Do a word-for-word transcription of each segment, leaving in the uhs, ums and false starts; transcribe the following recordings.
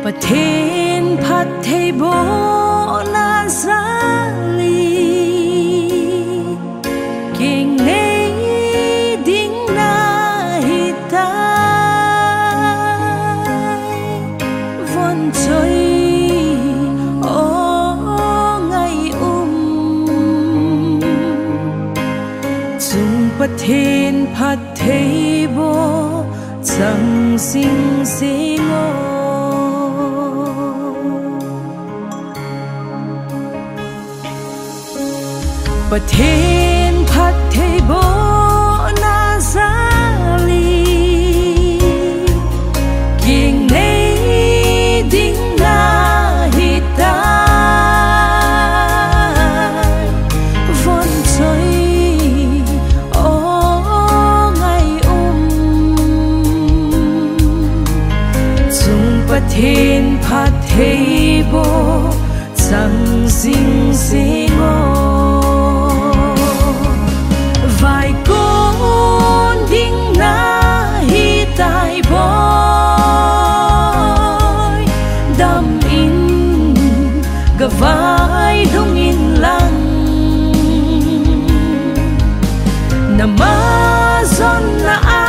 Pathen phattheibohna jal in kingnei ding nahitai. Von choi o ngai um, chung Pathen phattheiboh chang jing jing o. Pathen phattheibohna jal in kingnei ding nahitai. Von choi o ngai um, chung Pathen phattheiboh chang jing jing o. Vaikon ding nahitai boi, dam in, gavailhung in lang. Na majonna a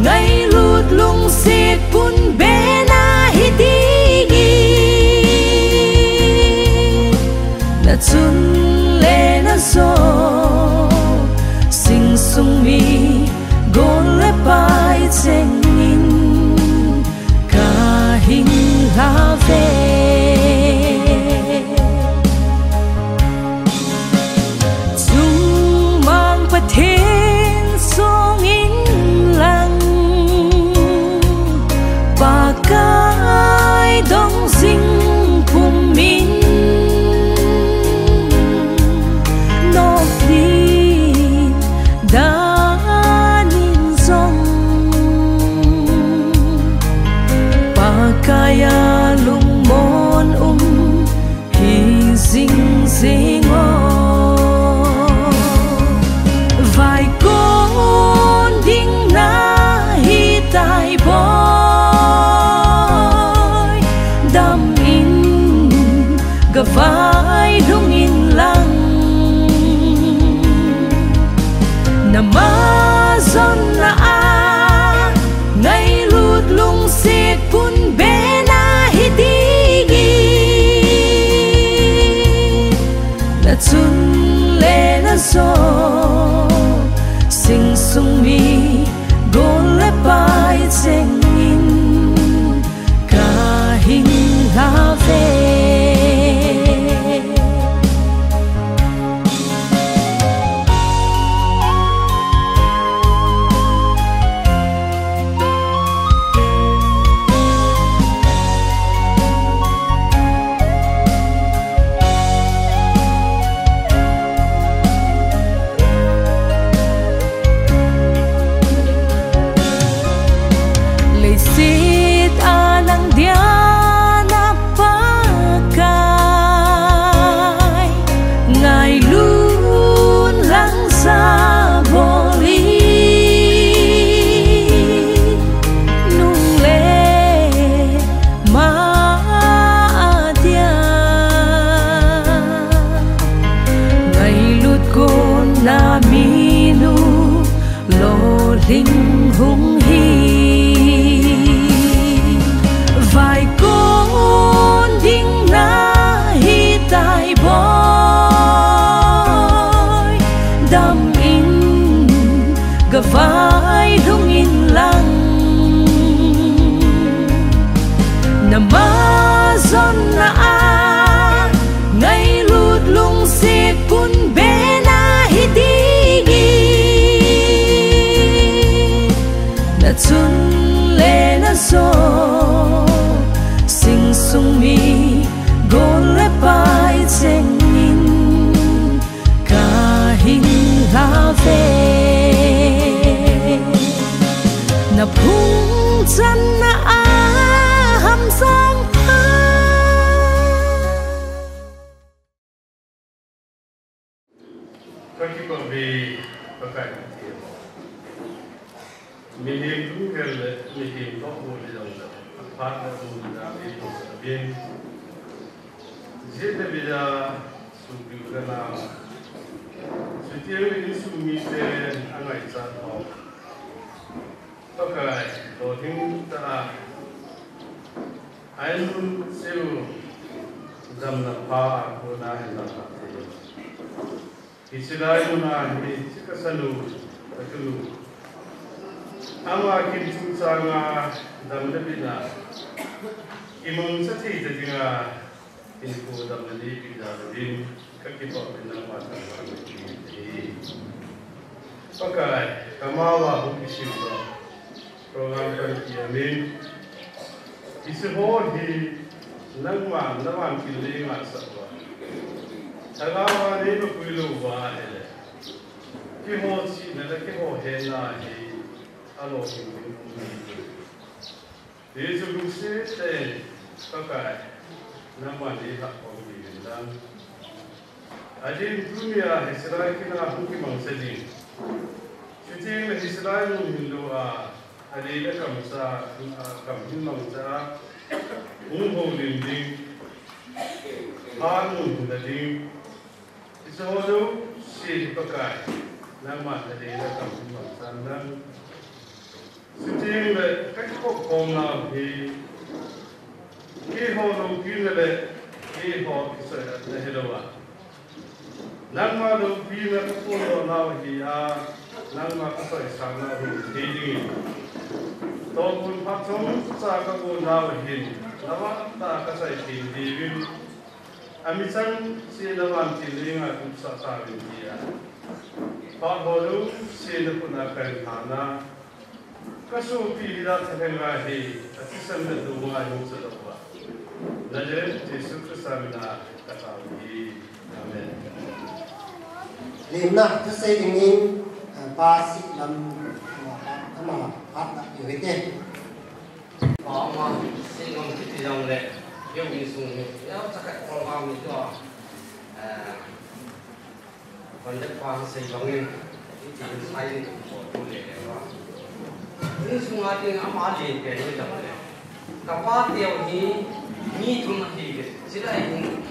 ngailut lungset pun be nahi ding in, na chun le na jo, sing sung mi gol le pai cheng in kahin lha ve. Chungmang Pathen song in lang, Pakai dong jing pum in, nopli dan in jong, Pakai a lungmon um hi jing jing o. Vaikon ding nahitai boi, dam in, gavailhung in lang. Na majonna a ngailut lungset pun be nahi ding in, na chun le na jo, sing sung mi gol le pai cheng in kahin lha ve. Leiset a nang dia na Pakai, ngailun lang sa bol in, nung le ma a dia ngailut kon na minu lolhing hung hi. Vaikon ding nahitai boi, dam in, gavailhung in lang. Na majonna a ngailut lungset pun be nahi ding in, na chun le na jo, sing sung mi gol le pai cheng in kahin lha ve. Na phung channa a ham sang pha. Ka kipah ve, Pakai Pathen. Mihem lunggel le mihem toh bol le jong le Phat le mun jam ei thosah uvin. Jeh le bia supiu le nao, chuteng le insung mite angaichat ho, Pakai lolhing tah a, a insung cheh u damna pha a kona hin dalha thei. Hiche lai mun a hi, hiche kasanu, katunu, ama kin chungchang a dam le bitna kimangcha thei ta dinga, hinkho damna neipeh jal uvin, kakipah uvin, nangma thangvah in kahin ti ahi. Pakai, kama uva hung kisim doh program panpi amin, hiche ho hi nangma navantil leinga sah uva, lhagao a neina pui lou uva ahile, keiho chihna le keiho hetna hi alolhing ding um ahi. Hichu lungset tah in, Pakai, nangman neilhah khom uvin lang. Adin tunia hiche lai kin a hung kimangcha ding, chuteng le hiche lai mun hin lou a, alei le kam cha, a kam hin mangcha a, hung houlim ding, phat mun hin la ding, hiche ho jouse hi Pakai, nangman alei le kam hin mangchan lang. Chuteng le kakikop khomnau hi, keiho loupina le keiho kisoihatna hilou a, nangma loupina kaphondoh nau ahi a, nangma kasoisang nau ahi thei dingin, tohgon phat chomcha kagon nau ahin, navah tah a kasei thei diuvin, amichang cheh navantil leinga tupsah tauvin tia, phat ho jouse nakhut a kahin lhan a, kasopi hila thalheng a hi, athisan le dunga hung chalou uva, Nazareth Jesu Christa min a katao ahi. Amen. Lemna thusei dingin, eh, Pa Siklam, ama, ama phat la diu hite. Pa ama, Siklam kiti jongle, keu insung hi, ya, chakat kol ma mi tua, eh, Conductor pa sei bangin, iti in sai in ko tu le le va. Insunga ding ama len pen hijongle, kapa teu hi mi thum ahiuve. Chulai hin,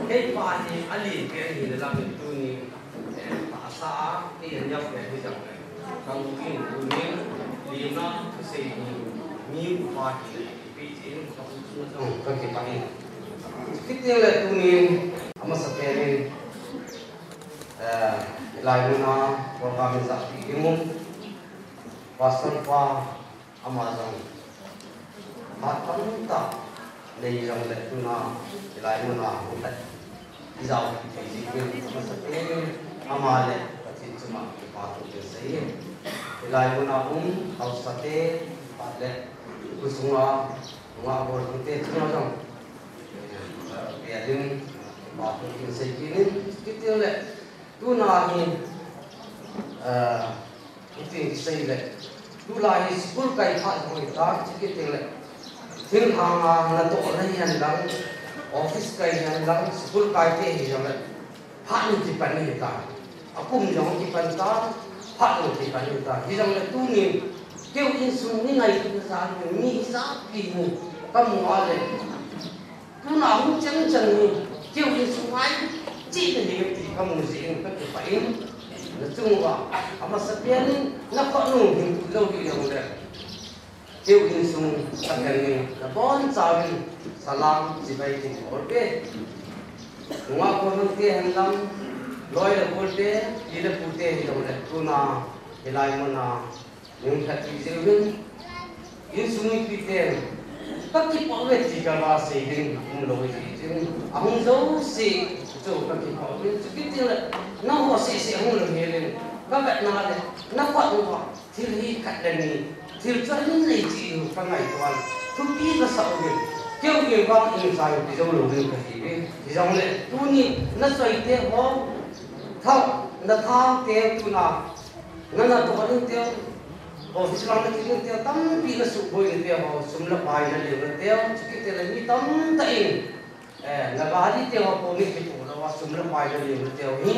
keipa hi alen pen hina lamin tuni, eh, tahsa a, kei anyau pen hijongle, ka u in tunin, lemna thusei hi, mi upa hina ipi tin, ka u chunga jong kakipah in. Kiti le tunin, amasapen in, Eh, hilai muna program in jahpi ding u, Pastor pa ama jong phat tamtah nei jongle tuna hilai muna hung khat ijao thei jeh in amasapen in ama le Pathen chunga kipathu kahin sei e. Hilai muna um haosate phat le khosunga nungah golhang te chunga jong, eh, pia ding kipathu kahin sei kit in, kiti le Tuna hi, eh, ipi kisei le, tulai hi school kai phat jong hitan, chukit teng le, thinglhang a natoh na hihen lang, office kai hihen lang, school kai te hijongle, phat in kipan ahitan. Akum jong kipan tan, phat jong kipan ahitan. Hijongle tuni, keu insung mi ngailutna jal in, mi ijat pi hi kamu a le, Tuna hung chang chang hi, keu insung ngai cheh na hi ti kamu jeh in kakipah in, nachung uva, amasapen in, nakhut nung hin tu lou hi jongle, keu insung apen in, nabonchauvin, salam chibai tin bol uve. Nungah golhang te hen lang, loi le gol te, pi le pu te hijongle, tuna, hilai muna, Hung khat ti jeh uvin, insung mipiten, kakipah uve ti kava sei ding umlou jeh in, ahung jouse chu kakipah uvin, chukit teng le, nangho seh seh hung lou hel in, kavetna le, nakhut uva, thil hi khat le ni, thil chu ahin nei cheh u kangaito a, thupi kasah uvin, keu in vang in sai ti jou lou ding kahi uve, hijongle, tuni, nachoite ho, thao, nathao te tuna, Na, natoh ding teu, office lang nakit ding teu, tampi nasuhboi ding teu ho, sum le pai naleo na teu, chukit teng le mi tamtah in, eh, nagari teu ho, pomin kipoh lou a, sum le pai naleo na teu hi,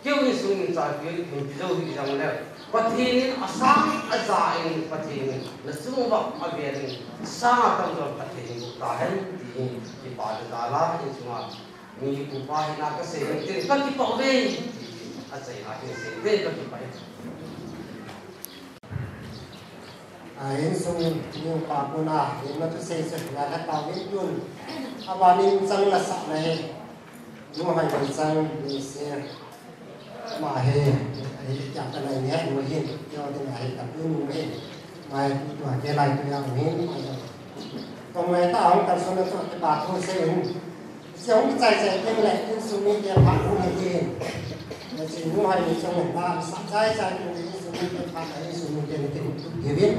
keu insung in chapi in, hin ti jou hih jongle, Pathen in asang aja in, Pathen in nachung uva avel in, asang atamjo Pathen in gup tahen, ti hi kipa le jala, insung a mi upa hina kasei in tin kakipah uve, ti hi achaina hin sei in tin kakipah e. A, insung mi upa kona, ima thusei chu, ngai lha tauvin tun. Abanin chang nasah na hi. Nu Hoimei chang, ni se. Ama hi, ahi, kya ka nai ni, nu hin, kya ding ahi, ka tu nu hin. Mai tu tu, ke lai tu yang hin, ko ya. Ko mai ta hung kan son na tu, ke ba tu se hin. Jong kichai chai teng le insung mite phat hung hi tin. Hiche nu Hoimei chang le ba sa chai chai teng le insung mite phat, insung mite ni tin tu givin.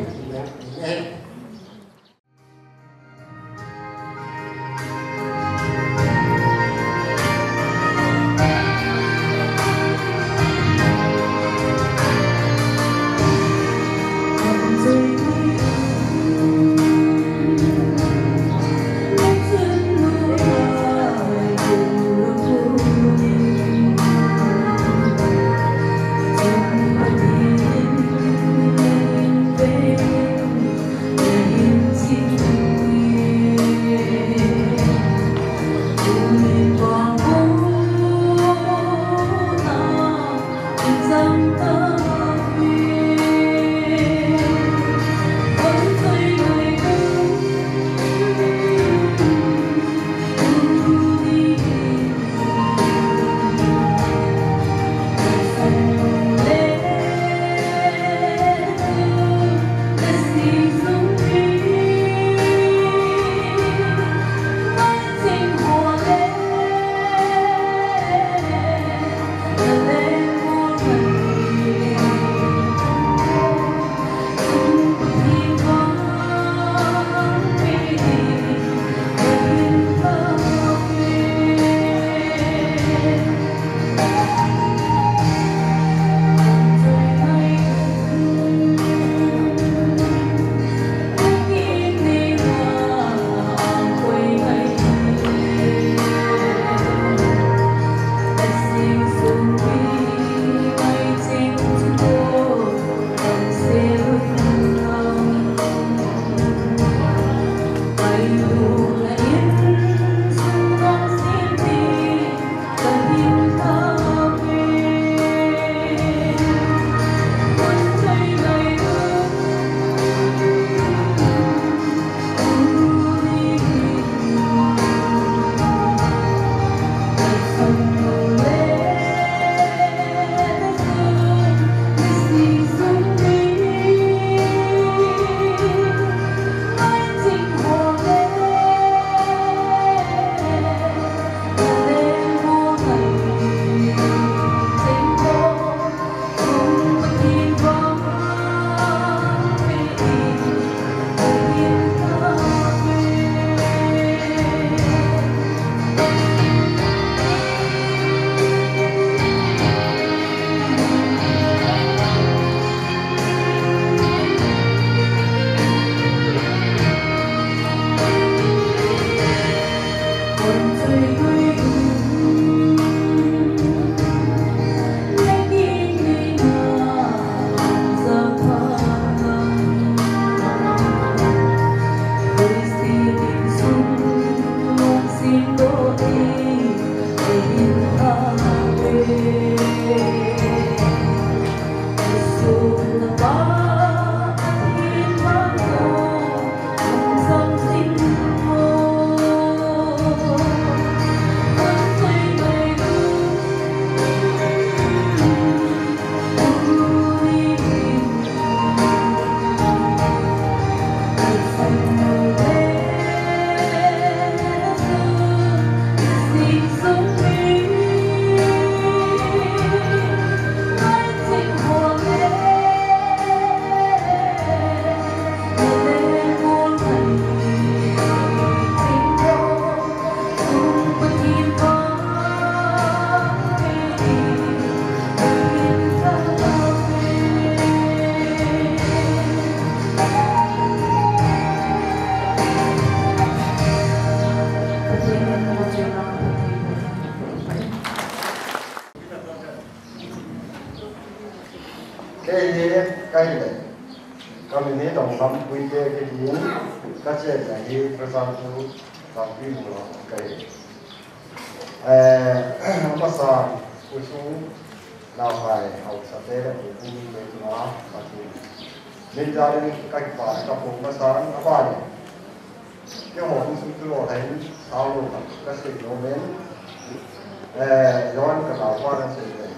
Kaile, kamin hi Donglam Puite kitin, kachenna hi Khristang chu Tangpi mula kahi. Eh, amasan, khosung, naohai, haosate le, Puite chunga, Pathen min jal in kakipah, kaphong masang, abana. Keiho insung chu lolhing, sao lou khat kasei nom in, eh, John kanaopa nasei in.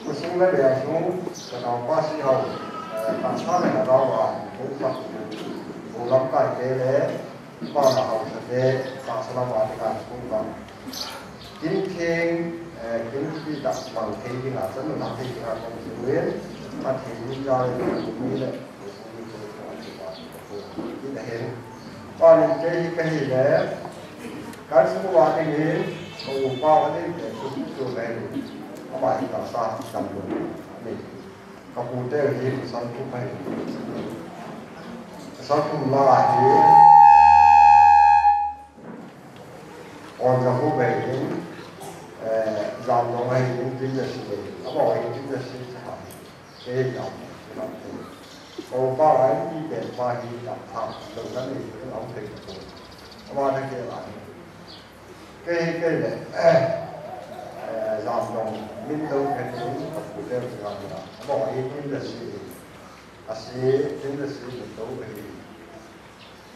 Khosung le beh sung, kanaopa Sihao, eh, tahsa le lhagao a, hung khat, hung lamkai te le, pa le haosate, tahsa lam a te kan hung khat. Kin theng, eh, kin kipi tah mang thei dinga, chanu lang thei dinga kong sung in, Pathen min jal in, mi le, Ina hin. Panin kei kahi le, kan sung uva dingin, ka upa uva ding le, chu chu le, ama hi tahsa damlou. Ani. Ka pute hi ka sang thum ahi. Ka sang thum la hi. On ka hu ve hin, eh, jam dong ahi hin, tin le si le. Ama uva hin, tin le si le. Kei jam, jam. Ko pa ai ti pen pa hi ta tha, lo na ni, lo na pe ko. Ama na ke la. Kei, kei le, eh, eh, jam dong, min lo ke ni, ka pu le ka na. Ama ai ti le si. Asi, ti le si, min lo ke ni.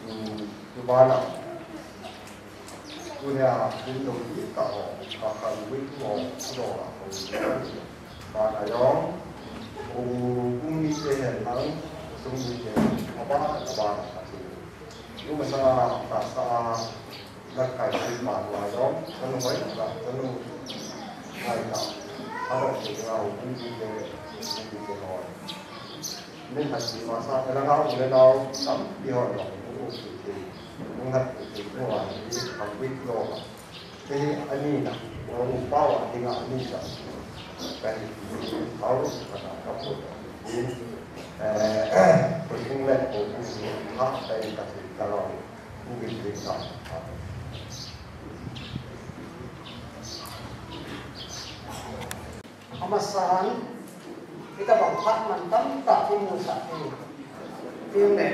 Hmm, tubana. Tunia, window ni ta ho, ka kan window ho, do la ho. Bana jong, u, u mi te hen lang, sung mi te, aba, aba, ati. U masa, ta sa, na kai si ma wa jong, sanu hoi ta, sanu, hai ta. Aba, si ta, u mi te, u mi te ho. Min hat si masa, ka langa u le nao, tampi hon lo, u u si si, u hat u si, u wa si, a quick lo. Te ani na, u u pa wa, ti nga ani sa. Ka ni, au, ka na, ka pu, ni, eh, ko sing le, ko u si, ha, ka ni, ka si, ka lo, u ki si, ka. Amasan, hitabang phat mantam tah i musah hi. Tin le,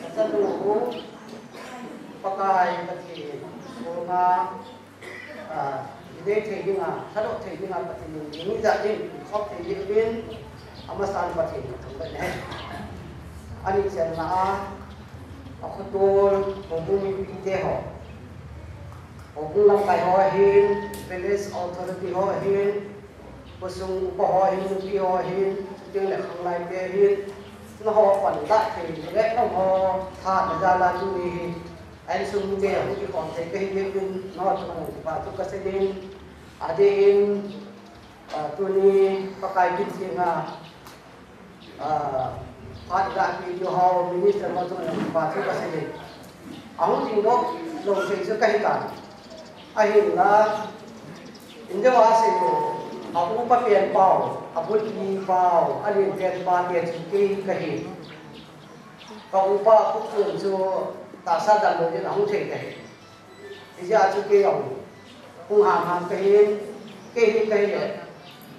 ka chanu u, Pakai Pathen, sunga, ah, i dei thei dinga, thadoh thei dinga Pathen in, ding i ja ding, i khop thei ding in, amasan Pathen in thangvah in ahi. Ani chenna a, a khotol, houbung mipite ho. Houbung lamkai ho ahin, village authority ho ahin, khosung upa ho ahin, nupi ho ahin, chuteng le khanglai te ahin, nangho panlah thei le nangho tha na jal a tuni hi, a insung mite hung kikhom thei kahi jeh in, nangho chunga kipa thu kasei in, adeh in, ah, tuni Pakai kin thenga, Ah, phat ga pi tu ho minister ho chunga kipa thu kasei in. Ahung ding doh lou thei chu kahi tai. Ahinla, in deuh a sei u, a upa pen pau, a bulpi pau, a len pen pa te chu kei kahi. Ka upa Khupchun chu tahsa damlou in ahung thei kahi. Hijeh a chu kei jong hung ham ham kahin, kei hi kahi le,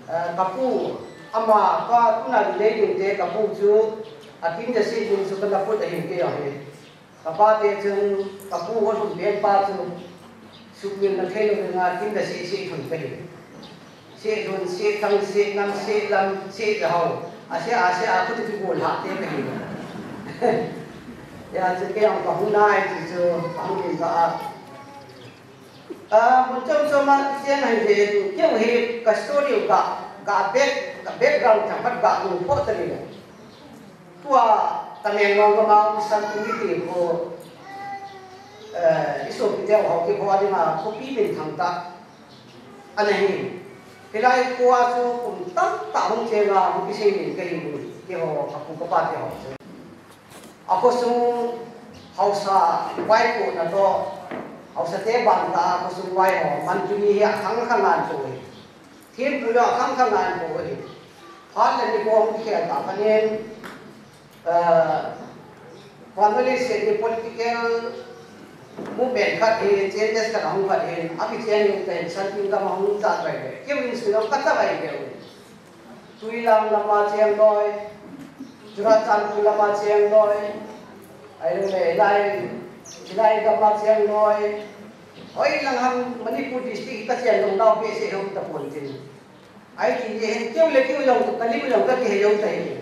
eh, ka pu, ama ka tuna lei ding te ka pu chu, a kin ja si ding chu kana put ahin kei jong hi. Ka pa te chun, ka pu ho lhum pen pa chu, sukmin na thei lou dinga kin ja si si thun kahi. Seh lhun, seh thang, seh nam, seh lam, seh jahau. A seh, a seh, a khuti kibol hah te kahi. Hijeh chun kei jong kahung nai ti chu, kahung in ka a. A, mun chom chom a, i cheng ahi jeh in, kei hi ka story u ka, ka back, ka background themkhat ka mu phoh ta ni le. Tua, Tamenglong gam a um san umi ti khu, eh, i sopi te ho, kei ho a dinga, khopi minthang tah. Ana hi, hilai khoa chu kum tamtah hung chenga hung kisei nin kahi uvin, keiho, ka pu ka pa te ho chu. A khosung haosa vaipohna toh, haosa te bang tah a khosung vai ho, man tuni hi akhang khang a an po hi. Thempu jong akhang khang a an po hi. Phat le nikho hung kikhel tah phat in, Eh, Vanvale State hi political movement khat hi, changes khat ahung khat hin, akichen in kahin san tin gam ahung chat bai le. Kei in sui jong ka cha bai le. Tuilang lama cheng loi, Churachandpur lama cheng loi, ai le lai, lai lama cheng loi, hoi lang ham Manipur district ka cheng loi nau pe se hom ta pon tin. Ai ti ye hen keu le keu long ka li long ka ti he long ta hi.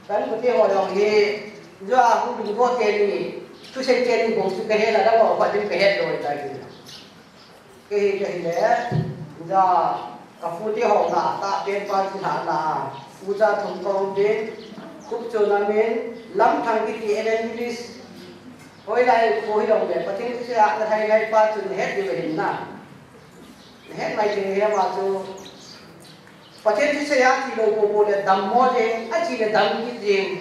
Kan ko te ho long he, jo a hu ding ko te ni, tu se te ni bong su ka he la da ko pa tin ka he loi ta hi. Kei, kei le, ja, ka pu te ho na, ta pen pa chi na na, u cha thum kong din, khup chu na min, lam thang ki ti evangelist, hoi lai ko hi long le, Pathen se a na thai lai pa chu na het di hin na. Na het mai te he ma chu, Pathen thusei a ti lou popo le dam mo jeng, a ti le dam kit jeng.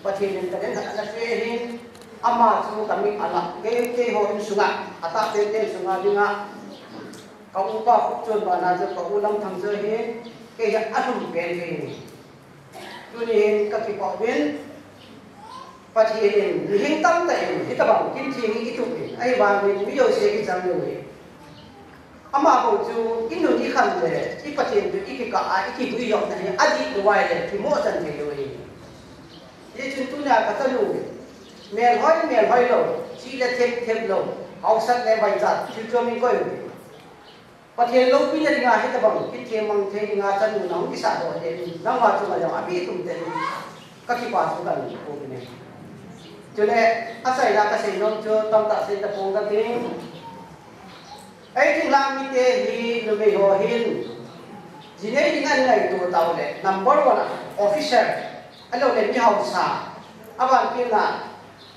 Pathen in ka den khat ana pe hin, ama chu ka mi ala, kei, kei ho insunga, atah pen pen sunga dinga. Ka upa Khupchon bana chu ka u Lamthang chu hin, kei hi alhum pen pen. Tuni hin ka kipah uvin, Pathen in mihing tamtah in hitabang kin theng hi i tup in, ahivangin mi jouse kichang lou hi. Ama bou chu i nun i khan le i Pathen chu i kikah a i kiguijopna hi adih lou ahile kimohchan thei lou hi. Hichun tunia ka chanu melhoi melhoi lou, chih le them them lou, haosat le vaichat thil chom in koi u. Pathen loupina dinga hitabang kithemmang thei dinga chanu nahung kisahdoh jeh in nangma chunga jong abi tum tah in ka kipah thu kahin bol e. Chule achaina kasei nom chu tamtah sei tapong kating. Ei, thinglhang mite hi numei ho hin jinei ding ahin ngaito taule number one a officer, ahiloule mi haosa, aban kit na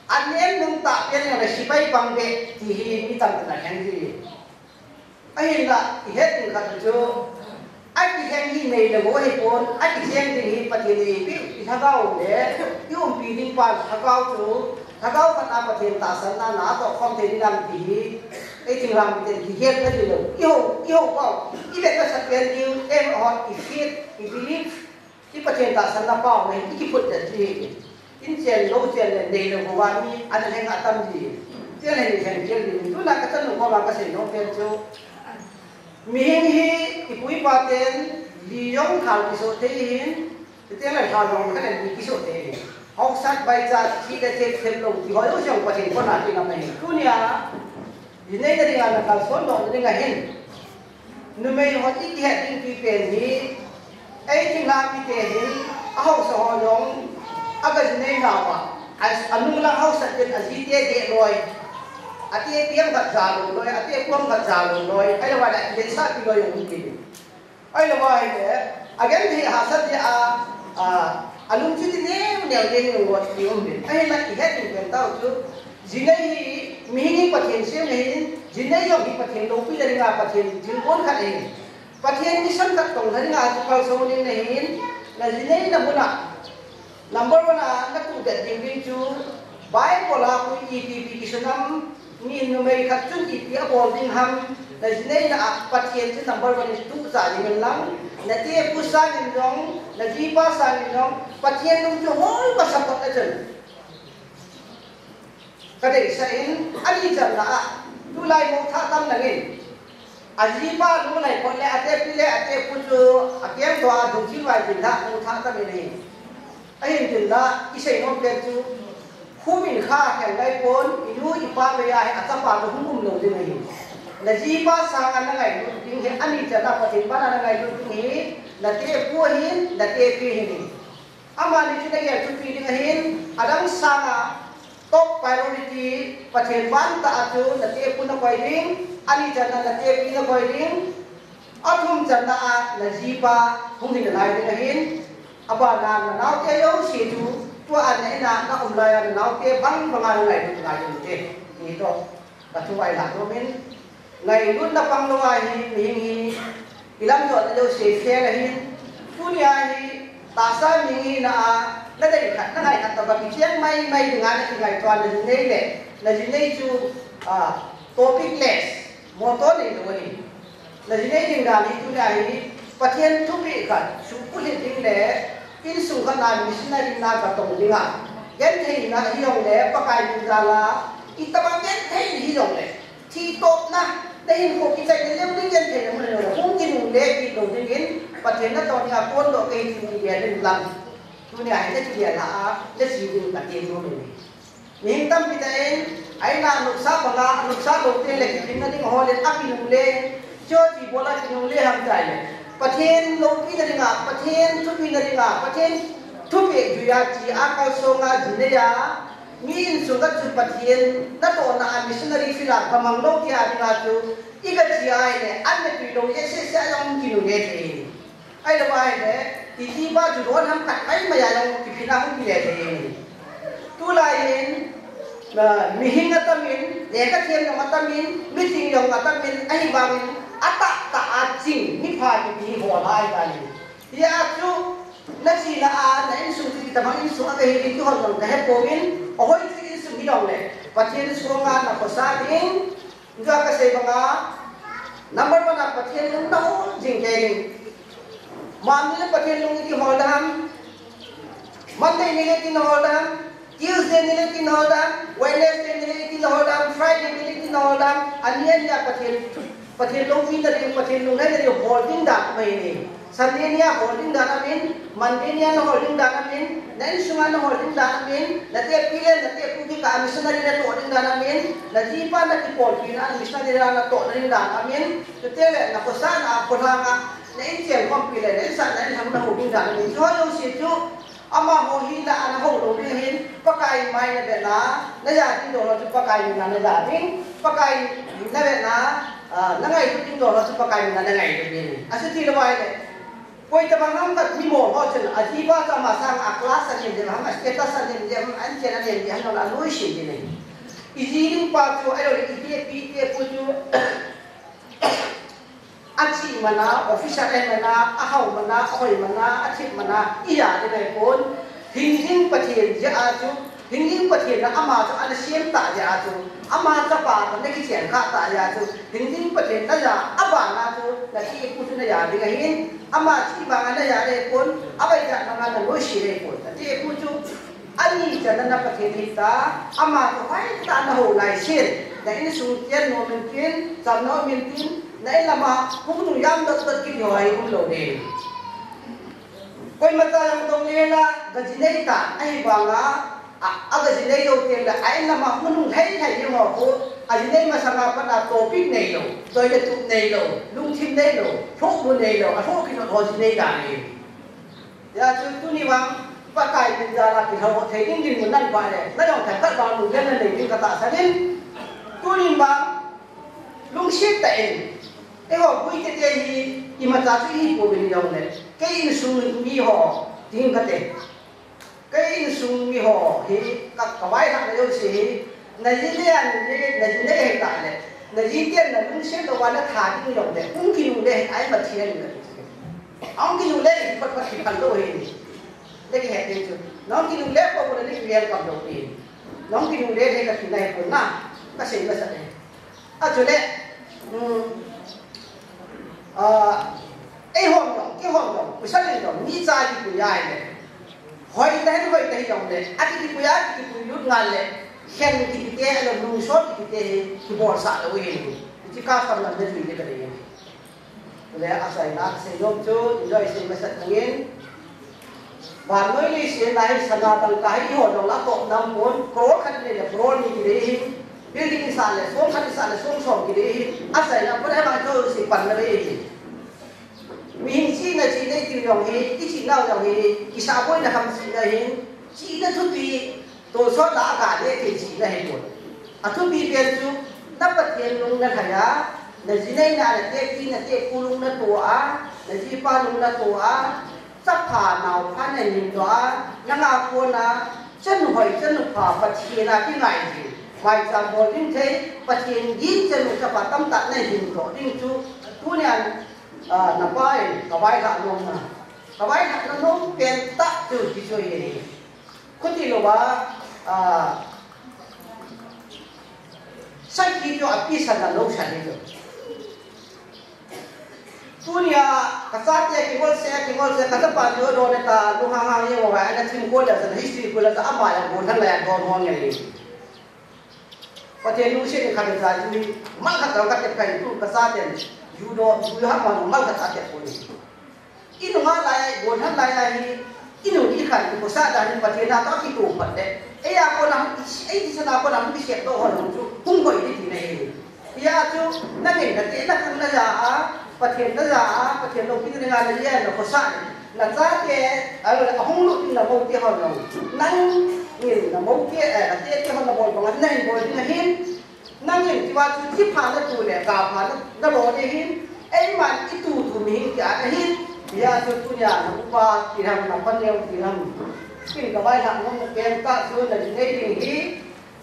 anem nung tah pen le sepai pang beh ti hi mi tamtah in aheng ji. Ahinla, i het ding khat chu, akiheng hi nei le gou ahipon, akicheng ding hi Pathen in eipeh u, i lhagao le, i umpi ding pa lhagao chu, lhagao khat a Pathen tahsanna na atoh khom thei ding ham ti hi, ei thinglhang miten kigel kha ding lou, i hou, i hou pau, i vet masat pen ding, ei hon, i faith, i belief, i Pathen tahsanna pau nei, i kiphut le ti hi. In chen lou chen le nei lou bou a mi ana lheng atam ji. Chen le ni lheng chen ni. Tuna ka chanu koma kasei nom pen chu. Mihing hi i pu i pa ten li jong thal kiso thei hin. Ti ten le thal jong khat le li kiso thei hin. Haosat vaichat thi le them them lou ti ho jong Pathen koma kinam ahi. Tunia jinei na dinga na kalson doh na dinga hin. Numei hon i kihet ding ti pen hi, ei thinglhang mite hin, ahaosa ho jong, aga jinei nauva, a, anung lang haosat ten ajite deh loi, ate piang khat ja lou loi, ate puang khat ja lou loi, ahilou le, a kiletsah pi loi jong um kit in. Ahilou le, agenthei hahsat jeh a, a, alungthim ti neo neo jeng lou loi, ti um in. Ahinla, i het ding pen tau chu, jinei hi, mihing hi Pathen semna hin, jinei jong hi Pathen loupina dinga Pathen thilgon khat ahi. Pathen mission khat tong kha dinga chu kalson ding nahin, na jinei na mun a. Number one a na tudet ding ding chu, Bible a khu ipi ipi kisun ham, mi numei khat chun ipi abol ding ham, na jinei na a Pathen chu number one in tuja ding in lang, na te pu sangin jong, na jipa sangin jong, Pathen lung chu hol masa phot na chun. Ka deisah in, ani channa a, tulai mouthah tam nangin. Ajipa nu nai phot le, ate pi le, ate pu chu, akeng tua, dungthim vai tin la, mouthah tam in ahi. Ahin tin la, i sei nom pen chu, khu min kha khel ngai pon, i nu i pa mei a hi, achapa chu hung um lou ding ahi. Na jipa sanga na ngailut ding hi, ani channa Pathen bana na ngailut ding hi, na te pu hin, na te pi hin. Amani chu na gel thupi ding ahin, adang sanga top priority Pathen vantah a chu na te pu na koi ding, ani channa na te pi na koi ding, athum channa a na jipa hung hin nalai ding ahin, abana na naote jouse chu, tua a na in a na um lai a na naote bang banga na ngailut ngai ding te, ti toh. Ka thu vai la to min, ngailutna pang lou a hi, mihing hi, i lamjotna jouse fail ahin, tunia hi, tahsa mihing hina a, na dei khat, na ngai khat tobang kicheng mai mai dinga na kingaito a na jinei le, na jinei chu, ah, topic less, motto nei lou ahi. Na jinei ding dan hi tunia hi, Pathen thupeh khat, suhbulhit ding le, insung khat na missionary na katong dinga, gentheina hijongle, Pakai min jal a, itobang genthei hijongle, Thitopna, na hinkho kichai na leu ding genthei na mun lou, hung kinungle kit lou dingin, Pathen natoh nia kon doh kei ti ni dia den lang. Tunia hi nakigel a, nache ding Pathen nom e. Mihing tampi tah in, aina nuksa banga, nuksa lou teng le kiphinna ding ahol in akinungle, chu ti bol a kinungle ham tai le. Pathen loupina dinga, Pathen thupina dinga, Pathen thupeh juia chi a kalsonga ji neiya, mi insung a chu Pathen natohna a missionary field a kamang lou tia dinga chu, i kachi a ile, an le tui lou, ye se se a jong kinungle thei. Ahilou ahile, iti pa chu don ham khat maimai a jong kiphinna hung kile thei e. Tulai in, ah, mihing atam in, lekha them jong atam in, meeting jong atam in, ahivangin, atahtah a ching, mipha kiti ho lai ta in. Hia chu, nachena a, na insung chu itobang insung a kahi ding ti ho jong kahe pouvin, ahoi chu insung hi jong le, Pathen sunga nakhosa ding, Hijeh a kasei banga, number one a Pathen lung nahol jing kei ding. Mani le Pathen lung iti hol dam. Monday ni le iti hol dam. Tuesday ni le iti hol dam. Wednesday ni le iti hol dam. Friday ni le iti hol dam. Ani ania Pathen, Pathen loupina ding, Pathen lung nahol ding dam mai ni. Sunday nia hol ding dan amin, Monday nia nahol ding dan amin, na insunga nahol ding dan amin, na tepi le na tepu kikah a missionary natoh ding dan amin, na jipa na kipolpi na missionary natoh ding dan amin, chuteng le na khosahna a kholhanga, na inchen khompi le na insahna inlhang nahol ding dan amin. Chuho jouse chu, amaho hi na ana hol lou ding ahin, Pakai mai na vetna, na ja ding dol ho chu Pakai mina na ja ding, Pakai na vetna, ah, na ngailut ding dol ho chu Pakai mina na ngailut ding. Achuti lou ahile, Koi tabang ham khat mi mol ho chun, ajipa chu ama sanga class anem jep ham, status anem jep ham, anchen anem jep ham, jong le aloi se ding ahi. Iji ding pa chu, ahilou le, itepi, itepu chu, achi mana, officer ahi mana, ahao mana, ahoi mana, athip mana, ija ding ahipon, hing ding Pathen jeh a chu, Hing ding Pathen in ama chu ana sem tah jeh a chu, ama chapa toh na kichen kha tah jeh a chu, hing ding Pathen na ja, abana chu, na tepu chu na ja ding ahin, ama chu ibanga na ja ding ahipon, avaijat banga na loi se ding ahipon, na tepu chu, ani chan na Pathen hita, ama chu hoitah a na hou lai sin, na insung chen nom intin, chamna um intin, na in lama, hung nung jam dot dot kiti ho hi um lou ding. Koima cha jong dong le la, gaji nei ta, ahivanga, a, agaji nei lou teng le, a in lama hung nung lhai lhai ding ho khu, aji nei masanga pat a topic nei lou, toilet tup nei lou, lungthim nei lou, lhohbu nei lou, alhoh kinot ho ji nei dan ahi. Hijeh chun tuni vang, Pakai min jal a kilhou thei ding dinmun nan pha le, na jong themkhat vang lunglen na nei ding katahsan in, tuni vang, Lungset tah in, eiho gui tete hi, imacha chu ihi pouvin jongle, kei insung mi ho, ding kate. Kei insung mi ho hi, ka, kavailhahna jouse hi, naji nei a, naji nei, naji nei ahitah le, naji ten nalungset louva natha ding jongle, hung kinungle hi, ai Pathen in. Ahung kinungle hi, pat pat hi phalou hi. Nakihet ding chu. Nahung kinungle pouvin le, nakiwelcome lou hi. Nahung kinungle hi, kathina hi pon na, kasei masa le. Achule, um, ah, eihon jong, keihon jong, pasal in jong, mi cha kipui ahile. Hoi tahen, hoi tahi jongle, akikipui a, akikipui lut ngal le, khen kiti te, alou lungsot kiti te hi, kibolsah lou hi. Hiche custom lam le jui le ka dei hi. Chule achaina kasei nom chu, enjoy sei masat nangin. Vannoi leiset a hi sana dangka hi eiho jong la toh nam pon, crore khat nei le crore ni kidei hin, building isah le, som khat isah le, som som kidei hin, achaina pon ahivang chu si pan na bei hin. Mihem chihna chihna iti jong hi, ichihna jong hi, kisah boina kham chihna hin, chihna thupi, Tolsot lah a gah le thei chihna hipon. Athupi pen chu, na Pathen lung nalhai a, naji nei na, na tepi, na tepu lung natoh a, najipa lung natoh a, chapha naopha nahin doh a, nanga kona, chanu hoi, chanu pha, Pathen a kingai ding. Maicham bol ding thei, Pathen gin chanu chapa tamtah nahin doh ding chu, tunia, ah, napa in, kavailhah nomna. Kavailhah na nom pen tah chu, kichoi ahi. Khuti louva, ah, sakhi chu api san na lou san hi chu. Tunia, kachate kingol se, kingol se, kachapa chu adon ta, lunghang hang jeng uva, ana thim kol le, history kol le, ama jong gollhang le, adon hong jeng hi. Pathen lungset in khat ja jui, mal khat jong katep kai tu, kachaten, ju do, ju ha ma, mal khat atep kol hi. I nunga lai a, i bon han lai a hi, i nu i khan, i khosa dan hi Pathen a toh kitoh phat le, ei a kona, ei thisan a kona hung kisep doh ho jong chu hung boi ding tina ahi. Hijeh chun, nangin nate, na khang na ja a, Pathen na ja a, Pathen loupina dinga na ja a, na khosa, na chate, ahung lut ding na bol te ho jong, nangin na bol te, eh, nate te ho na bol banga, nahin bol ding ahin, nangin tua chu thipha na tu le, kapha na, na bol ding ahin, eiman i tu tu mihing tia ahin, hijeh chun tunia na upa ti ham, na paneo ti ham, kin ka vaiham nom na pen ta chu na ji nei ding hi,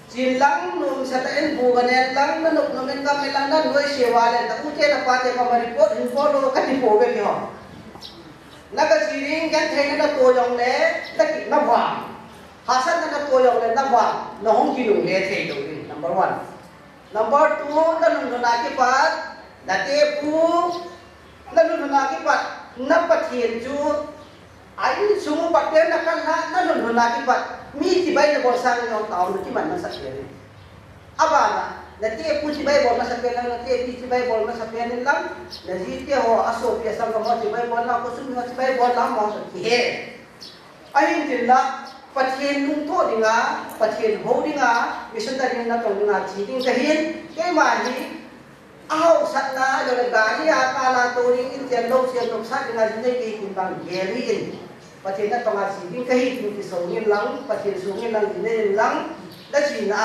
Chin lang, nomsa tah in bu ka nen lang, na nop nom in ka me lang, na nuisat uva le, na u te na pa te pa ma report hin bol lo ka ti pouve ti ho. Na ka ji ding, gentheina na toh jong le, na kit na vang. Hahsatna na toh jong le, na vang. Na hung kinungle thei lou ding, number one. Number two, na lungdon a kipat, na tepu, na lungdon a kipat, na Pathen chu, a insung upa te na khan na, na lungdon a kipat, mi chibai na bol sang jong taona kiman masat pen in. Abana, na tepu chibai bol masat pen lang, na tepi chibai bol masat pen in lang, na ji te ho, a sopi a sanggam ho chibai bol lang, khosung ho chibai bol lang, mo sa kihe. Ahin tin la, Pathen lungtoh dinga, Pathen hou dinga, missionary na tong dinga, thi ding kahin, keima hi, a haosatna, jong le gari a kala to ding, in tian lo, sian lo, sat dinga, jin nei kei tin bang, gari in. Pathen na tonga thi ding kahi tin kisong in lang, Pathen song in lang, jin nei in lang, na thina,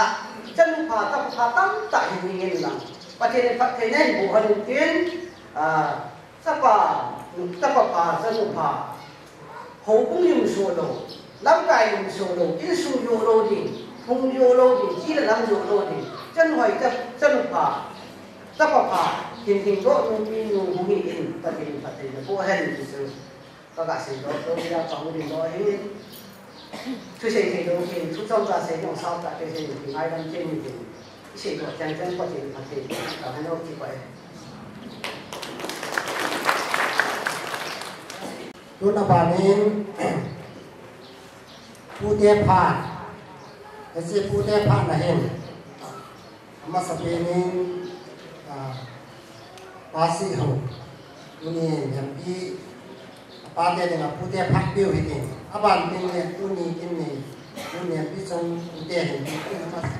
chanu pha, tapa pha, tamtah hin ding in lang. Pathen in phattheina hin boh hon in tin, ah, Chapa, chapa pha, chanu pha. Houbung lungso lou, lamkai lungso lou, insung joh lou ding, hung joh lou ding, chi le lam joh lou ding. Chanu hoi, cha, chanu pha, chapa pha, hin hing doh nu, mi nu hung hi in, Pathen in phattheina boh hen ti chu. Ka ga sei doh, doh ya ka hung ding doh hi. Thusei thei lou kin, thu chomcha sei jong sao tah te sei jong kin, ngaidam kin kin. I sei doh chang chang Pathen in phatthei, ka hung doh kit pai. Tun aban in, pute phat, hiche pute phat na hin. Amasapen in, ah, Pa Sihou, tuni in hempi, apa te dinga pute phat piu hitin. Aban tin le tuni kin ni, tuni hempi chong pute hin tin amasa.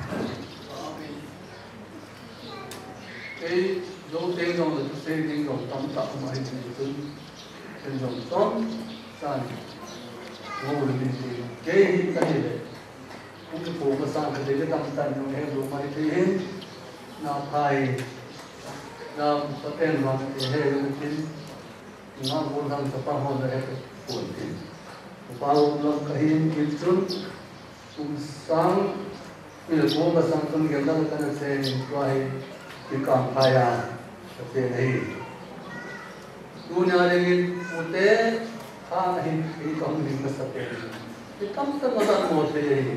Kei, jou teng jong le, thusei teng jong tamtah um ahi tin, ken jong chomcha ngol le min tin. Kei hi kahi le. Hung kipo masang ka dei le tamtah in hung he lou mai thei hin. Na phai. Na papen vang te he lou hin. Na gollhang chapang ho na he pon hin. Upa um lam kahin kin chun. Kum sang. Mi le kum masang chun gel dang kana che hin tua hi. Kikam phai a. Ka che na hi. Tunia dingin pute phat ahin, kei kahung ding masa pen. Kei tamtah in adan mo thei ahi.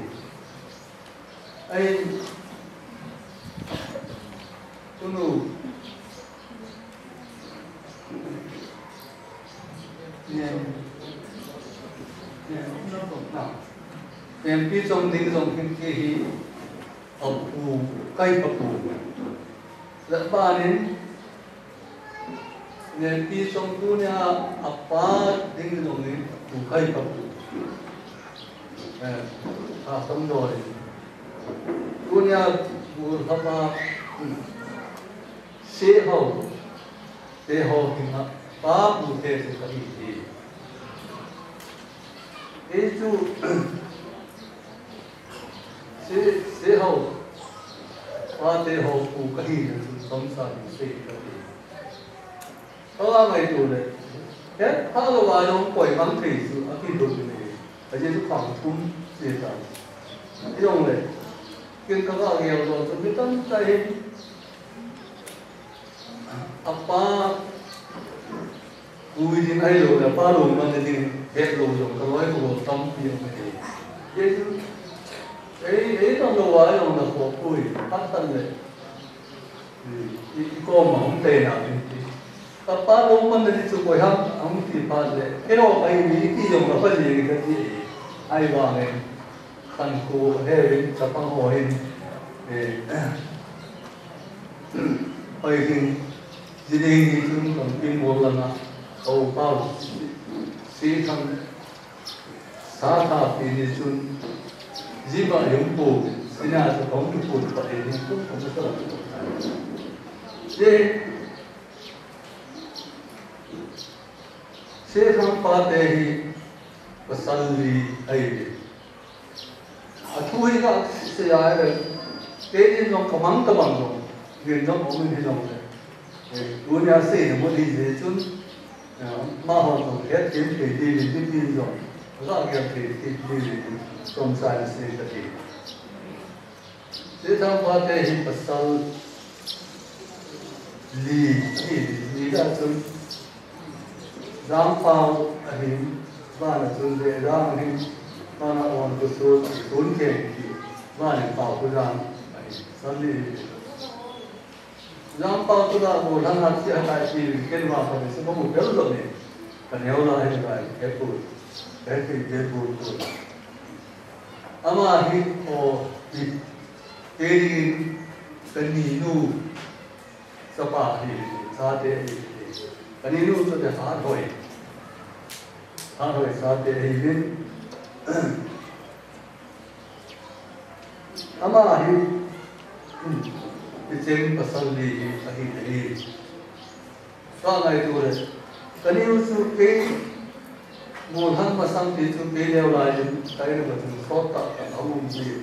Ahin, tunu. Nen, nen, na. Nen pi chong ding jong hin kei hi. Apu, kai apu. Le banin, Nepi chong tunia apa ding jong in, tu khai pa pu. Eh, ha tam doi. Tunia bu hapa, hmm. Sehao, sehao kinga, pa pu the se ka hi hi. Ei chu, Se, sehao, pate ho pu kahi na chu chomcha in sei kati. Ka la ngai tu le. He, ha lo wa jong koi mang thei chu, a ki do ni. A je chu khang tum se ta. Jong le. Kin ka ga ge lo chu mi tam ta hin. Apa, ui din ai lo, apa lo man din, het lo jong, ka loi ko tampi ang he. Jesu, ei, ei tam lo wa jong na ko pui, pat tan le. I, i ko ma hung te na pin ti. Apa lo man din chu ko ham, hung ti pat le. Ke lo ai ni ti jong na pa ji ka ti. Ai wa nge. Khan ko he vin, chapang ho hin, eh, hoi hin, jiding hi chun kan pin bol langa, ko pau, Sethang, Sethang pi ni chun, jima hung po, sina chu hung po, pa ni chun, hung po. Sethang pate hi pasal li ahi. Athu hi kasei a le, keini jong kamang tabang jong, ngin jong um in hilou le. Eh, tunia seina mun hi jeh chun, eh, amaho jong hethem thei diuvin, mitin jong, agel thei diuvin, chomcha in sei kati. Sethang pate hi pasal li, li, li lah chun, Jangpao ahin, vana chun Lejang ahin, vana Onkusun, Sun Keng ti, vana Paokhuljang ahin, pasal li ahin. Jangpao chu la mo lang hat sia tai ti, ken vang kha se mo bel lo ni. Ka neo la hin lai, he pu, he pi, he pu pu. Ama hi o, hi, keini, kani nu, Sapa hi, sate hi, kani nu chu te Hathoi. Hathoi sate hi min. Ama hi, hmm, hicheng pasal li hi, ahi, ahi. Ka ngaito le, kani nu chu kei, Molhang masang ti chu kei neo lai in, kai na ka chu sot ta, ka hung um ji.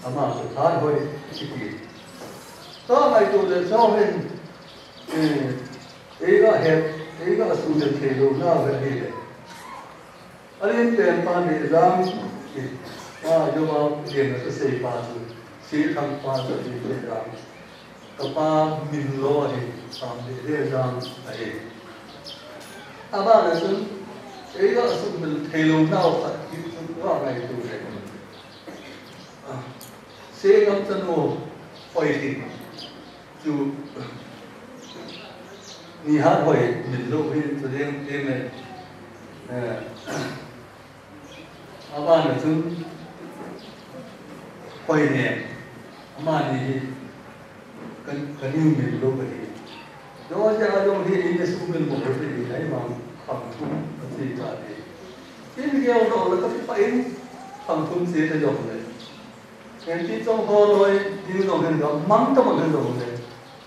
Ama chu Hathoi, kiti. Ka ngaito le, chau hin, eh, eiga het, eiga suhmil thei lou nau hi ahi le. Alen pen pa Lejang, eh, pa Joba, len na ka sei pa chu, Sethang pa chu Lejang. Ka pa min lo ahi, pa Lejang ahi. Abana chun, eiga suhmil thei lou nau khat hi chu ka ngaito le. Ah, Sengam chanu Hoithing chu ni Hathoi min lo hi chu ding ding le, eh, abana chun Hoinem, amani hi Ka, kani min lo kahi. Jouse a jong hi, in a suhmil mo ho te hi, ahivang khang thum kati ta hi. In gel doh le kati pa in khang thum se ta jong le. Ken ti chong ho loi, ding jong hin gamang ta mang hin jong le.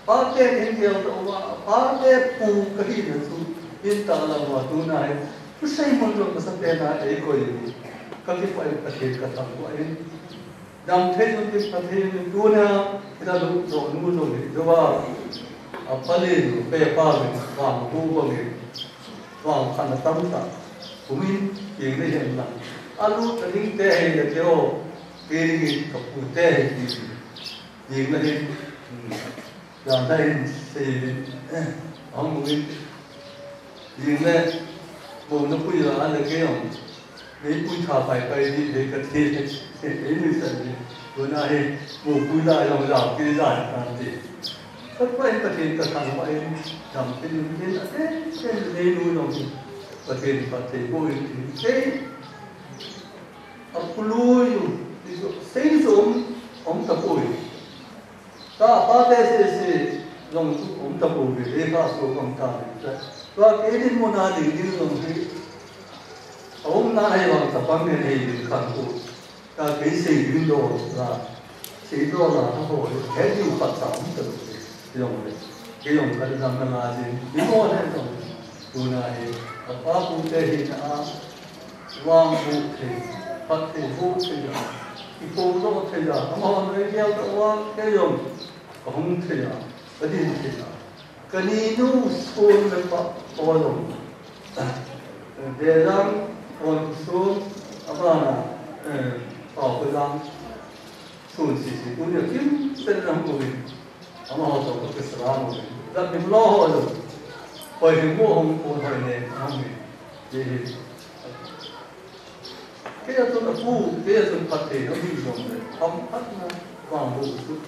Pate in gel doh va, pate pu kahi na chu, in ta la va tu na hi. Kusei mun jong ka sa te na ei koi ni. Kati pa in Pathen ka thangvah in. Damthei jong tin Pathen in tunia, hila lu, lu, lu, lu, lu, lu, a, a pali lu, pe pa lu, vang hu bang in, vang khan a tam ta, kumin, king le hen lang. A lu ta ding te hei le te o, ke ding in ka pu te hei ti, king le hen, hmm. Jan ta in sei in, eh, hong mu in, in le, mo na pui la, a le ke yong, nei pui tha pai pai di, nei ka thi, ei ni sa ni, ko na he, mo pui la yong la, ke la ta di. Ka pai ka thi ka thang pai, dam ke ni ke na, eh, ke nei nu yong, ka thi ka thi ko in, ke, a pulu yu, sei so, om ta ko in. Ka pate sese jong chu um ta pouve, lekha so um ta ve. Tua kei dinmun a ding ding jong hi, a umna hei vang chapang nen hei ding khan ko. Ka kei sei ding doh la, sei doh la, ka ho, he diu khat cha um ta ve. Jong le, kei jong ka dam na la jin, ding mo le jong. Tuna hi, a pa pu te hi na, Vang hu thei, phat thei hu thei a, i pu lo thei a, ama hon rei gel ta vang thei jong, ka hung thei a, ka din thei a. Ka ni nu sun le pa, pa jong. Lejang, Onkusun, abana, eh, Paokhuljang. Sun sisi, tunia kimsel in ahung umin. Amaho toh ka kisalam umin. Lampi lo ho jong. Hoithing mo hung pon hoi ne, ahung umin. Ye he. Kei a chun apu, kei a chun phatthei na um jong le. Hamphatna, vang ho chu.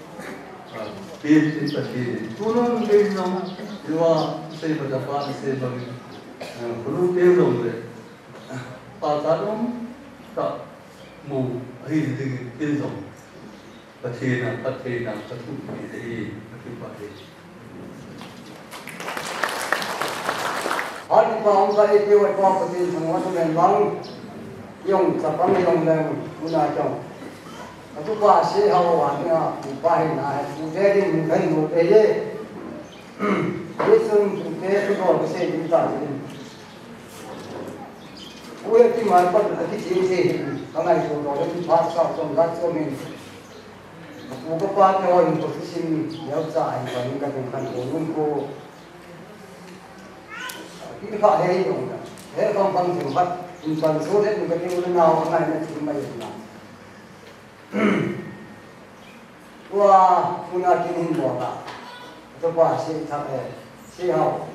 Ah, pin tin Pathen. Tunung kei jong, iwa, sei ba da pa, sei ba ngi. Ah, kunu kei jong le. Pa ta dong, ta mu, ahi ding, kei jong. Pathen a, Pathen a, ka thum ni le hi, ka thum pa hi. Hati pa hung ka ipi wa pa Pathen thangvah tu len bang. Jong chapang jong len una jong. Atu pa se hao wa ni a pu pa hi na he pu te din mun kai no pe ye. Ye sun pu te tu do ka se din ta din. Pu ye ti mai pa ati ti ti. Ka ngai tu do le ti pa sa som la som min. Pu ka pa te ho in ko su sin yau cha ai pa ni ka tung kan ko nun ko. Kin kha he hi dong na. He kong kong thim khat. In pan so le in ka tiu na nau ngai na thim mai na. Tua kuna kin hin bo ta. To pa si tha e. Si hao.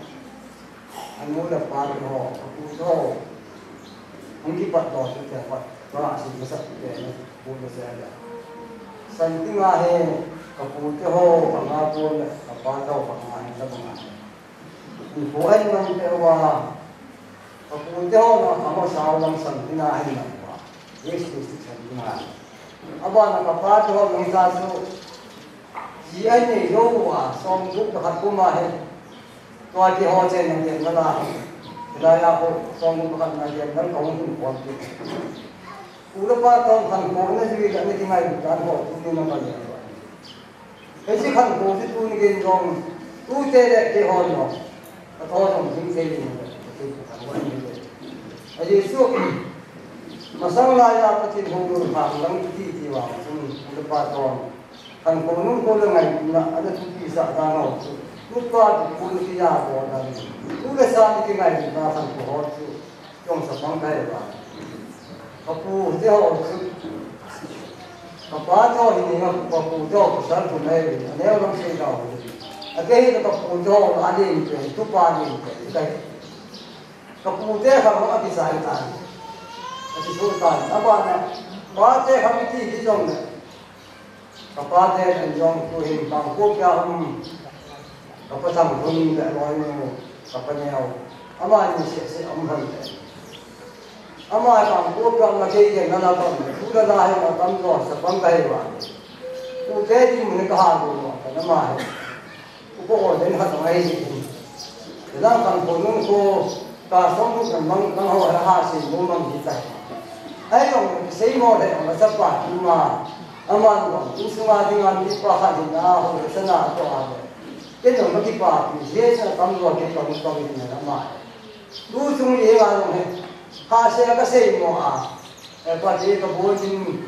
Anu le pa ho. Ku ho. Hung kipat to te pat. Tua si masa te na. Ku masa da. San ti nga he. Ka pu te ho. Ka nga pu le. Ka pa te ho. Ka nga he. Ka nga he. Hinkho ahin mang peh uva, ka pute ho na, ama sao lang san tina ahin mang uva. Yes, yes, san tina. Abana ka pate ho nang sa chu, ji ahin nei jou uva, song group pakhat kum ahi. Tua ti ho chen nang chen na la. Hilai a ho, song group pakhat nang chen nang kong tum kon ti. U le pa tong khankho na jui le, na kingai dan ho, tu ni na ma le. Hiche khankho chu tuni gei jong, tute le keiho jong, ka tho jong jing thei ding, ka thei ding, ka thei ding. Ajeh chu, masang laiya Pathen hung lhung lang ti ti vang chun, u le pa tong, khankho nungkho le ngailutna, ana thupi sah dan ho chu, tupa tu pu ni kiya bol dan, tu le sa ni kingailutna khankho ho chu, Chong sa pang kai ba. Ka pute ho chu. Ka pate ho hi ni nga ka pute ho pasal tu mai. Aneo lam sei dau. Ake hi ka pute ho a lim pe, tupa lim pe. Kai. Ka pute kha ho a kisai tan. A kisu tan. Abana. Pate kha mi ti ki jong le. Ka pate kan jong tu hin Kangpokpi a um, ka pa Thangthun le loi nu, ka pa Neo. Amani seh seh um lhon te. Ama Kangpokpi a um na kei ken na la pam, tu la la he ma tam lo, sa pam ka he wa. Pute dinmun ka ha lo, ka na ma he. Upa ordain khat jong ahi jeh in. Hilang khankho nungkho, ka song nung kan mang, mang ho ha ha sei mo mang hi tai. Ahi jong, sei mo le, ma chapa, ma, aman jong, insunga dinga mipa khat hin a, ho le sana to a le. Ken jong ma kipapi, je sa tam lo, ke tam tam ni na ma. Tu chung ye nga jong he. Ha se ka sei mo a. E pa ti ka bo jin.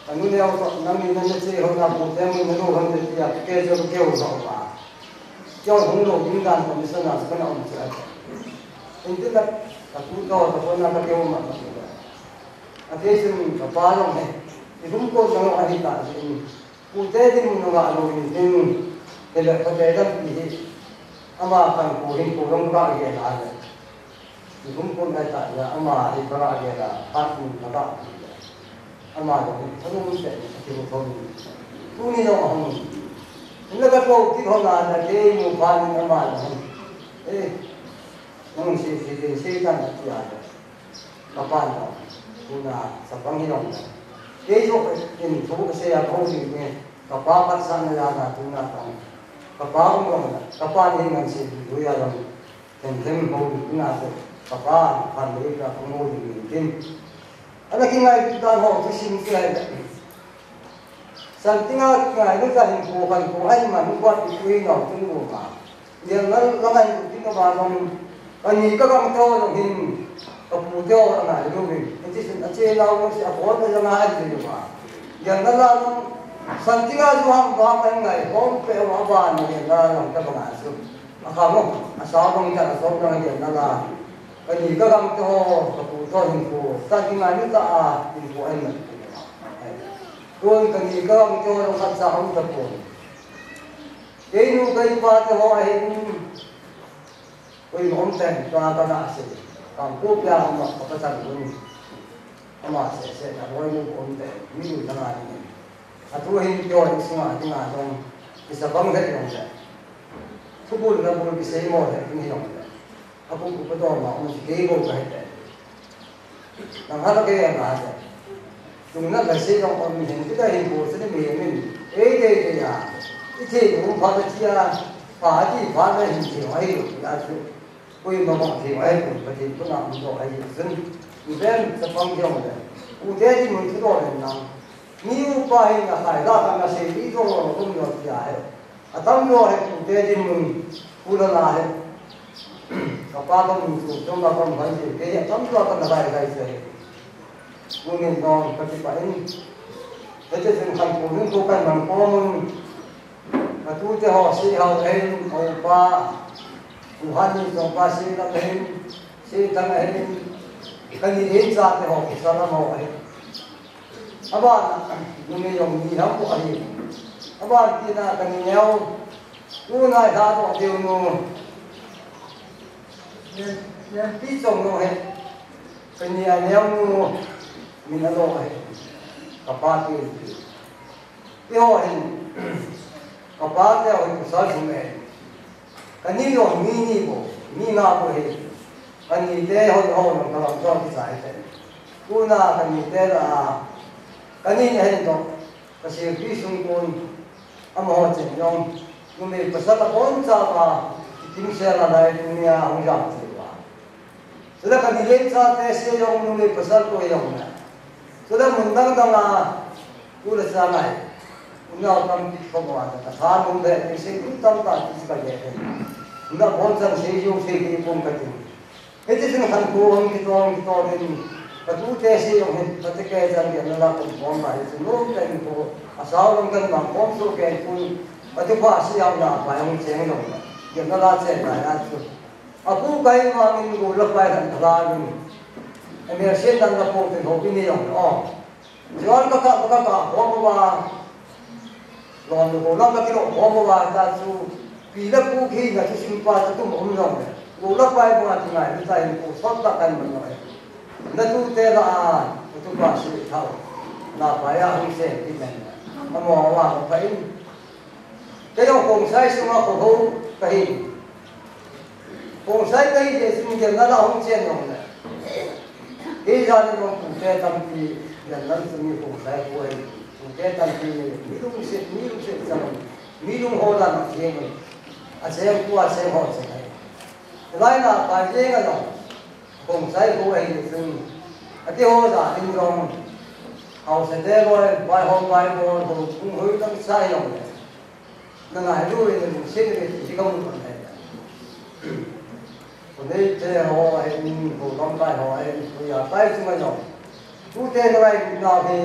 Ka nu neo toh, nangni na na che ho na pu te mun na nu han te tia, ke jo ke ho ho ba. Keo hung lo ding dan ko mi sa na sa na um che a. In te ka, ka tu to, ka ko na ka ke ho ma ma. A ke sin ka pa lo he. I hum ko na lo a hi ta sin. Pu te din mun na lo in tin. Te le ka te dan pi hi. Ama khankho hin ko long ka ge na le. Nikum kum lai ta ya ama hi ka ra ge la, phat mun ka ba. Ama lo ni, thanu mun te, ki ko thon. Tu ni lo hon. Ni la ka ko ki ho na na ke mu pa ni ama lo hon. Eh, nang si si si si tan ti ya. Ka pa lo. Tu na sa pang hi lo. Ke jo in tu ka se ya ko ni ni. Ka pa pat sa na ya na tu na ta. Ka pa um lo na. Ka pa ni ngan si tu ya lo. Themthem houlim ding a chu, ka pa, phan le ka hung houlim ding tin. Ana kingai dan ho thusim chu ahi. San tinga kingai le ka hin ko kan ko ahi man ko pi ko hi nau tin ko ma. Nia ngal la ngai ko tin ka ba long. Ani ka gam to long hin. Ka pu te ho ana le lu hin. Ti sin a che lau si a ko na jang a ai le ma. Nia ngal la long. San tinga ju ham ba kan ngai ko pe wa ba ni la long ka ba ngai su. A kha mo, a sa bang ta, a sa bang ta, na la. Ka ni ka gam te ho, ka pu to hin pu, ta ki nga ni ta a, hin pu ai na. Tun ka ni ka gam te ho, ka sa hong ta pu. Kei nu kei pa te ho, a hin. Koi mo om ten, ta ka na se. Ka pu pia mo, ka pa sa ni. Ama se se, ka roi nu om ten, mi nu ta na ni. A tu hin kyo in sunga, ti nga dong. Ki sa bang he dong le. Thubul na bul kisei mo le, ni jong le. Akum upa dom a, um si kei bo ka hete. Nang hala kei a na hete. Tung na ka sei jong um hin, kita hin bo sini mi min. Ei, ei, ei, ya. Iti, um, pa ka tia, pa ati, pa na hin ti, ai, ya, su. Koima bang thei mai, Pathen tuna um doh ahi chun. Iben chapang jong le. Ute dinmun thudoh hen lang. Mi upa hin akhai la kan asei ti doh lo kum doh tia ahi. Atam doh ahi ute dinmun pula la ahi. Kapa kamu chu chom la kamu han ti te atam doh kan lai lai se. Kunin dong kati pa in. Tete sin kan kunin tu kan man komun. Katute ho si hau ahin, aupa, u han ni tong pa si lam ahin, si tang ahin, kani in chate ho, kisa lam ho ahin. Abana, numi jong ni ham ko ahin. Aban tina kani neo, u nai ha to diu nu. Nen, nen pi chong nu ahin. Kani a neo nu, min a lo ahin. Kapa pi. Eiho hin, kapa te ho hin pasal thum ahin. Kani jong mi ni bou, mi nga bou ahin. Kani te ho, ho jong kalam jong kisai te. Tuna kani te la, kani ahin toh, kasilpi sung kon, amaho chen jong, numei pasal abon chauva, kitimsel a lai tunia hung jam thei uva. Chule kani le chate se jong numei pasal ko jong na. Chule mun dang dang a, u le cha ngai. Unau tampi khom uva, ka tha nung le, ti se kum tam ta ti se ka le. Una bon chan se jong se ki pum ka tin. Hiti sin khan ko hung kitong kitong in. Katute se jong hin, kate ke chan ge na la kum pom ma, hiti nung ka in ko. Asao long kan ma pom so ke kun. Kate pa si au na pa jong cheng jong. Ge na la chen na ya chu. Apu kai ma min go la pai han la min. Ame se dan la po tin ho pin ni jong. Oh. Chuan ka kah, ka kah khawm uva, lawn lu ko lam ka kilawh khawm uva, ta chu pi le pu khi na thusim pa chu tum um zawng le. Lu la pai bunga ti ngai, lu ta in pu sawt ta kan man lo e. Na tute la a, na tu pa si thau. Na pa ya hung se ti men. Amaho a, ka in. Kei jong Khongsai sunga kho ho ka hi. Khongsai ka hi le chun gel na la hung chen jong le. Kei jani jong pute tampi gel na chun mi Khongsai ko hi. Pute tampi ni mi lungset, mi lungset chang. Mi lung ho la na chen. A chen ko a chen ho chen hai. Lai na pa jeng a jong. Khongsai ko ahi chun, ati ho ja in jong, hausa te loi, bai ho, bai ho, ho, kung hoi tang sai jong le. Na ngai lu in, na lungset in, ti ka mu kan le. Ko nei te ho ahi, ko lam kai ho ahi, ko ya kai chunga jong. Tute na ngai na hi,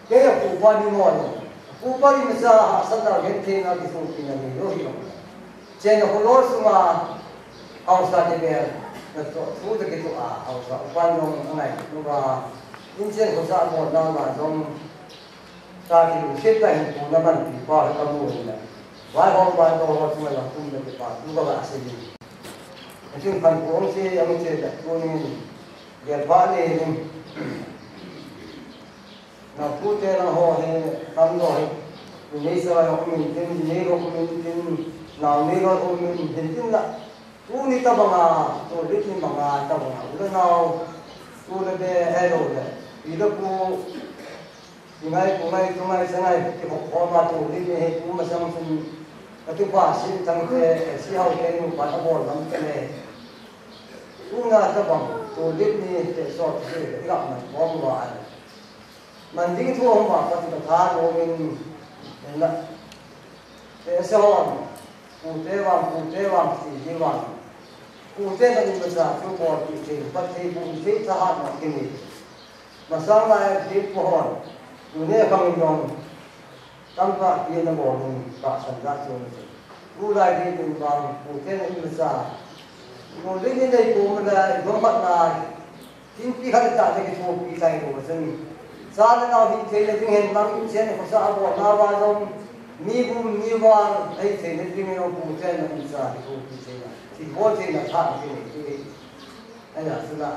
Kei a pupa ni mo lo. Pupa ni masa ha sa da gen te na ki fu ki na ni lo hi lo. Chen a kho lo sunga hausa te be na to thu te ki to a hausa upa ni lo ngai no ba. In chen ko sa mo na ma jong ta ki lu se ta hin ko na man pi pa ka mu ni na. Wa ho ba to ho sunga la kum de pa tu ba ba se ni. Chin pan ko se ya mu che da ko ni. Ge pa ni ni. Na pute na ho he, tam lo he. Nei sa ho min tin, nei lo min tin, nau nei lo min tin tin la. Tu ni ta banga, tu lit ni banga ta banga. U le nau, tu le be he lo le. Pi le pu, ti ngai, pu ngai, tu ngai, sa ngai, ti ho ho ma tu lit ni he, tu ma sang sun. Ka tu pa sin tang te, si hau te nu pa ta bol lam te le. Tu na ta bang, tu lit ni te so ti, ti ka man bom wa ai. Man ding thu hung vang kati ka tha lo min, en la. Te se hon, pute vang, pute vang, ti hi vang. Pute na in masa chu bol ti thei, pat thei, pu thei, thahat na kini. Masang lai ti pu hon, tuni khang in dong. Tamtah pi na bol in tahsan da chu na chu. Tulai ding in vang, pute na in masa. Ko ding in dei ko ma la, i bom pat na. Thingpi khat ta na kithopi tai ko ma chun. Cha le nau hi thei na ding hen lang in chen ko sa a bol na va jong. Mi bum mi vang, ei thei na ding in pute na in sa kithopi thei na. Thi bol thei na tha na thei na thei. Ai na chu na.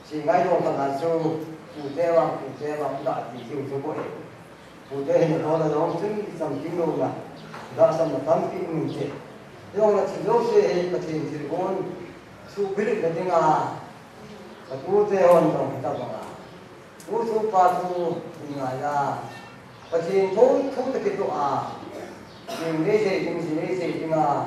Si ngai lo ka na chu. Pute vang, pute vang, da ti chu chu ko. Pute hin ko la jong chun i cham ding lo na. Lhahsamna tampi um in che. Jong la thil jouse hi Pathen thilgon suhbulhit na dinga, ka tute hon jong hita banga. Tu chu pa chu i ngai a. Pathen thu, thu te kitoh a. Ding nei sei ding, ji nei sei dinga.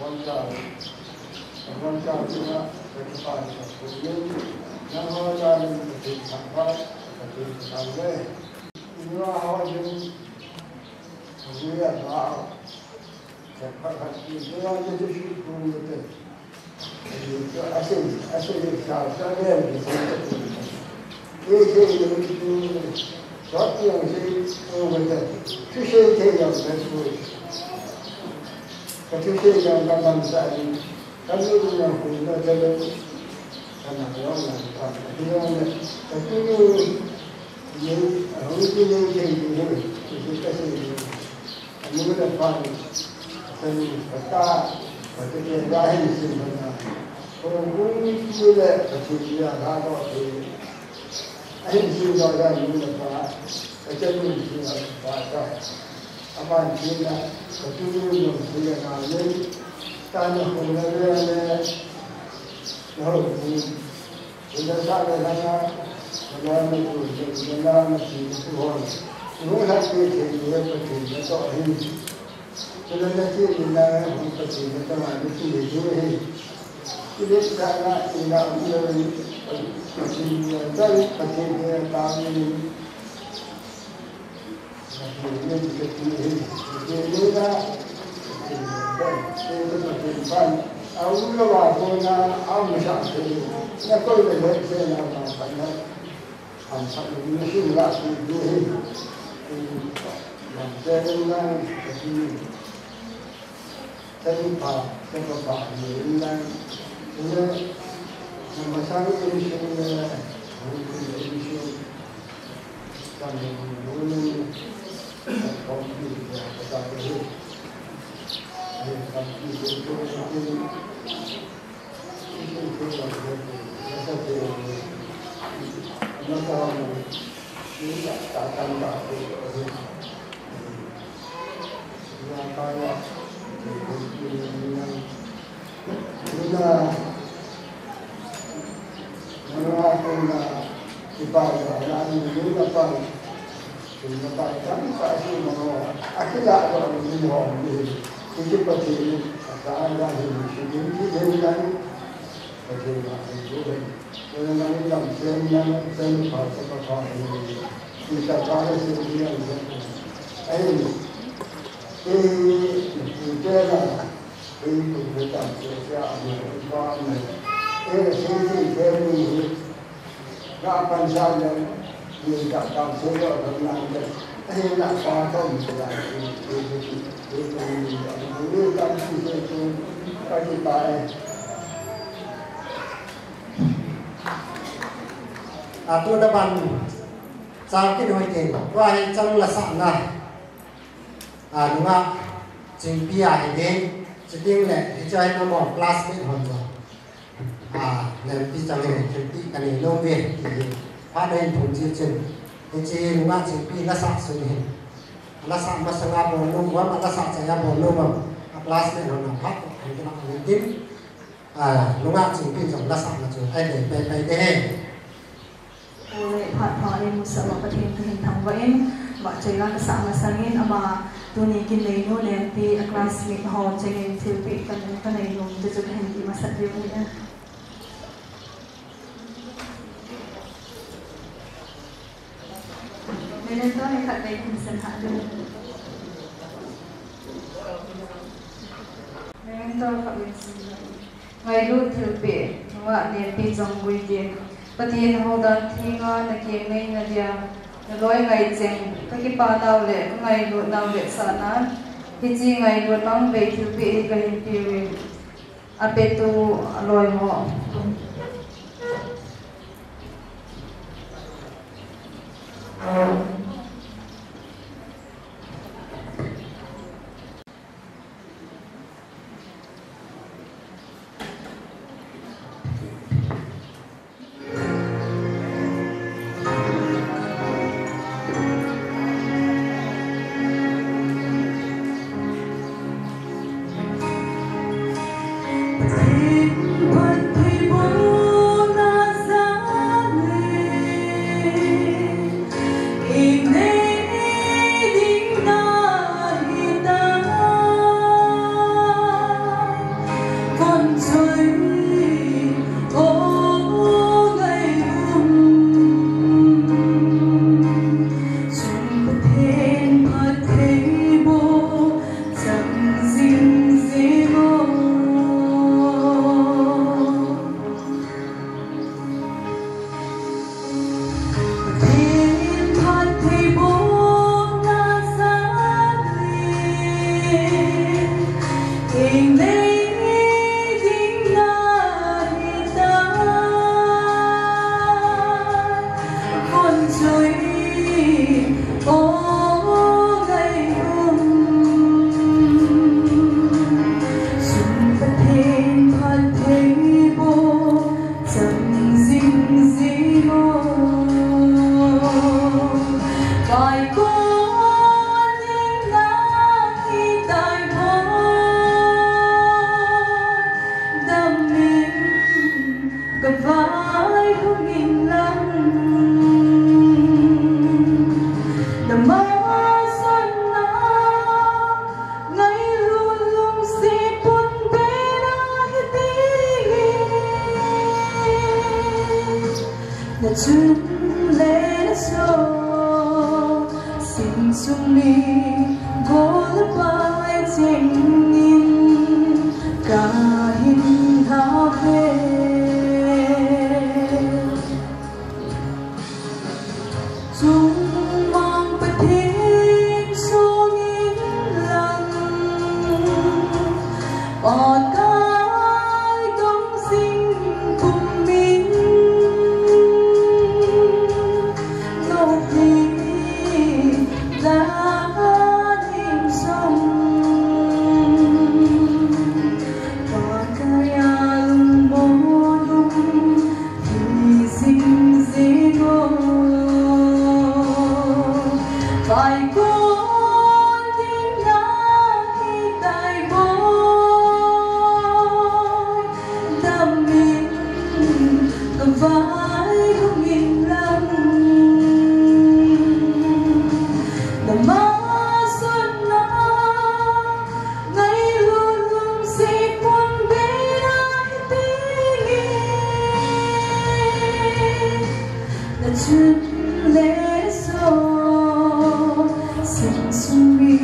Roncha, Roncha China, Roncha China, Roncha China, Roncha China, Anu le pa ni, kata ni, kata, kata ke la hin sin bana. Ko kum ni le, kata ni ya la do ke. Ahin sin do ya nu le pa, kata ni sin ya pa ta. Aban sin na, kata ni nu sin ya na ni, ta na ko na le ne, na ho ni. Ina sa le langa, ina na tu, ina na tu tu hon. Ina na tu tu tu pa tu na to hin. Ina na tu ina na hon pa tu na to ma ni tu ni tu hin. Ina sa na ina ina pa tu na to pa tu na ta ni. Atu da ban chang kin hoi tin, tua hi chang la sa na. A, nunga Chingpi a hi ding, chiding le, hiche a hin amaho classmate hon jong. A, Nempi chang hi, Chingpi ka nei nom ve, ti hi. Phat na hin phung chi chin. Hiche nunga Chingpi la sa sun hin. La sa masanga bol nom, wa ma la sa chaya bol nom, a classmate hon a phat, hin kina hin tin. A, nunga Chingpi jong la sa na chu, ai dei pai pai de. Ole phat pha in musa wa Pathen kahin thangvah in, vahchoi la kasah masangin ama tuni kin neinu Nempi a classmate ho chengin thilpeh kan kanei nom te chu kahin ti masat diu ahi. Memento hi khatvei hin sen ha diu. Memento khatvei sin. Ngailut thilpeh, nunga Nempi Chongbui tin. Pathen houdan thenga nakeng neina dia, naloi ngaicheng, kakipa nau le, kangailut nau le sahnan, hiche ngailut mang vei thilpeh hi kahin peuvin, apetu aloi ho. Na chun le na so, sin sung ni, gol pai cheng in, ka hin ha ve. Chungmang Pathen sung in lang, Pakai dong sing kum in, no ti la ning song. Pakai a lungmong, Na chun le so, sin sung mi,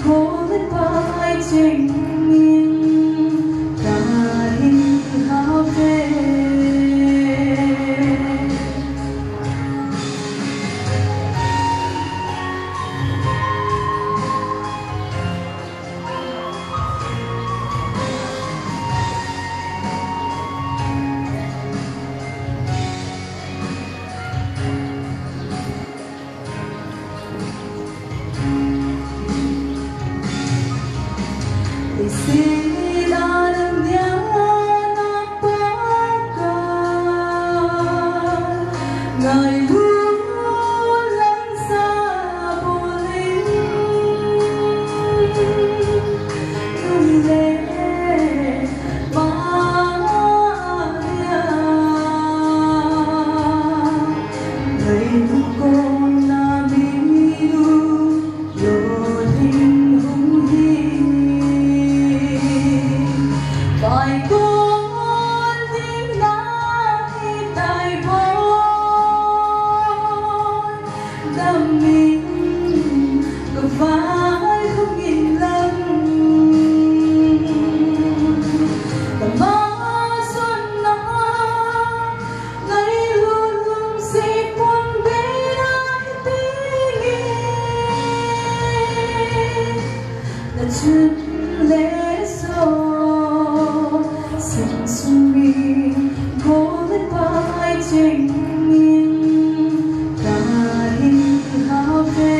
gol pai cheng in, ka hin ha ve. Ngailut lamsa bol in, lunglen mama dia. Ngailut kona mi lu lo ding hung hi. Pai kon ding na hi tai boi. Dam in ka vai khum in lang. Ka ma son na ngailut lungset pon be na hi ting e. Na chun le so, sing sung mi, go le pai cheng in, ka hin ha ve.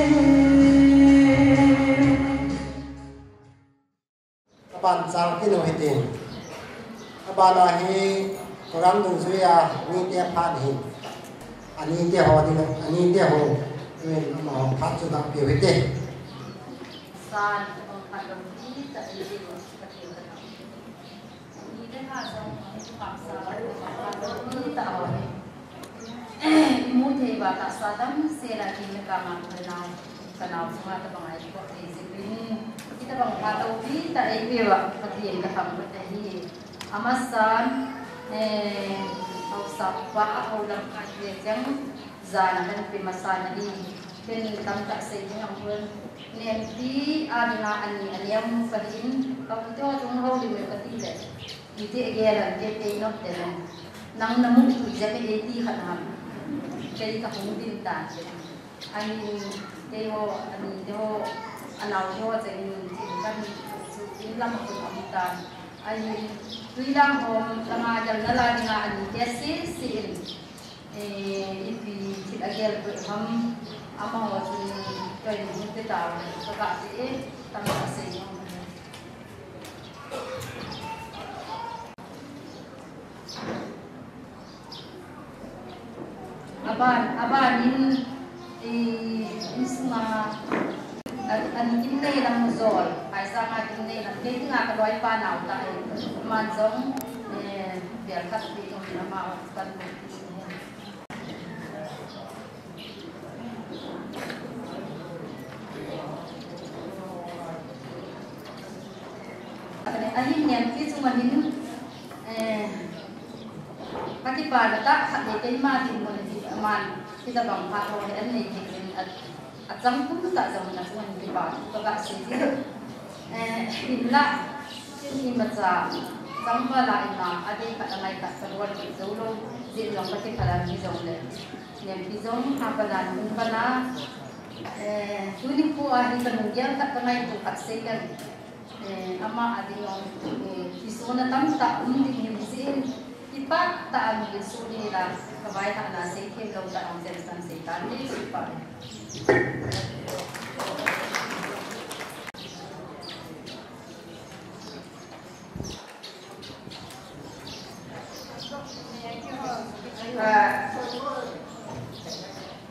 Kaban chang kit u hitin. Abana hi program dungjuia nite phat hin. Anite ho ding, anite ho. Min amaho phat chu dang piu hite. San, tabang phat dong hi, ta ni le ha jong, ni pha sa, tabang phat dong hi, ta ho hi. Imu thei uva tahsa damsel a kin le kama ka nao, ka nao chunga tabang a i koh thei jeh in, hitabang phat tou pi ta ei pe uva, Pathen ka thangvah ahi. Amasan, eh, haosa upa a houlam kai ve cheng, jana kan pe masan ahi. Ken tamtah sei ding aum pon. Nempi a dinga ani, ani amu ka hin, ka u te ho chung houlim le ka ti le. Iti agel a, iti pei not te le. Nang na mu tu jep e ti khat ham. Kei ka hung din tan te. Ahin, kei ho, ani te ho, anao te ho, cheng in, chin kan, chu in lam a kun am tan. Ahin, tui lang hom, langa jal na la dinga ani te si, si in. Eh, ipi thil agel peh ham, amaho chun, kei in hung pe tau, ka ka ti e, tam ka sei hom. Aban, aban in, eh, insunga, a, ani kin nei lam jol, paisa ma kin nei lam, kei dinga ka loipa nao ta e, aman jong, eh, bel khat pi jong in ama, kan Ahin nempi chunga hin, eh, ka kipana tah khat le keima dinmun hi aman, hitabang phat ho hi an nei kit in a, achang kum tah jong na chunga hin kipa ka ga sei ji. Eh, hinla, tin imacha, changval a ima, adei khat angai khat ka bol kit jou lou, jeh jong ka kiphalam hi jong le. Nempi jong, a pana, hung pana, eh, tuni kho a hi ka nunggel khat ka ngaitu khat sei leng. Eh, ama a ding jong, eh, kisona tamtah um ding hi jeh in, kipah tah a nunggel so ni la, ka vaihahna sei them lou tah a jong chen san sei tan ni, kipah.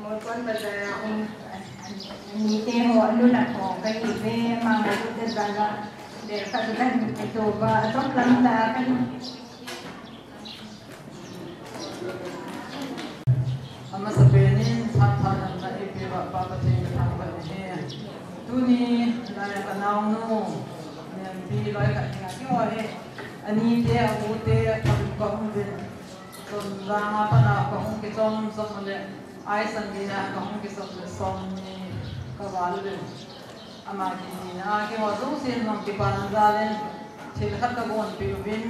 Molkon bazar a um, anite ho, anunah ho kahi ve, ama ngailut te jal a, bel khat dan ito ba, achop lam tah a kahi. Amasapen in, phat pha damna eipeuva Pa Pathen kathangvah ahi. Tuni, lai a kanaonu, Nempi loikhat dinga keiho hi, anite, a-u te, athum kahung uvin. Tonjang a pat a kahung kichom chom le, Aisan dia kahung kichom le, somni kaval uvin. Ama kinina a keiho jousen jong kipana jal in, thil khat kagonpeh uvin,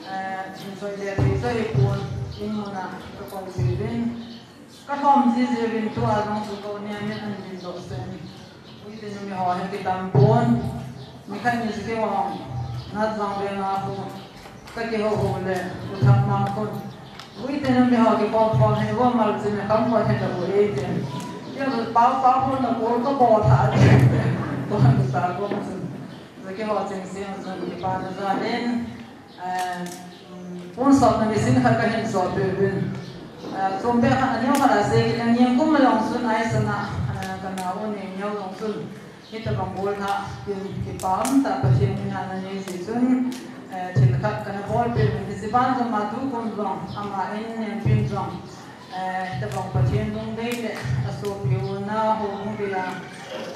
eh, insoi le thei joi pon, in mun a kakolpeh uvin. Kalhom jiji uvin, tua jong chu ka u Nemin ahin dohsah in. Uite numei ho hi kitam pon. Nikhat ni chu keiho, Nathang venga khu kakihou hou le, U Thangmang khun, uite numei ho kikhom khom hi, vo mal chun kham ko he ta u e ti. Tia pao pao khun na kol kabol tha. Tua sa ko chun. Keiho cheng seng chun kipana jal in, eh, um, pon sotna machine khat kahin sotpeh uvin. Eh, Tum be khat a neo khat a sei kit a, niang kum a jong chun aisana, eh, ka nau u nei neo jong chun hitabang bol kha, kin kipa um tah Pathen min a na nei jeh chun, eh, thil khat kana bol peh uvin, hiche ban jong a tukum jong ama in neng pin jong, eh, hitabang Pathen lungdei le asopi u na houbung dia,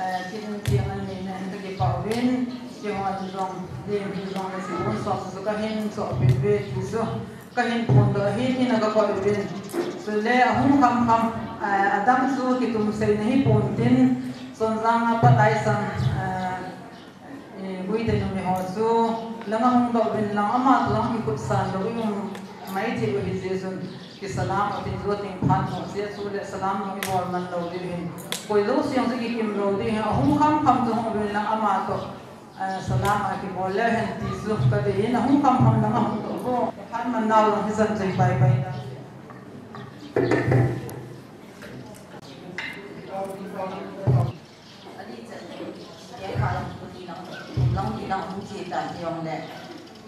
eh, kin thiang an nei na in ka kipa uvin, keihon jong, lim hi jong le si un sok su ka hin sok peh uve ti chu. Ka hin phondoh ahin, in a ka koi uvin. Chule ahung kham kham, eh, adam chu kitum sei na hi pon tin, Sonjang a pat aisang, eh, eh, Guite numei ho chu lang ahung doh uvin lang, ama chu lang kikhut san lou i um mai thei u ahi jeh chun, kisalam u tin, ju ting phat mo sia chule salam jong i bol man lou diu hin. Koi lou siang chu kikim lou diu hin, ahung kham kham chu hung uvin lang ama toh. Ah, salam a kibol le hen ti chu ka dei in, ahung kham kham lang ahung doh ko. Phat man nau lang hi jan jeng pai pai ta. Ani chan le, ya kha lang ko ti lang, lang ti lang hung chi ta ti jong le.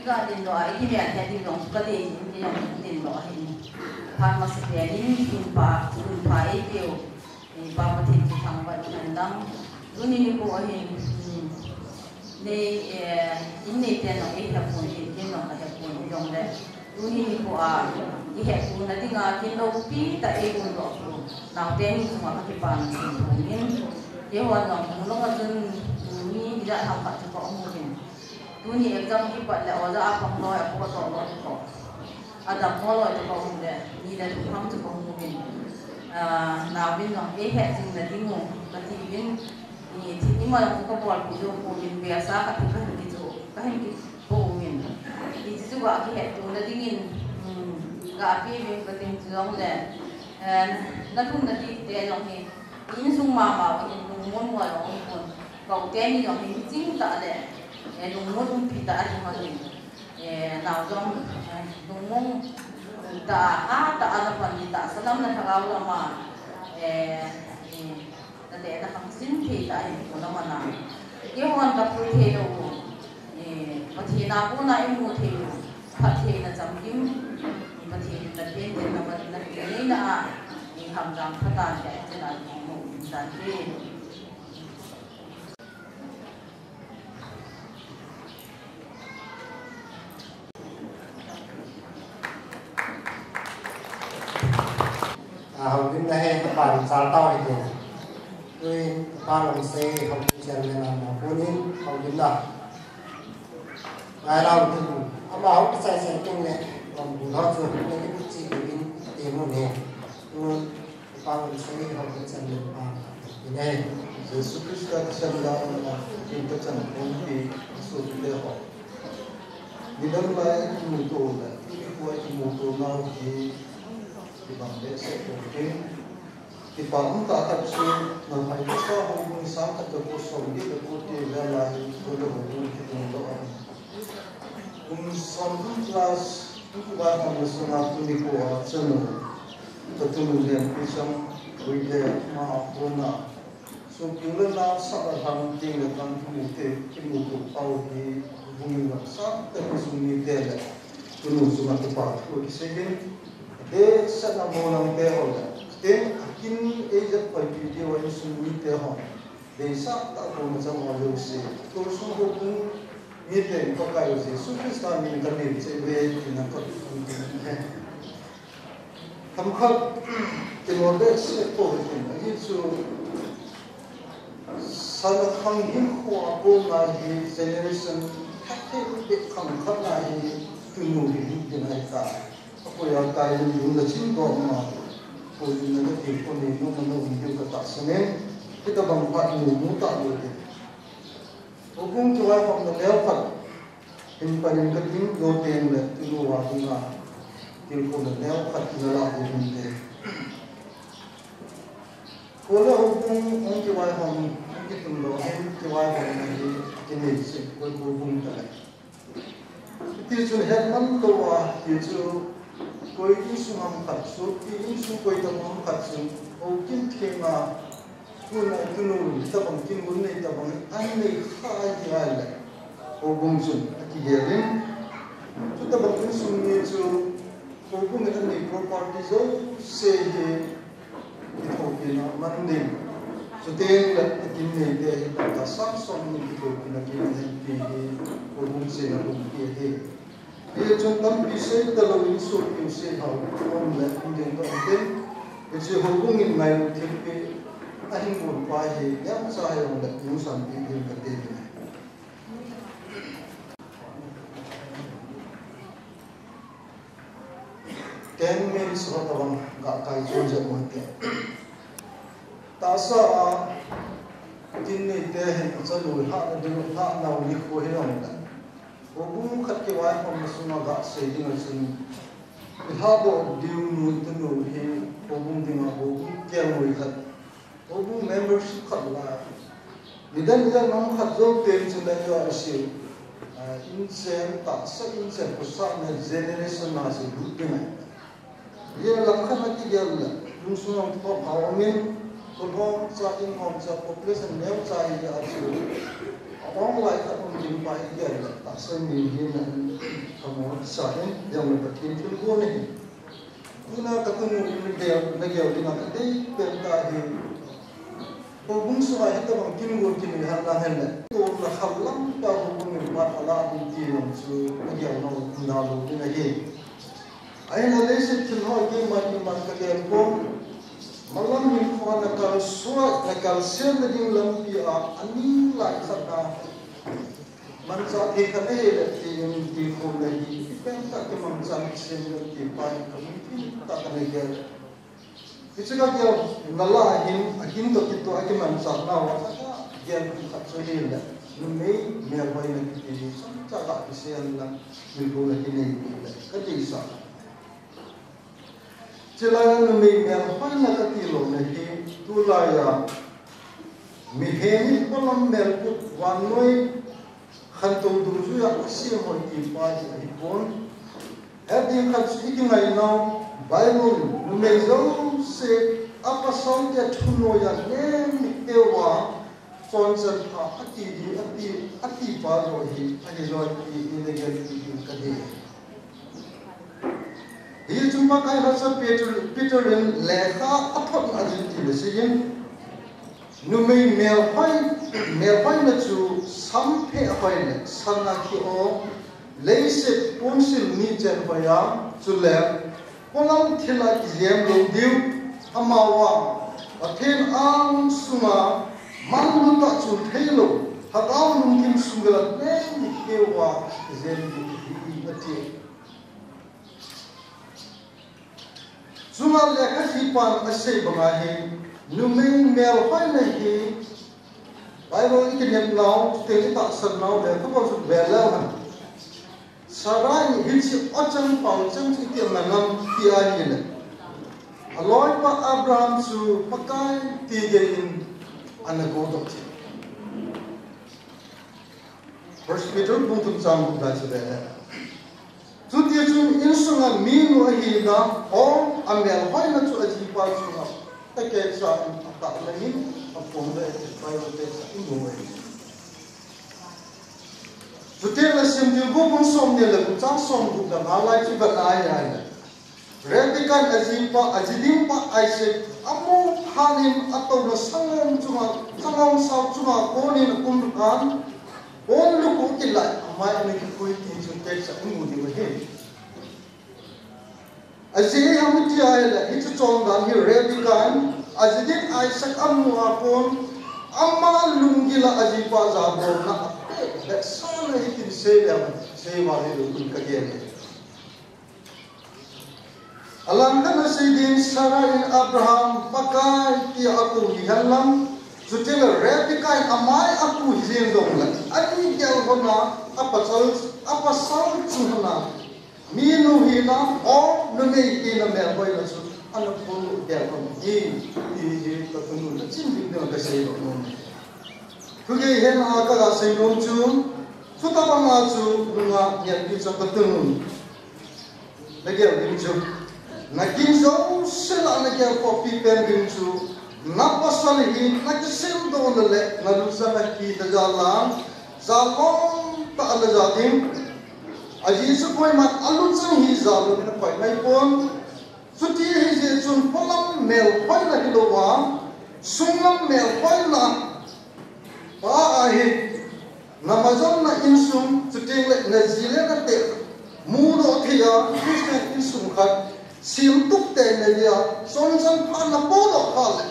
Iga din doh a, i ki me a ti ding jong ka dei in, ti jong din doh a hin. Phat masa pen in, in pa, in pa ei keu. Eh, Pa Pathen chu thangvah in lang. Tuni nikho ahin, hmm, nei, eh, in neite nong ei hepon, in, in nong ka hepon, hijongle. Tuni nikho a, i hepon na dinga, kin loupi tah ei umdoh u. Naote ni chunga ka kipana chun thum in. Keiho nong, nong a chun, hmm, mi ijat ham khat chu ka um uvin. Tuni exam kipat le oja a pang loi, a po to loi ko. Adam ho loi to ka um le, ni le thum ham chu ka um uvin. Ah, naovin jong ei het jing na ding u, ka ti uvin, i thi ni ma jong chu ka bolpi jou pouvin, besa khat hi ka hin kichu, ka hin kipo uvin. Hiche chu ga kihetto na dingin, um, ga pe uvin ka tin chu jongle, eh, na lhun na ding te jong hi, insung mama u hin lungmon mo jong um pon. Ka u teni jong hi miching tah le, eh, lungmon umpi tah ahi hon in. Eh, nao jong, eh, lungmong tah a, tah a na pan ni tah, salam na lhagao lama, eh, eh, na te na khang sin thei tah in ko na mana. Keihon ka pui thei lou, eh, Pathen a kona i mu thei lou, phat thei na chamkim, Pathen na pen ten na mat na pen na a, eh, ham jam phat a te, te na mo tan te. A, houlimna hi kapan chal tau hite. Tuin kapa Lungsei houlim chairman a mo punin houlimna. Ngai lau tin, ama hou kisai sai tin le, lam bu ho chu, le ni bu chi bu in, ti mu ne. Tuin Jesu Christa thisan dan a, kin ka chan pon ti, Jesu te ho. Nidang lai kimuto le, kimuto nau hi, kibang behseh pon tin. Kipa um tah khat chu, na hai sa ho bung sang khat ko som ki ko ti le lai, ko le ho bung ki tung lo. Kum som plus, kum plus, kum plus, kum plus, kum plus, ka tunu lian pi chang, ui le ma a kona. Sopi le nao sah a lhang ting le tang kimu te, kimuto pau hi, vungin lam sang te kisung ni te le, tunu chunga kipa thu kisei in, te sa na mo lang te ho le, te akin ei jat pai pi te wa insung ni te ho. Deisah tah kona chang a jouse. Tusun houbung miten Pakai u Jesu Christa min in kanei cheh uve tina kahin ti ahi. Themkhat kinol behseh pou hitin, ahi chu sana khang hinkho a kona hi generation khat thei bep khang khat na hi tunu hi hin tin ahi ta. Apoya kai lung lung la chin ko ma. Ko lung na ka ti ko ni no na no video ka ta sane. Kita bang phat nu nu ta lo te. Houbung kivaihomna neokhat hin panin ka ding lo teng le tunu a dinga tilkhouna neokhat na la ding hin te. Ko le houbung hung kivaihom, hung kitundoh hin kivaihomna hi kinei seh, ko houbung ta le. Hiti chun het man lou a, ti chu koi insung ham khat chu, ti insung koi tam ham khat chu, hou kin theng a, tuna tunu, tabang kin gun nei tabang an nei kha a hi a le, houbung chun a kigel in, chu tabang insung ni chu, Houbung in anei property jouse hi kithopina man ding. Chuteng le akin neite hi tahsa sang som ni kithopina kin nei ti hi houbung chena houbung hi ahi. Hichun tampi sei talou in sopi sei hao um le um ding toh um ding. Hiche houbung in ngailu thilpeh ahin gonpa hi neocha hijongle nungsanpi ding kati ding. Ten minutes ho tabang ga kai chun jep mo te. Tahsa a kin neite hin achanu lhahna ding, lhahnau nikho hijongle, houbung khat kivaihomna sunga gasei ding a chun, ilhahdoh diu nu tanu hi houbung dinga houbung kelngoi khat, houbung membership khat la, nidan nidan nam khat jou teng chun la jo asei, ah, inchen tahsa, inchen khosahna generation a chu lut ding ahi. Hijeh a langkhat a kigel le, lungsung a thopha um in, khulhom cha, inhom cha, population neocha hi a chu, a-ong lai khat um ding pa hi kigel le, tahsa mi hina in, kamo sa in, jong le Pathen thilgon ahi. Tuna katunu in nagel, nagel ding a kadei pen tah hi, houbung sunga hitabang kin gon kin nei hal lang hen le, tuna khat lam tah houbung in pan ala ding ti lang chu nagel nau um da lou ding ahi. Ahin a leiset thil ho keiman, keiman kagel pon, malam hinkho a nakalsua, nakalsemna ding lampi a, aning lai khat na, manchah thei khat ahile, ti in ti khom le hi, ipen tah kimangcha sem le ti pa hi kamu tin tah kana gel. Hiche kagel na lah a hin, ahin toh kitoh a kimanchah nau a khat a gel khat chu ahile, numei melhoina kiti hi chomcha ga kisei a lang, milhou na kinei le, kadeisah. Chulai a numei melhoina kati louna hi, tulai a mihem in polam melput vannoi khantou dungjuia asem hoi ti pa hi ahipon. Hetding khat chu ikingai nau, Bible in numei jouse a pasal te thunoiya nem mi teuva, chonset pha ati ding, ati, ati pa joh hi, ahi joh ti hi nagel ti ding kahi. Hichun Pakai lhacha Peter, Peter in lekha athotna a jin ti le sei in, numei melhoi, melhoina chu sampheh hoi le, sana khi o, leiset ponsil ni chen hoiya, chule, polam thila kijem lou diu, amavang, Pathen angsunga, manlu tah chul theilou, lhagao lungthim sunga la nem mi teuva, kijem diu hi ati. Chunga lekhajipan asei banga hi, numei melhoina hi, Bible ikinep nau, chuteng itahsan nau le, tabang chu vel leu hen. Sarai in hiche o chang pao chang chu iti ana ngam ti ahile, aloipa Abraham chu Pakai tigei in ana kou doh che. First Peter bung thum chang gup la chu vel le. Chuti chun insunga minu ahina, o, amelhoina chu ajipa chunga, takehcha in atahna in, aphong le, Bible tekcha in mu e. Chuteng le Simthilbu bung somni le gup chang somgup le nga lai chu vet na ahile, Rebekah in ajipa, aji ding pa Isaac amu phat in atouna sangongsao chunga, sangongsao chunga konin akum phat, kon luku kilai, amai ana kikhui ti chu tekcha in mu diu ahi. Ajeh ham iti ahile, hiche chondan hi Rebekah in, aji ding Isaac amu a kon, ama lunggil a ajipa jabolna apeh, vetsahna hitin sei le, sei val hilou in kagel e. Alangkhat a sei ding Sarah in Abraham Pakai tia akou hi henlang, chutile Rebekah in amai akou hi jeng jongle, ani gel hon a, apasal, apasal chung hon a, minu hina, o, numei hina melhoina chu, ana phondoh gel hon hi, ti hi, katunu le chin ding ding kasei lou nom. Thugei hena kaga sei nom chu, chutobanga chu, nunga gelpi chu katunu. Nagel ding chu, nakin jouse lah a nagel khohpi pen ding chu, napasal hi nakisemdoh na le nalungsan a kidang jal a, jalom tah a naja ding. Ajeh chu koiman aluchang hi jal uvin aphai mai pon. Chuti ahijeh chun polam melhoina hilouva, sunglam melhoina pa ahi. Namajonna insung, chuteng le naji le nate mudoh thei a Christian insung khat semtup tei nadia, chonchang pha napodoh kha le,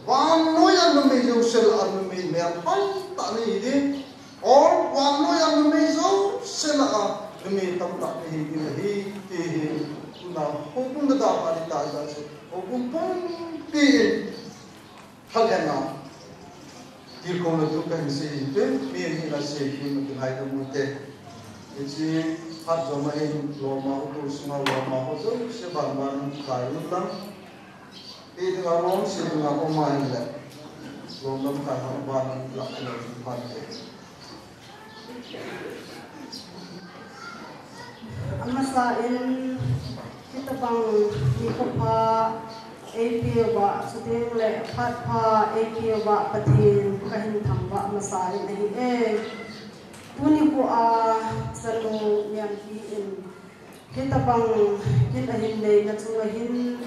vannoi a numei jouse lah a numei melhoi tah nahi ding. Or vannoi a numei jouse lah a numei tamtah nahi ding ahi, ti hi tuna houbung nadalhah ding tah jeh chun houbung pumpi in thalhenga tilkhouna thu kahin sei in tin, mi in asei kit ma kingai dam ute. Hiche phat joma hin loma utu sunga loma ho jouse banban in kai lut lang. Ti dinga lom sei dinga um ahin le, lom lamkai ho banban in lah a lom phat te. Amasa in, hitobang nikho pha eipeuva, chuteng le phat pha eipeuva Pathen kahin thangvah masa in ahi e. Tuni nikho a chanu Niampi in hitobang kin ahin neina chunga hin,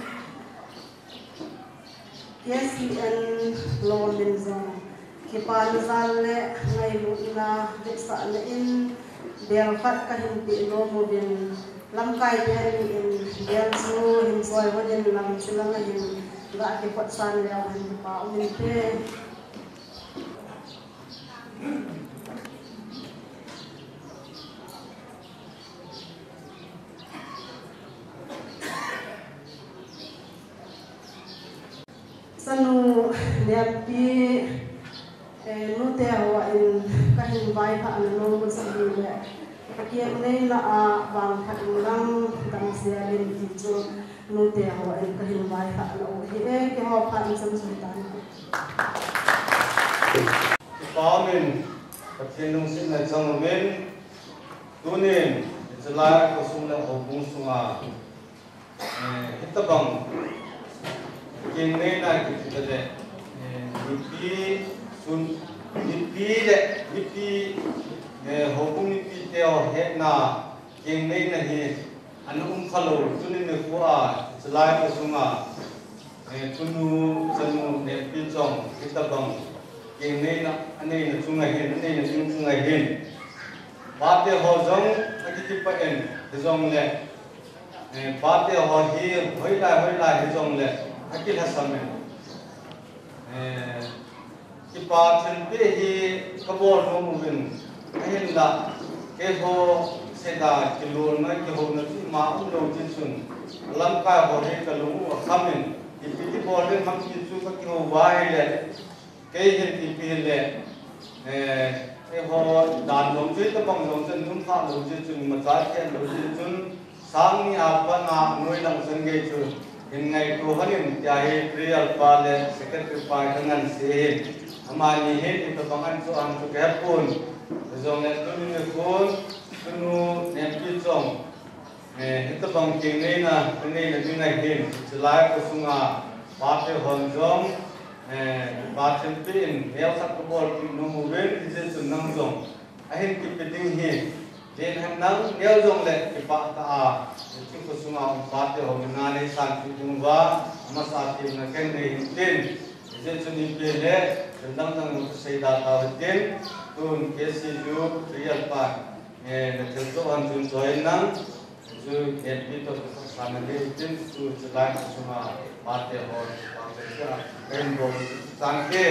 K C N lom in jong kipana jal le ngailutna vetsahna in bel khat kahin pe nom uvin, lamkai te ni in bel chu hin choi hon in lam chu lang a hin ga kikot san leu hen kipa um inte. Chanu Niampi, eh, nute ho in kahin vaithah na nom u chu ahile, akeng neina a vangphat in lang damsel in ti chu nute ho in kahin vaithah na u ahi e, keiho phat in chun chun tan. Kipa um in, Pathen lungsetna chang uvin, tunin, hichelai khosung le houbung sunga, eh, hitobang keng neina kiti le, eh, mipi sun, mipi le, mipi, eh, houbung mipi teho hetna keng neina hi ana um khalou, tuni nikho a, hichelai khosunga, eh, tunu, chanu, nepi chong, hitobang keng neina, aneina chunga hin, aneina chung chunga hin, pate ho jong akikipah in, hijongle, eh, pate ho hi hoilai, hoilai hijongle, akilhasam in. Eh, kipa thilpeh hi kabol nom uvin, ahinla, keiho seida kilolna, kihouna chu ima umlou jeh chun, alamkai ho hi kalung u akham in, ipi ti bol ding ham ti chu kakihou uva ahile, kei hin ipi le, eh, keiho dan jong chu hitobang jong chun nungkha lou jeh chun, imacha khen lou jeh chun, sang ni a pat a anoi lang chan gei chu hin ngaito hon in tia hi prayer pa le secretary pa hi kangansei in. Amani hin hitobang an chu an chu kahepon. Hijongle tuni nikhon, tunu Niampi chong, eh, hitobang keng neina, keng neina ding ahin, hichelai khosunga pate hon jong, eh, kipa thilpeh in, neo khat kabolpeh nom uvin, hijeh chun nang jong ahin kipe ding hi, len hen nang neo jongle kipah tah a, hiche khosunga um pate ho mina neisanpeh ding uva, amasa a temna kanei in tin, hijeh chun ipi le, thil dang dang jong kasei da tau hitin, tun K C U prayer pa, eh, nathilto hon chun choi in nang, chu Niampi toh kakopsahna ding tin, chu, chulai khosunga pate ho, pate ho, kahin bol tangte.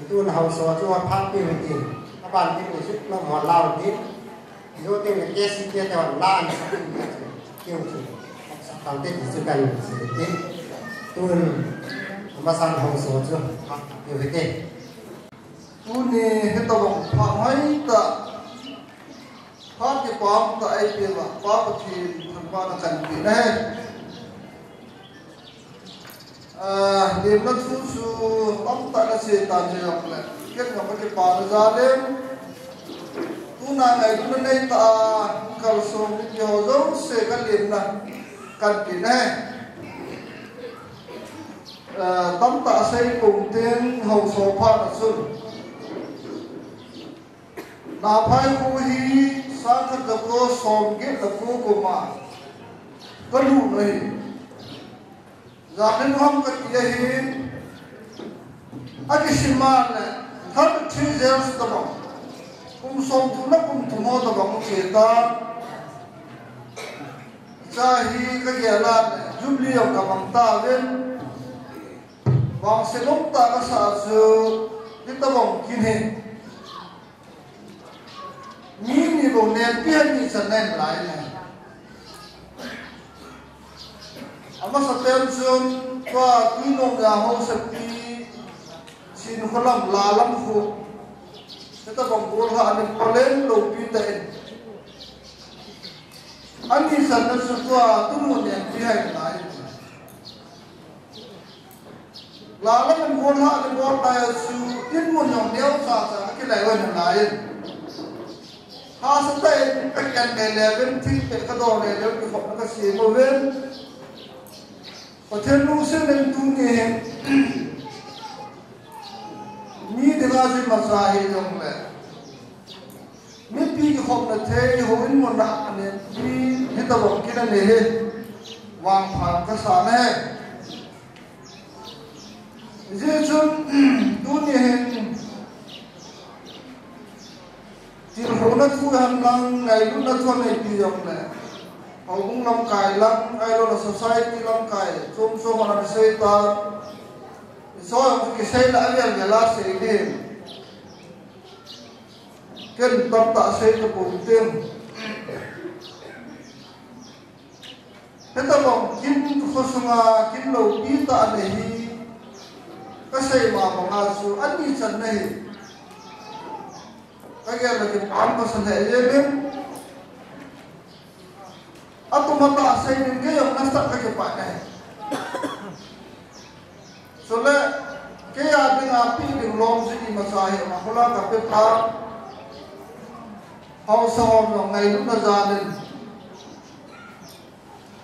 Tun haosa chu aphat peh u hitin, aban tin u chu nom ho lau hitin, jou teng le K C K te hon la an sa tin, keu chu, sa tang te ti chu kan sei hitin, tun, amasan haosa chu aphat peh u hitin. Tuni hitobang phat hoitah, phat kipah tah eipeh uva, Pa Pathen thangvahna kahin pe ahi. Ah, lemna thu chu tamtah nasei tan jongle, ken ngam a kipana jal in, tuna ngailutna neitah a, kalsong mipi ho jouse kalemna kahin pe ahi. Eh, tamtah sei pum teng haosa phat a chun. Naphai kho hi sangkhat jako somget le ko kum a kalut ahi. Jan in ham kati ahi. Akisim a le, thirty-three years tabang. Kum somthum le kum thum ho tabang che ta. Cha hi kagel a le, Jubilee jong kabang tauvin. Vangset lom tah kasa chu, hitabang kin hi. Mi ni bou nen pi han ni chan nen lai ne. Amasapen chun, tua Tuinom a haosapi, Sinkholam, Lalam khu. Hitabang bol ha ani palen lou pi ta in. Ani san na chu tua tunu nen pi hai lai. Lalam in bol ha ani bol ta chu tin mun jong neo cha cha kilai wai lai. Hahsa tah in, ka kian ngai le uvin, thingpeh ka do le uvin, kikhopna ka sem uvin. Pathen lungset in tuni hin, mi dinga chu imacha hijongle, mipi kikhopna thei, houin mun a anen pi, hitabang kin anei hi, vangphat kasa ahi. Hijeh chun, tuni hin, tilkhouna thu hen lang, ngailutna thu anei pi jongle, houbung lamkai lang, ahilou le society lamkai, chom chom a ana sei ta, iso jong kisei le avel vel a sei ding. Ken tamtah sei tapou teng. Hitabang kin khosunga kin loupi tah anei hi, kasei ma banga chu ani chan ahi. Kagel le kipa um kasa lheh jengin. Atum a tah sei ding kei jong nasatah a kakipah e. Chule, kei a dinga pe ding lom chu imacha hi ama khola kape pha. Haosa hon jong ngailutna jal in.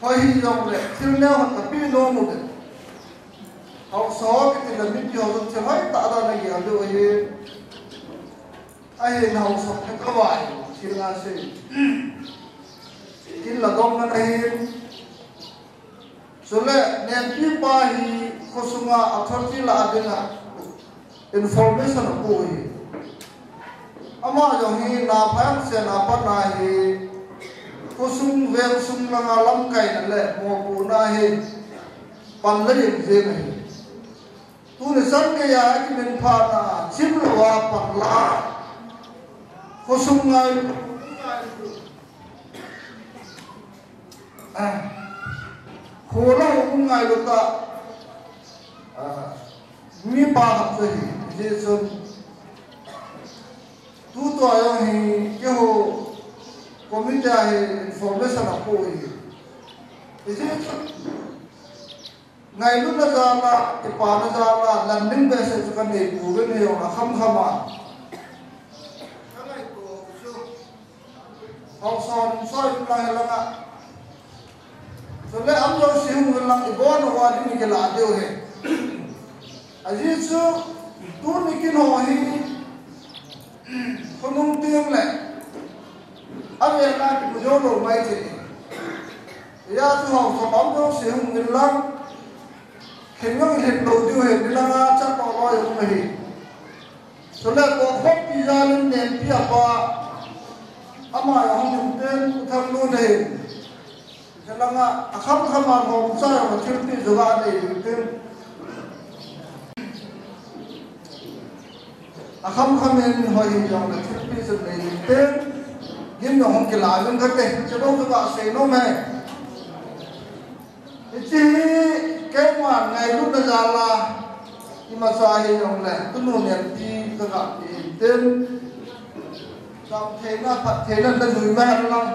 Hoi hijongle, thil neo hon kape nom uve. Haosa ho kiti le mipi ho jong thil hoitah dan a gel diu ahi. Ahin haosa phe kavai, thil na sei. Kin la dong na ahin. Chule, nenpi pa hi khosunga authority la dinga information apu hi. Ama jong hi naphai sena pat na hi khosung vengsung langa lamkaina le mopohna hi pan le jeng jeng ahi. Tuni chan geiya kiminphat na chim louva pan la khosung ngai Ah, kho le houbung ngailu tah, ah, mipa khat chu ahi, hijeh chun, tutua jong hi, keiho committee a hi information apu hi. Hijeh chun, ngailutna jal a, kipana jal a, learning behseh chu kanei pouvin, hijong a khamkham a. Haosa hon soi uvin lang hilanga. Chule amajouse hung uvin lang, ibon uva ding kila diu ahi. Ajeh chu, tuni kin ho hi, khonung teng le, avel a kimu jou lou mai thei. Hijeh chun haosa amajouse hung uvin lang, khenjong lhep lou diu ahi, nilanga chat lou lou jong ahi. Chule kokhompi jal in nenpi apa, ama jong hung in ten, U Thanglun ahi. Hilanga, akhamkham a lhomcha jong thilpeh joh ga nei ding tin. Akhamkham in hoi hijongle thilpeh joh nei ding tin. Gim jong hung kila uvin kate, chubou chu kasei nom e. Hiche hi keiman ngailutna jal a, imacha hijongle, tunu nenpi kagape in tin. Cham theina, phat theina najui ma hen lang.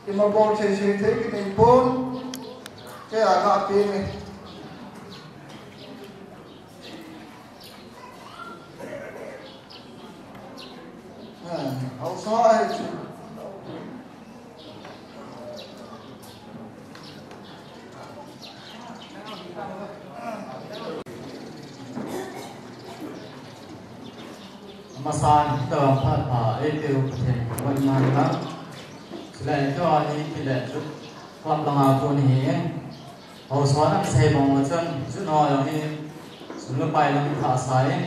Ima bol thei sei thei kinei pon. Kei a gape nge. Ah, haosa ahi chu. Masan, hitobang phat pha eipeu Pathen thangvah in umhen lang. Chule keiho hi kile chu club langa kon ahi. Haosa in asei bang u chun, chu nao jong hi sum le pai lam thah sa in,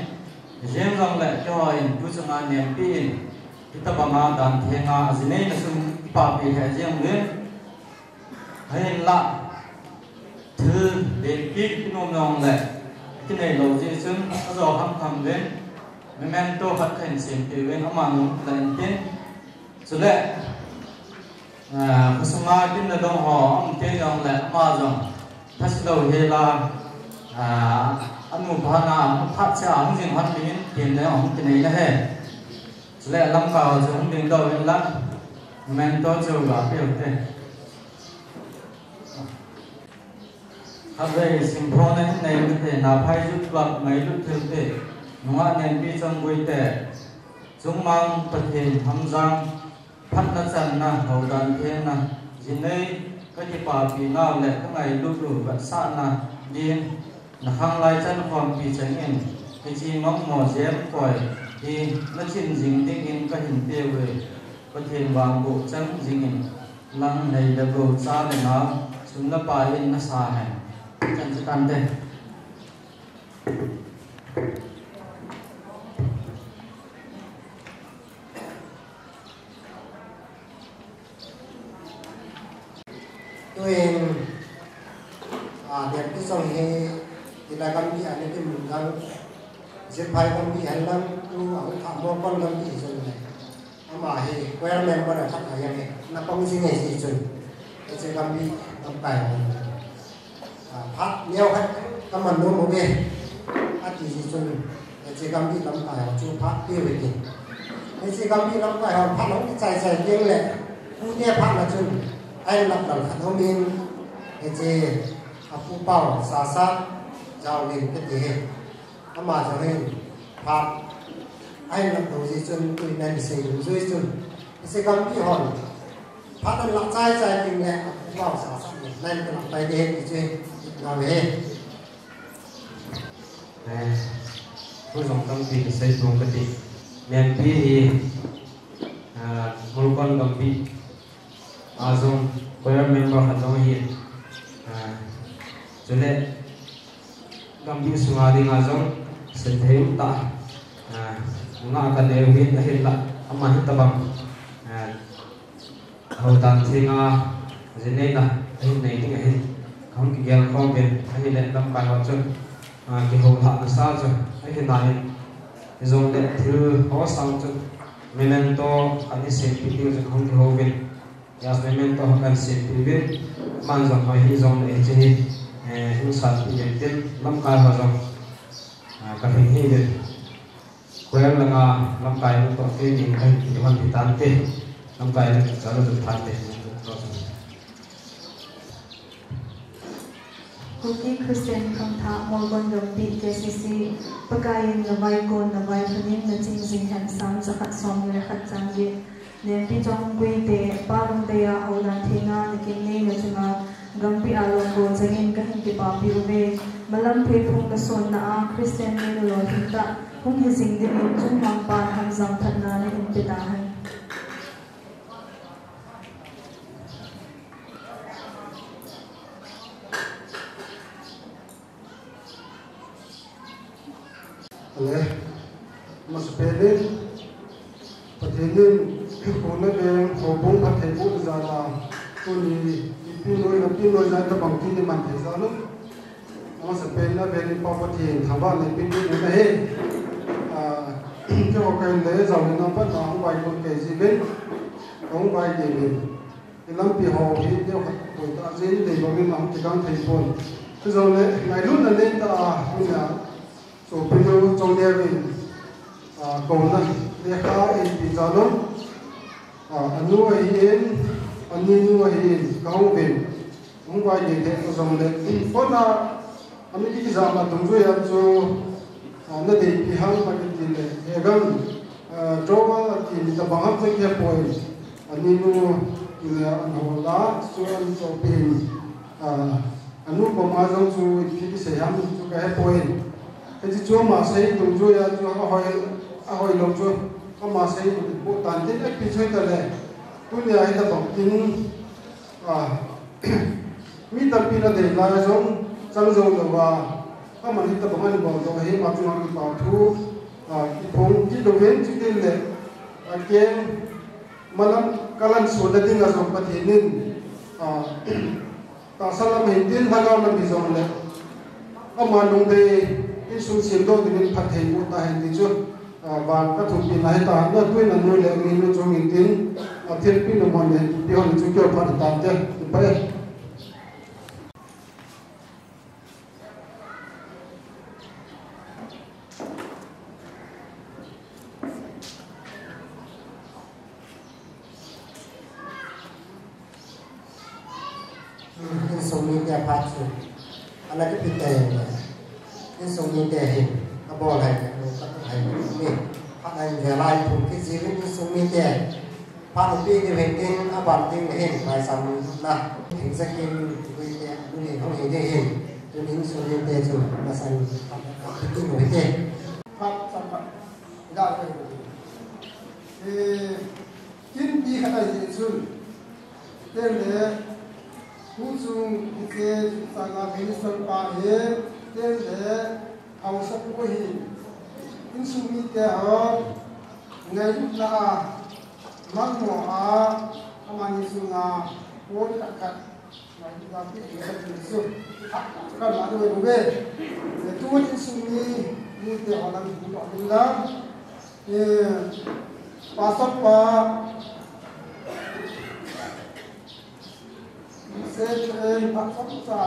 jeng jongle keiho in tu chunga nempi in, hitobanga dan thenga, ajinei na sum kipapi lheh jeng uvin. Ahinla, thil lenpi kinom jongle, kinei lou jeh chun, ajo kham kham uvin, memento khat kahin sempeh uvin, ama nung la intin. Chule, ah, khosunga kin le dong ho, aum teng jongle, ama jong, thase lou hel a, ah, anu phat na, phat cha, hung jing hon dingin, tin le hung kinei na ahi. Chule lamkai ho chu hung dingdoh uvin lang, memento chu ga peh ute. Khatvei simthona hin nei ute, naphai jut vak ngailut thei ute, nungah nempi chonbui te, chungmang Pathen hamjang, phatna channa, houdan thenna, jinei kakipapi nau le kangailut u vetsahna din, nakhang lai chan khompi chengin, hiche mangmo jem koi hi nachin jing dingin kahin peh uve. Pathen vangboh chang jingin, lang nei le gou cha le nao, sum le pai in nasa hen. Chan chu tante. Tuin, ah, nempi jong hi, ila gampi a ana kimu jong, Jiphai gampi hen lang, tu ahung thah Molkon gampi hi jong le. Ama hi choir member khat ahi jeng e, ana pang jing e hichun. Hiche gampi lamkai ho. Ah, phat neo khat kaman nom uve, ati jeh chun, hiche gampi lamkai ho chu phat peh uve tin. Hiche gampi lamkai ho phat hung kichai chai teng le, pute phat na chun, ahin lap lal khat hung in, hiche apu Pau Sasa Jaolin kati hi. Ama jong hin phat ahin lap lou jeh chun, tuin ahin sei lou jeh chun, hiche gampi hon phat ahin lah chai chai teng le, apu Pau Sasa in ahin lah pai ding ahi ti chu, nau he. Eh, khu jong tampi kisei pong kati. Nempi hi, ah, Molkon gampi a jong choir member khat jong ahi. Ah, chule gampi sunga dinga jong sempeh um tah. Ah, nungah kanei u hin ahinla, ama hitobang, ah, houdan thenga, jinei na, ahin nei ding ahin, kahung kigel khom uvin, ahile lamkai ho chun, ah, kihoulhah nasa chu ahi nai. Hijongle thil ho sang chu memento kahin sempeh diu chu kahung kihou uvin. Yes, memento kahin sempeh uvin. Aman jong hoi hijongle hiche hi, eh, hung sanpeh uvin tin, lamkai ho jong, ah, kalhing hih uvin. Choir langa lamkai ho toh keini kahin kihon hi tante. Lamkai ho toh chalou tante. Kuki Christian Khangthah Molkon Gampi K C C, Pakaiyin navaikon navailhunin naching jing hen. Sam chakhat somni le khat chang get. Nempi chonbui te, Pa Lungdeiya houdan thenga nakin neina chunga, gampi a lunggo changin kahin kipapi uve. Malam pheiphung nasonna a, Christian neina lolhing tah hung hi jing dingin, chungmang Pan hamjang phatna nahin pe tahen. Ale, amasapen in, Pathen in, kona veng, houbung phatthei boh jal a, tuni, ipi noi, ipi noi jal tabang tin iman thei jal u. Amasapen in, avel in Pa Pathen thangvahna ipeh in ahi. Ah, keiho kahin le, Jaolin a pat na hung vaikon kei jiuvin, hung vai kei uvin. Ilampi ho hi, neo khat poi tah jeh in, dei bang in ahung kigang thei pon. Hijongle, ngailutna nei tah a, tunia, sopi nu Chongneo in, ah, kouna, lekha eipeh jal u, ah, anu ahin, ani nu ahin, kahung uvin, hung vai ding thei jongle, kona, Ami kiti jat a dungjuia chu, ah, nadeipi ham akiti le, he gam, ah, trauma ati tabang ham chu kahepoi. Ani nu, ah, anhola, chu ahin chohpeh in, ah, anu koma jong chu ipi kisei ham chu kahepoi. Hiche chu ama sei dungjuia chu ahoi, Ahoi lou chu, ama sei u po tan tin, eh, pi choi ta le. Tunia hi ta bang tin, ah, mi tampi na dei lai jong, chang jo jo va, ama hi ta bang an bol jo hi, ma chu ang pa thu, ah, ki phong ki do ven chu tin le, ah, ken, malam kalan so na ding a jong Pathen in, ah, Tahsa lam hin tin, lhagao lam hi jong le. Ama lungdei insung semdoh dingin phatthei boh tahen ti chu, ah, van ka thumpi na hi ta, na tuin a nu le mi nu chung in tin, a thilpi nu mon le, pi hon chu kio phat ta te, ti pa e. Insung mite phat chu ana kipe tei le, insung mite hin abol hai, ka tu hai ni, phat hai ve lai thu kijiu in insung mite phat u pe diu hin tin, aban ding le hin maicham na hin sa kin, mite anu hin hung hi ding hin, tun insung mite chu na san phat u pe ding hin. Phat cham phat da ko. Eh, Kin pi khat ahi chun, tele, hu chung hiche chungchang a minister pa hi, tele, haosapu hi, insung mite ho, ngailutna a, mangmo a, amani chunga, pon khat khat, Pastor pa, Pastor pa,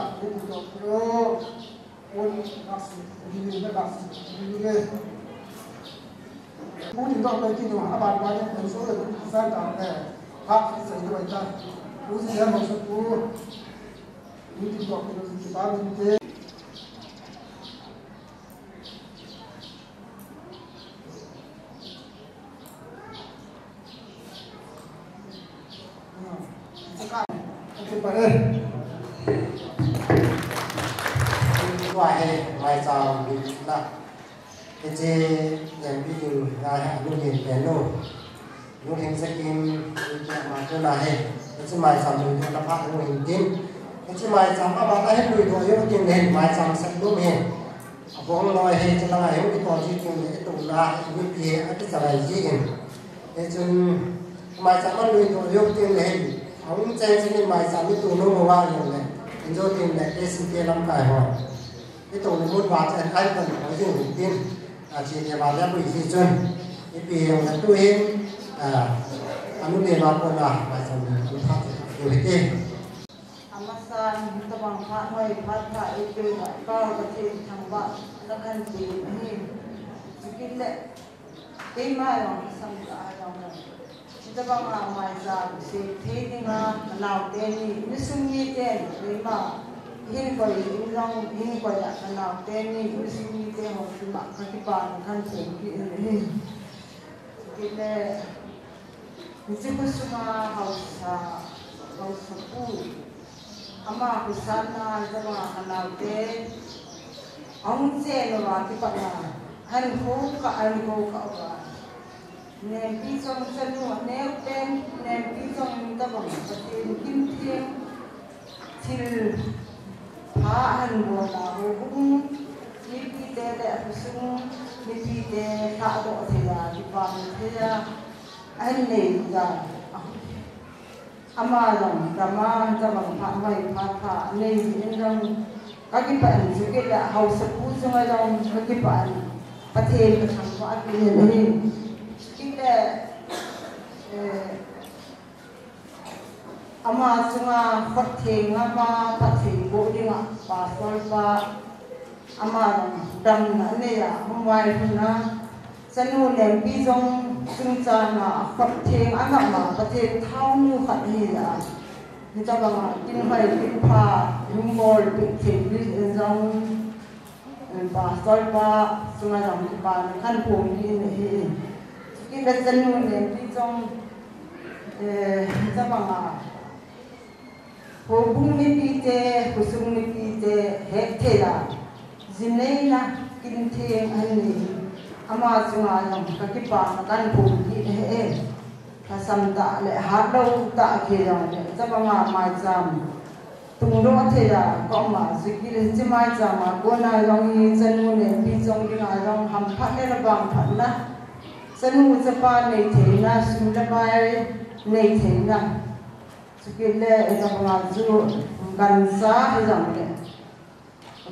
Putin dok pai kinu, aban bai ne, pen so le, Putin san ta le, ha, sai do ita. Putin ya mo so pu. Putin dok pai kinu, ki ba min te. Tua hi maicham na. Hiche Lempi Ding hi anu hin pen u. Nu hin sekin, nu hin ma tu na hi. Hiche maicham lui tu na phat nu hin tin. Hiche maicham ama ta hin lui tu yo tin hin maicham sek nu hin. Abong loi hi, chulanga hi, i to ji tin le, i to na, i mipi hi, ati chalai ji in. Hichun, maicham a lui to jo tin le hi, ahung cheng cheng in maicham i to nom uva jong le, in jo tin le, K C K lamkai ho. I to le mun va chen khai tan ho jing tin, a chi le va le pui ji chun. Ipi jong le tu hin, a, anu le va ko na, maicham le, tu phat, tu hi tin. Amasan, hitabang phat hoi, phat pha, eipeu va, Pathen thangvah, nakhan peh ahi. Chukit le, keima jong, kasam tah a jong. Hitabang a maicham, sep thei dinga, kanaote ni, insung miten, keima, hin koi, in jong, hin koi a, kanaote ni, insung mite ho, kima, kakipana khan peh ahi. Chukit le, Hiche khosunga haosa, haosapu. Ama khosunga jama kanaote. Ahung chen uva kipat a. Ahin kou kah, ahin kou kah uva. Nempi chong chanu, neo pen, nempi chong tabang, Pathen kin theng. Thilpha ahin bol a, houbung mipite le khosung mipite lhahdoh thei a, kipana thei a, ahin nei a. Ama jong, dama, dama phat hoi, phat pha, nei jin jong, kakipah in, chukit le, haosapu chunga jong, kakipah in, Pathen kathangvah in, ahi. Chukit le, eh, Ama chunga khut theng, ama phat theng boh dinga pastor pa, ama jong damna anei a, hung vai lhun a, chanu Lempi jong chungchang a khut theng angam a, Pathen thaonu khat ahi a. Hitabang a kin hoi kin pha, hung bol peh thei ding in jong. Pastor pa chunga jong kipana khan phong ding ahi. Chukit le chanu Lempi jong, eh, hitabang a houbung mipite, khosung mipite, hetthei a, ji neina kin theng ahin nei. Ama chunga jong kakipah na kahin phong kit e. Lhasam tah le hatlou tah kei jong le, chabang a maicham tungdoh thei a ka um a, chukit le hiche maicham a kona jong hi chanu le pi chong dinga jong hamphatna le vangphatna, chanu chapa nei theina, sum le pai nei theina, chukit le chabang a chu gancha hijong le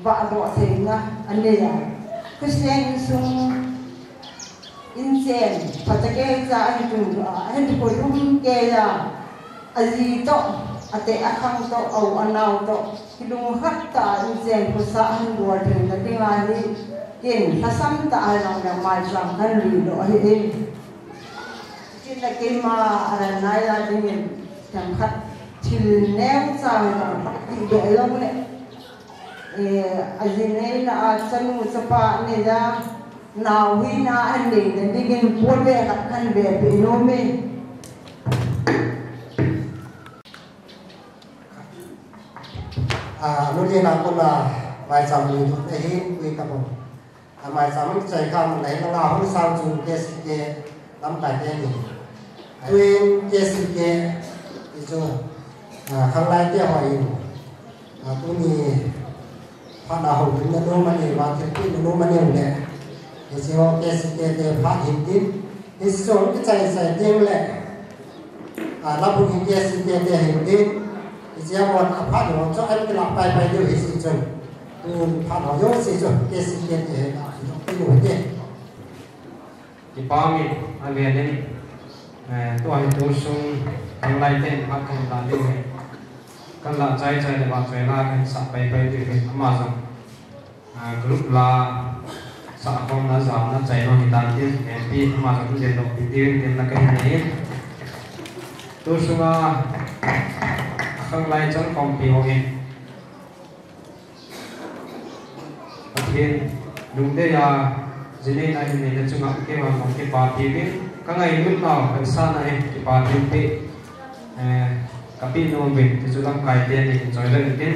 vahdoh theina anei a, Christian insung inchen phatah keicha ahin tungdoh a, ahin kikhom kei a, aji toh, ate akhang toh, a u anao toh kilungkhat tah a inchen khosa ahin bol theina dinga hi, ken lhasam tah a jong le maicham kahin luidoh ahi e. Chukit le keima aranna a dingin themkhat thil neocha jong khat ti be jong le, eh, aji neina a chanu chapa nei a, nao hina aneina dingin pon ve khat kahin vepeh nom e. Ah, nulin a kona maicham luidoh te hin pui tapon. A maicham chai kha mun lai langa hung sang chu K C K lamkai te ni. Tuin K C K ti chu, ah, khanglai te ho in, ah, tuni phat a houlimna nom anei uva, thilpeh na nom anei u le, hiche ho K C K te phat hin tin, hiche ho kichai chai teng le, ah, labu hi K C K te hin tin, hiche ho a phat ho chu ahin kilah pai pai diu hiche chun. Tun phat ho jouse chu K C K te hin a, ti u hite. Kipa min a ven in, eh, tua hi tu sung khanglai ten phat kahin la diu ahi. Kahin la chai chai le vahchoi la kahin sah pai pai diu ahi. Ama jong, ah, group la sah khom na jam na chai nom hitan tin, M P ama jong hin doh pi diu in tin na kahin nei in. Tu sunga khanglai chan khompi ho hin Pathen lungdei a, ji neina hin neina chunga keiman jong kipa tiuvin, ka ngailut nau, ka sa na hi kipa tiuvin te, eh, ka pe nom uvin, ti chu lamkai te ni choi le tin.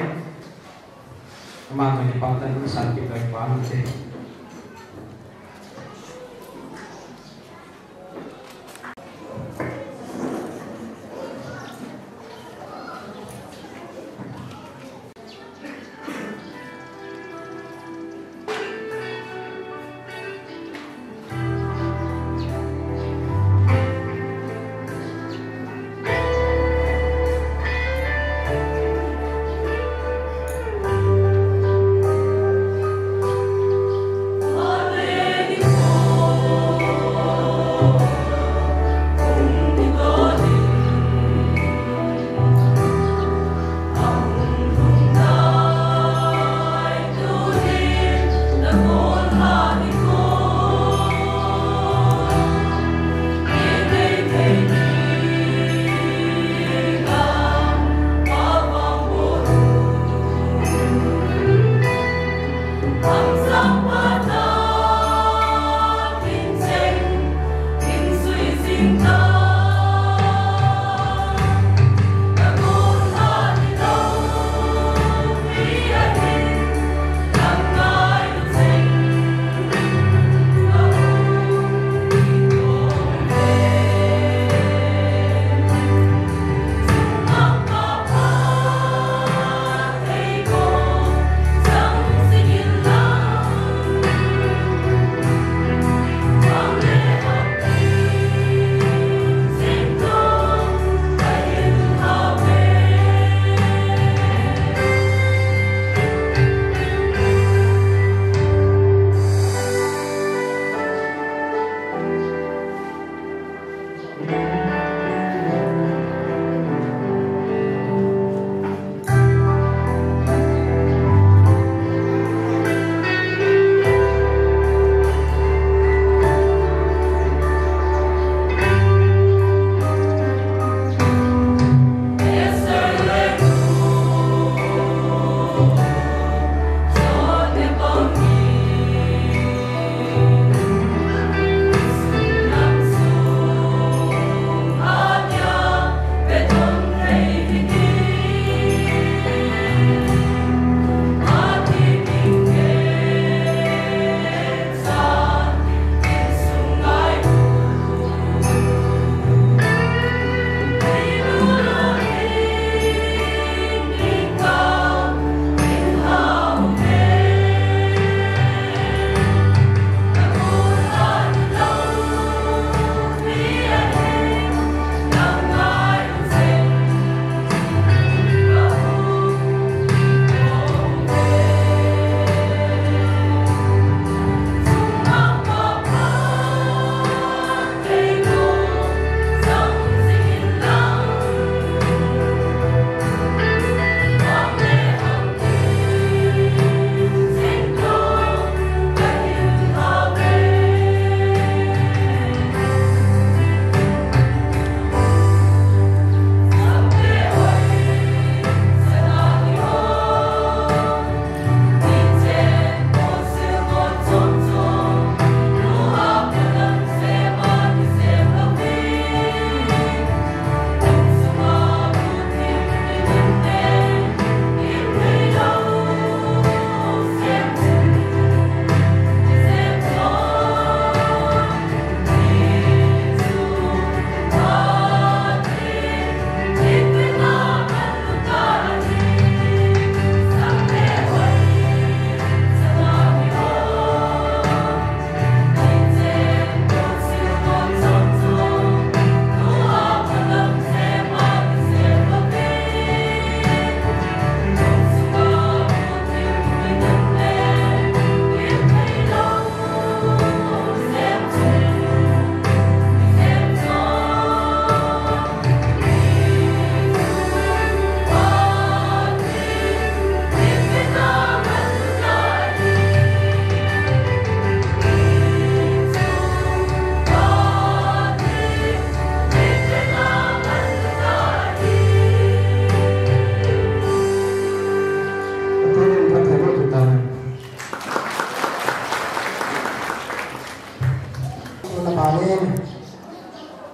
Ama jong kipa tan san kipa pa na te.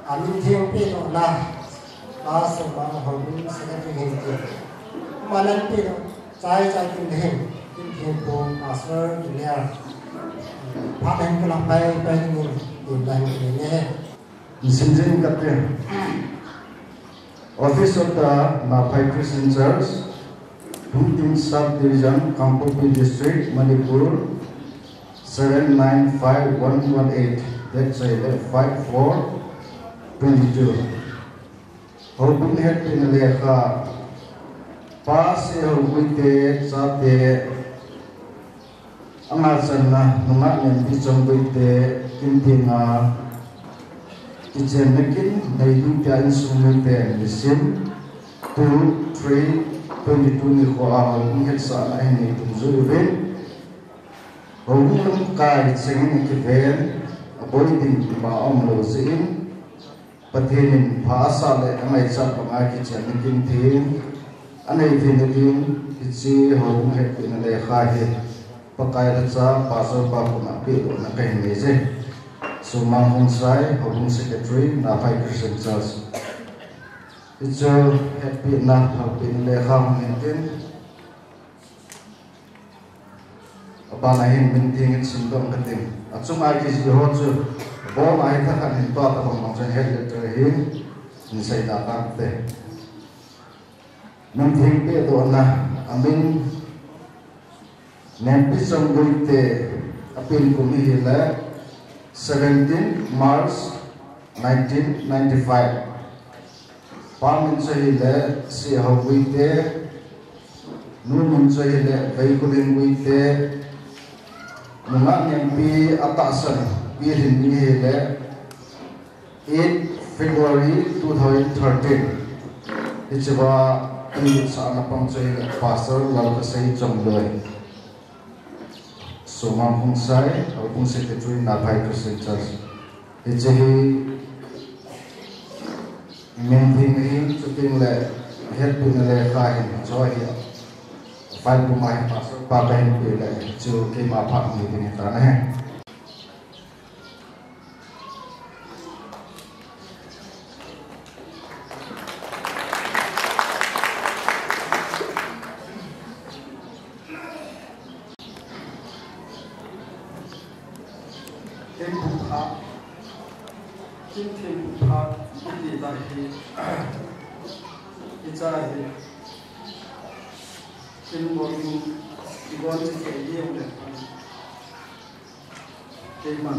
Amin theng pe to la. Pastor ma ho min secretary hin ti. Manan pe to. Chai chai tin hin. Tin hin to pastor nia. Pha hin kala pai pai hin. Tin dan hin ne. Sinjin kate. Office of the Naphai Christian Church, Hungtin Subdivision, Kangpokpi District, Manipur, seven nine five one one eight, date chule five four twenty-two. Houbung hetpina lekha, Pa Sehogui te, chate, Angachanna, nungah Nempi Chonggui te, kin tinga, kichenna kin, nei ding tia insung mite, nisim, two, three, twenty-two nikho a houbung hetsahna ahin nei dungjuiyin. Houbung lamkai chengin akiven, aboi ding ima umlou jeh in, Pathen in pha asah le angaichat banga kichenna kin theng, anei theina ding, hiche houbung hetpina lekha hi, Pakai lhacha, Pastor pa koma pehdohna kahin nei e. Sumang Khongsai, Houbung Secretary, Naphai Christian Church. Hiche hetpina, hetpina lekha hung hin tin, Abana hin min theng in simdoh kating. Achunga kijih ho chu, abona hi thakhat hin toh tabang bang chun head letter hin, hin seida tangte. Min theng pehdohna, amin Nempi Chonggui te, apen kum hi hile, seventeen March nineteen ninety-five. Pa min chu hile, Sehogui te, nu min chu hile, Veikhulinggui te, nungah Nempi atahsan, pi hin ni hile, eight February two thousand thirteen. Hichea, pi sahna pang chu hile, Pastor Lalkhasei Chongloi. Sumang Khongsai, Houbung Secretary, Naphai Christian Church. Hiche hi, min theng hin, chuting le, hetpina lekha hin, chu hi, file bung a hin, Pastor pa kahin pe le, chu keima phat ni ding ahitan ahi. Thempu pha, kin thempu pha, iti ta hi, icha hi, kin bo in, igon chi ke di ong le pan. Keiman,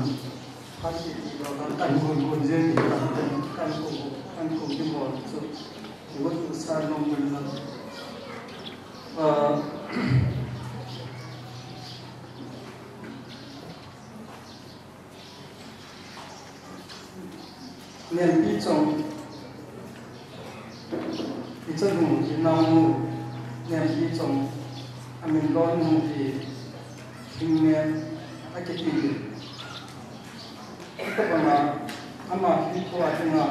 phat iti lo kan kan gon gon jeng di kan kan kan ko kan ko di bo so. Igon sa nong men na. Ah, Nempi Chong, ichanu, inaonu, Nempi Chong, amin lon nu hi, Hingnem, akiti. Tabanga, ama hinkhoa dinga,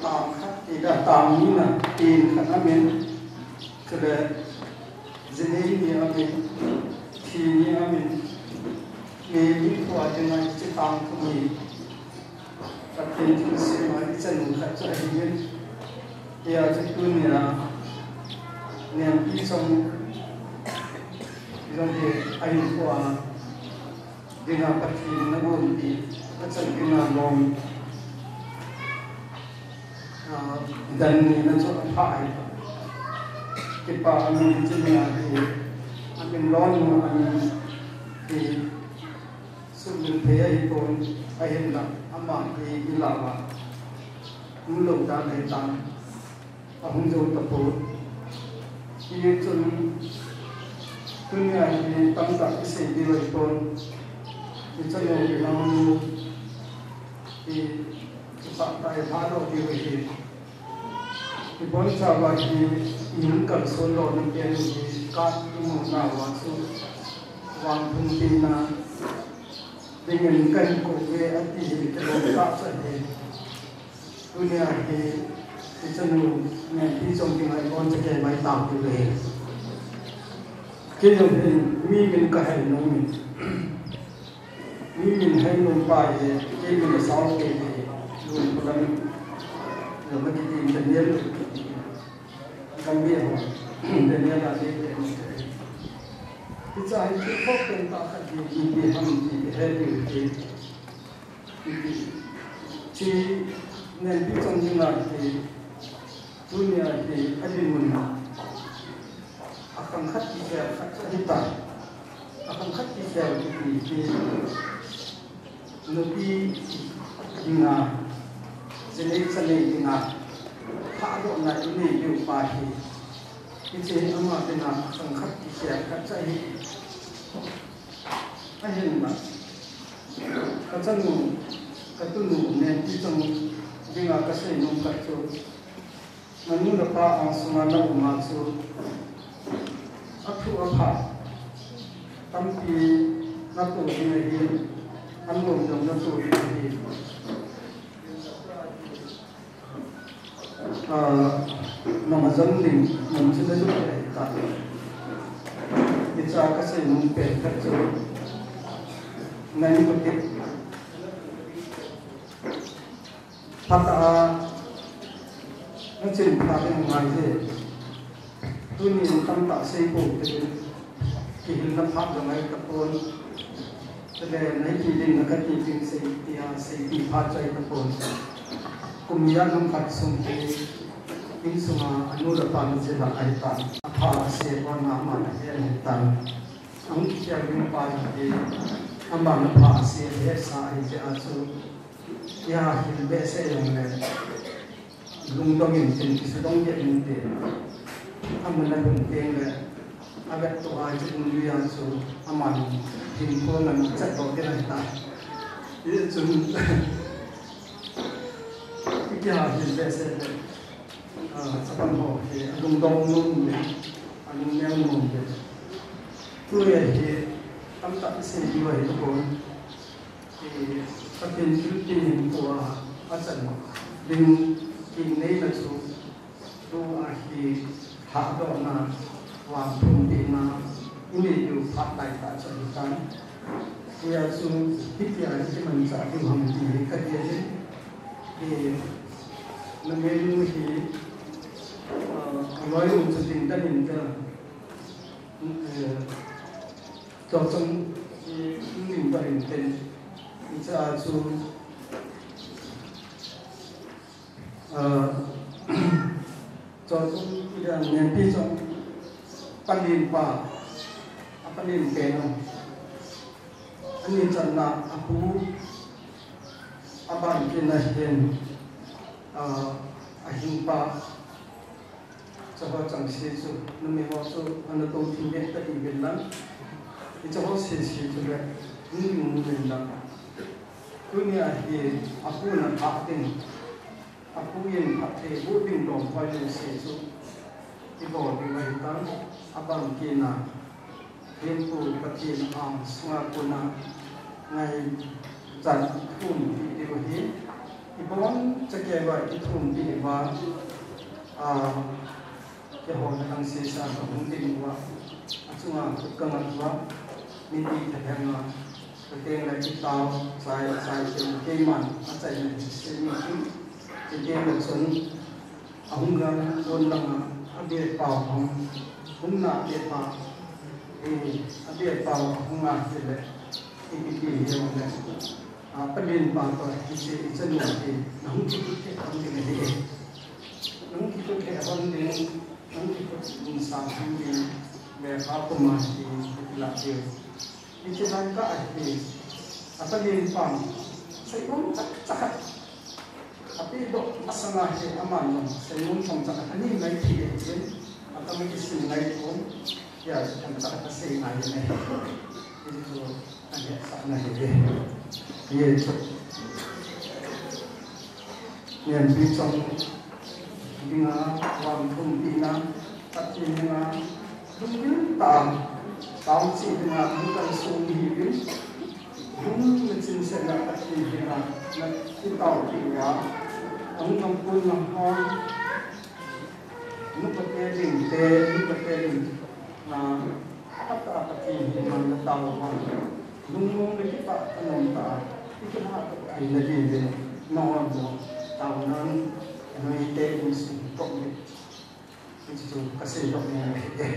Tang khat, ida tang ni na, tin khat amin, chule, jinei ni amin, thi ni amin, ni ni thua dinga, chi tang thu ni, Pathen thu sema, ichanu khat chu ahi min, hia chu tunia, Nempi Chong, jong hi, ahin thua, Dinga Pathen in agonpi, achan dinga lom, ah, dan nina chu apha ahi. Kipa amin chimia hi, amin lon nu amin hi, sumil thei ahipon, ahinla, ama hi ilawa. Umlou dan ahitan. Ahung jou tapon. Hichun, tunia hi tamtah isei diu ahipon. Ichanu, inaonu, hi, ipah tah a lhah lou diu ahi. Ibonchauva hi, ihung kalson lona pen hi, ka imu nauva chu, vangphung tina, dingin kahin kou ve ati hi, kilom tah chu ahi. Tunia hi, ichanu, Nempi Chong dinga iboncha kei mai tao diu ahi. Kei jong hin, mi min kahei nom in. Mi min hei nom pa hi, kei min asao kei hi, lung palam, lama kiti Daniel, Gambih ho, Daniel a kei kei. Hiche hi thil khoh pen tah khat hi, ipi ham ti he diu hi. Hiche, Nenpi Chongjinga hi, tunia hi, adinmun a, akhang khat kikhel khat chu ahitai. Akhang khat kikhel kiti hi, nupi dinga, chinei chanei dinga, thahdohna inei diu pa hi. Hiche hi ama dinga, akhang khat kikhel khat chu ahi. Ahinla, kachanu, katunu, Nenpi Chongjinga kasei nom khat chu, nanu napa angsunga naum a chu, athu apha tampi natoh ding ahi, anom jong natoh ding ahi. Ah, nang ajam ding, nang chun najam ding ahitai. Hichea kasei nom pen khat chu, nang toh kit phat a, nachin phat ding ngai hi. Tunin tamtah sei pou te, kihilna phat jong ahi tapon. Chule neipi ding na kati ding sei tia, seipi phat chu ahi tapon. Kum ijat ham khat sung hi, insunga anu le apa najil a ahitan. Apha ase pon ama nahet ahitan. Ahung kikhel ding pa hi, ama apha ase hesa ahi jeh a chu, iha hil behseh jongle, lungdong in tin, kisudong jeh in tin. Amun alhun teng le, avettoh a chu um lui a chu, aman hinkho ngan chatdoh ding ahitai. Hichun, ikiha hil behseh le, ah, chapang ho hi, alungdong nom le, alungneo nom le. Tua hi, tamtah isei diu ahi tapon. Pathen thilpeh hinkho a achan ding kinneina chu, tua hi thahdohna, vangthumpehna, inei diu phat laitah chu ahitan. Hia chu, hitia hi kimanchah diu ham ti hi kagel in. Numei nu hi, ah, aloi u chu dingdan in ka, eh, Chongjinga hi dingdan in ten, hichea chu, ah, Chongjinga, Nenpi Chongjinga, palen pa, apalen pen u. Ani channa apu, aban kit na hin, ah, ahing pa, Chuho chengse chu, numei ho chu, ana tou thim beh ta ti uvin lang. Hiche ho sese chu le, hung ding um uvin lang. Tunia hi, apu na thah ding, apu in phatthei boh ding dom hoi jouse chu, ibol diu ahitan, abang kit na. Thempu Pathen angsunga kona ngaichat thumpeh diu ahi. Ibonchauva kithumpeh uva, ah, keiho le kangsisa kahung ding uva, achunga khut kangat uva, mipi thahenga, kateng le kitao, chai, chai teng keiman, achaina hi semi hi, kiteng le chun, Ahung gang pon langa, abeh pau hung, hung na beh pau, eh, abeh pau hung a hile, ipi ti hijongle, ah, palen pa toh hiche, hiche nu hi, nahung kikut thei hon ding ahi. Nahung kikut thei hon ding, nahung kikut ding sa hon ding, le pa kuma hi, hi la diu. Hiche lai kah a hi, apalen pan, seinom chacha khat. Apedoh masanga hi aman jong, seinom chomcha khat ani ngai thei e, atama kisin ngai thon, hia chomcha khat asei ngai e. Hichu ahetsahna ahi. Hichu. Nenpi Chongjinga, vangthumpehna, Pathen henga, lunggil tah a, taochih dinga, hung kalson nahiuvin, hung nachinsetna Pathen henga, nakitaopeh uva, ahung kampon nahon, nupate dingte, nupate ding, na, phatah a Pathen henga natao uva. Lungmong le kipah a nomtah a, i kipah a, i na din din, nangho jong, taona, noi te insung kop le, hichu kasei doh nom ahi e.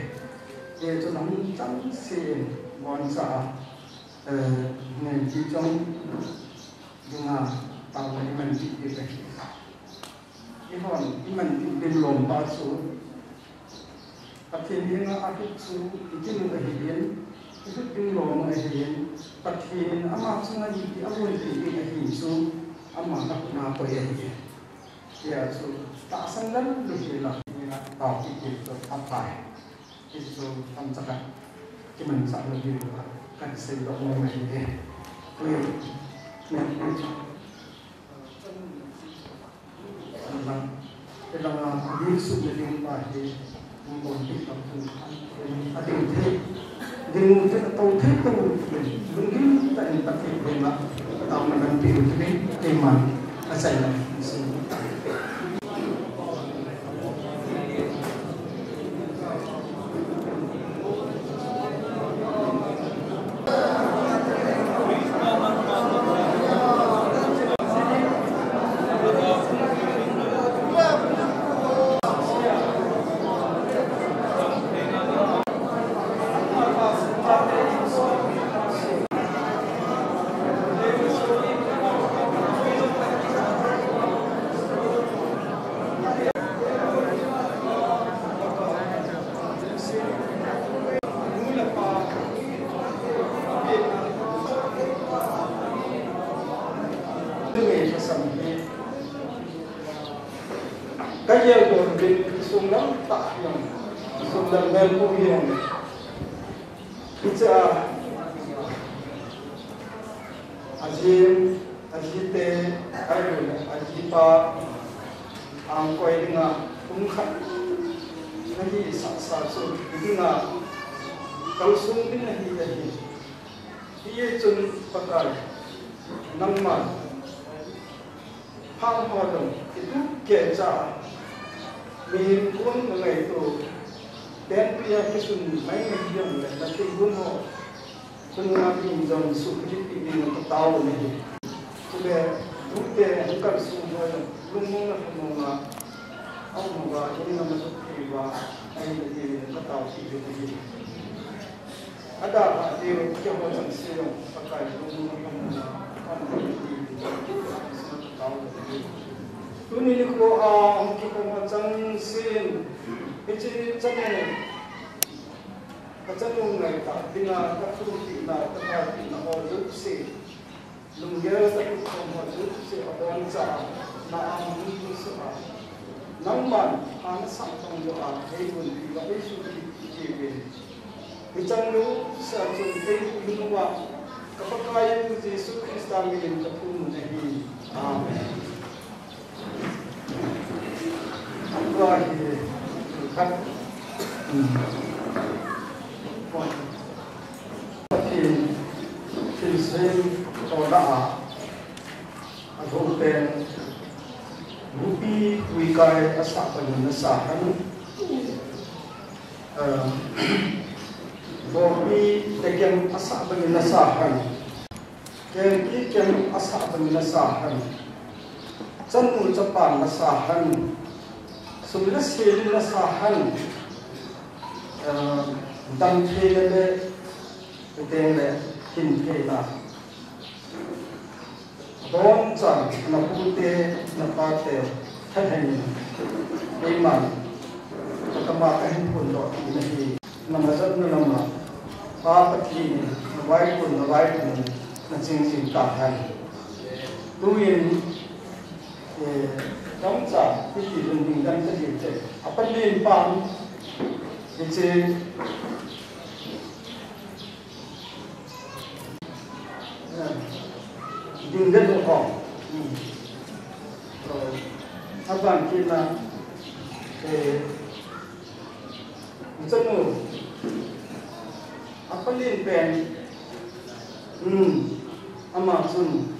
Hichu nang chang se, boncha, eh, ngen ti chong, dinga, taona i man ti ti ahi. Eihon, i man ti din lom pa chu, Pathen henga ahit chu i kinu ahin, i hit ding lom ahin, Pathen ama chunga i ti a lom ti ding ahi chu, ama na kuna koi ahi. Hia chu, tahsan lal lu hi la, ni na tao ki ti chu a pai. Ti chu, tam chaka, kimanchah lou ding la, kan sei lou mo ahi. Ui, ne, ne, Ading thei, ding thei, tou thei, lunggim tah in Pathen henga, taona kan pe u hite, keiman, achai lam, Ka yel ko bin sung lam ta yong, sung lam mel ko yong. Hicha, ajin, ajite, ayu, ajipa, ang koi dinga, kum khat, nahi sa sa chu, dinga, kal sung din nahi, nahi. Hichun Pakai, nangma, Pham ho jong, itu kecha, mihem kon ngaito, penpia kisun mai mai jong le, na thei gun ho, kun nga ding jong su kiti pi ding ka tao ne. Chule, dute, hung kal su ho jong, lungmong na lungmong na, au mo ga, ini na ma su pi ba, ai na di ka tao pi ding ne. Ada ha deu keiho chang se jong Pakai lungmong na, tuni nikho a hung kikhom a chang se in, hiche chanu, ka chanu ngaitah dinga ka thupeh na, ka taopeh na ho jouse. Lunggel tah in kikhom ho jouse aboncha, na a hung kisu a. Nangman, pha nasah tong jo a, eigonpi uva, eisuhpi uve. Hicheng jouse a chun eihuhhing uva, ka Pakaiyu Jesu Christa minin kathum u ahi. Amen. Tua hi khat. Hmm. Pathen thilsem toh lah a, alhom pen, Bupi Tuikai asah bangin nasa hen, eh, Vopi Tekem asah bangin nasa hen, Kengpi Kem asah bangin nasa hen, chanu chapa nasa hen, sum le sil nasa hen, eh, damtheina le, chuteng le, hintheina. Abonchan, na pute, na pate, thalheng in, keiman, ka tama kahin phondoh kit nahi, na majat na lama, Pa Pathen in, na vaikon, na vaikon, na ching jing tahen. Tuin, eh, damcha, hiti lungding dam ta jing te. Apan din pan, hiche, Ding le dong ho. Hmm. So, aban kit na, eh, chanu, apalin pen, hmm, ama chun,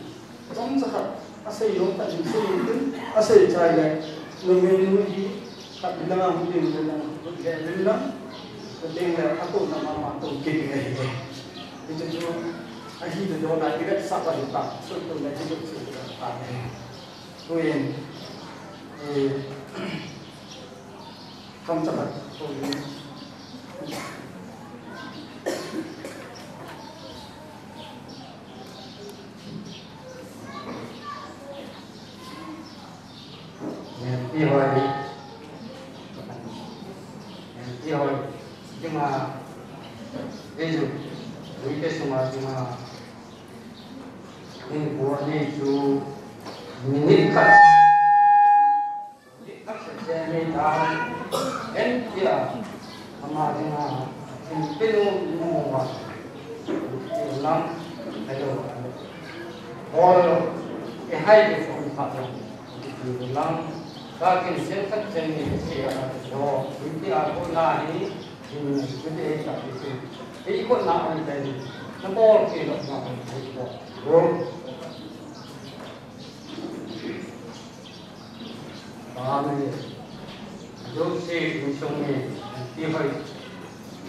chomcha khat, asei lou tah in sei in tin, asei chai le, numei nu hi, khat bilang a hung ding le lang, hung ding le lang, hung ding le, atoh na mama toh kit ding ahi. Hichu chu, Ahi tu dona i vetsah ba ta, sun tu na hi tu chu ta. Tuin, eh, kam sa ba, tuin. Pi hoi, pi hoi, dinga, eju, ui ke sunga dinga, in ko ni chu, minute khat, minute khat se ni ta, en tia, ama dinga, in pinu mu wa, lam, ayo, hol, e hai ke phone pa, lam, Ka kin sen khat sen ni se a ka jo, inti a ko na hi, in su de ka ti. Ei ko na an pen, na bol ki lo ma ko ko. Ro. Ba me. Jo se in song ni, ti hoi.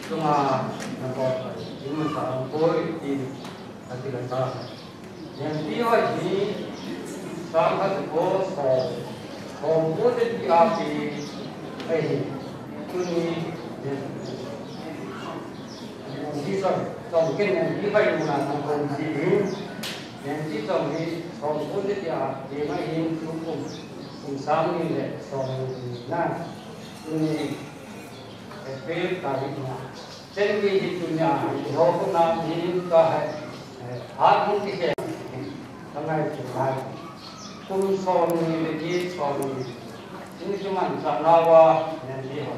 Sunga na bol, in ma sa bol ti, a ti la ta. Pi hoi hi, sang khat ko so, ko ko de ti a pi, ai hi, tuni, pi so, so ken pi hoi na ko si hi, pi so hi, so ko de ti a pi mai hi, tu kum, kum sang ni le, so ni na, tuni, April tarik na. Chen ni hi tunia, hi ho ko na ni ka hai, eh, hat hung kihe, ka ngai chu ngai. Kum som ni le ki som ni. Ni chu man cha na wa, nen ni ho.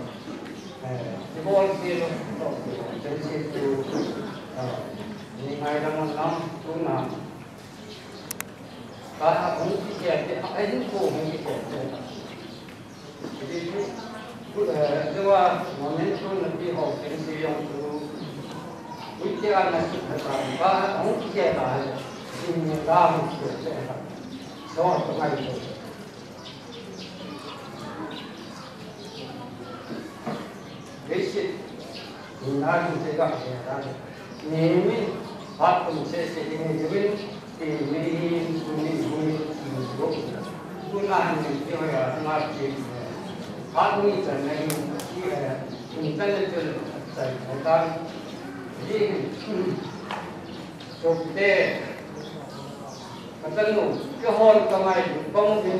Eh, ni bol ki lo, to, chen si tu, eh, ni ngai da man na, tu na. Ka hung kihe, ai hin ko hung kihe. Jewa momentum na pi ho ken si yong tu. Ui ke a na su ka ta ba hung ke ta. Jin ni ka hung ke ta. So to ngai to. Basic. Ni na ni te ka ke ta. Ni ni ha kum se se ni ni. Ti mi hi, mi hi, mi hi, tu na ni ti ho ya, na ti. Ha ni ta na ni ti, eh, internet tu sai ko ta. Ji, so te, ka ta nu, ke hol ka mai, kong din,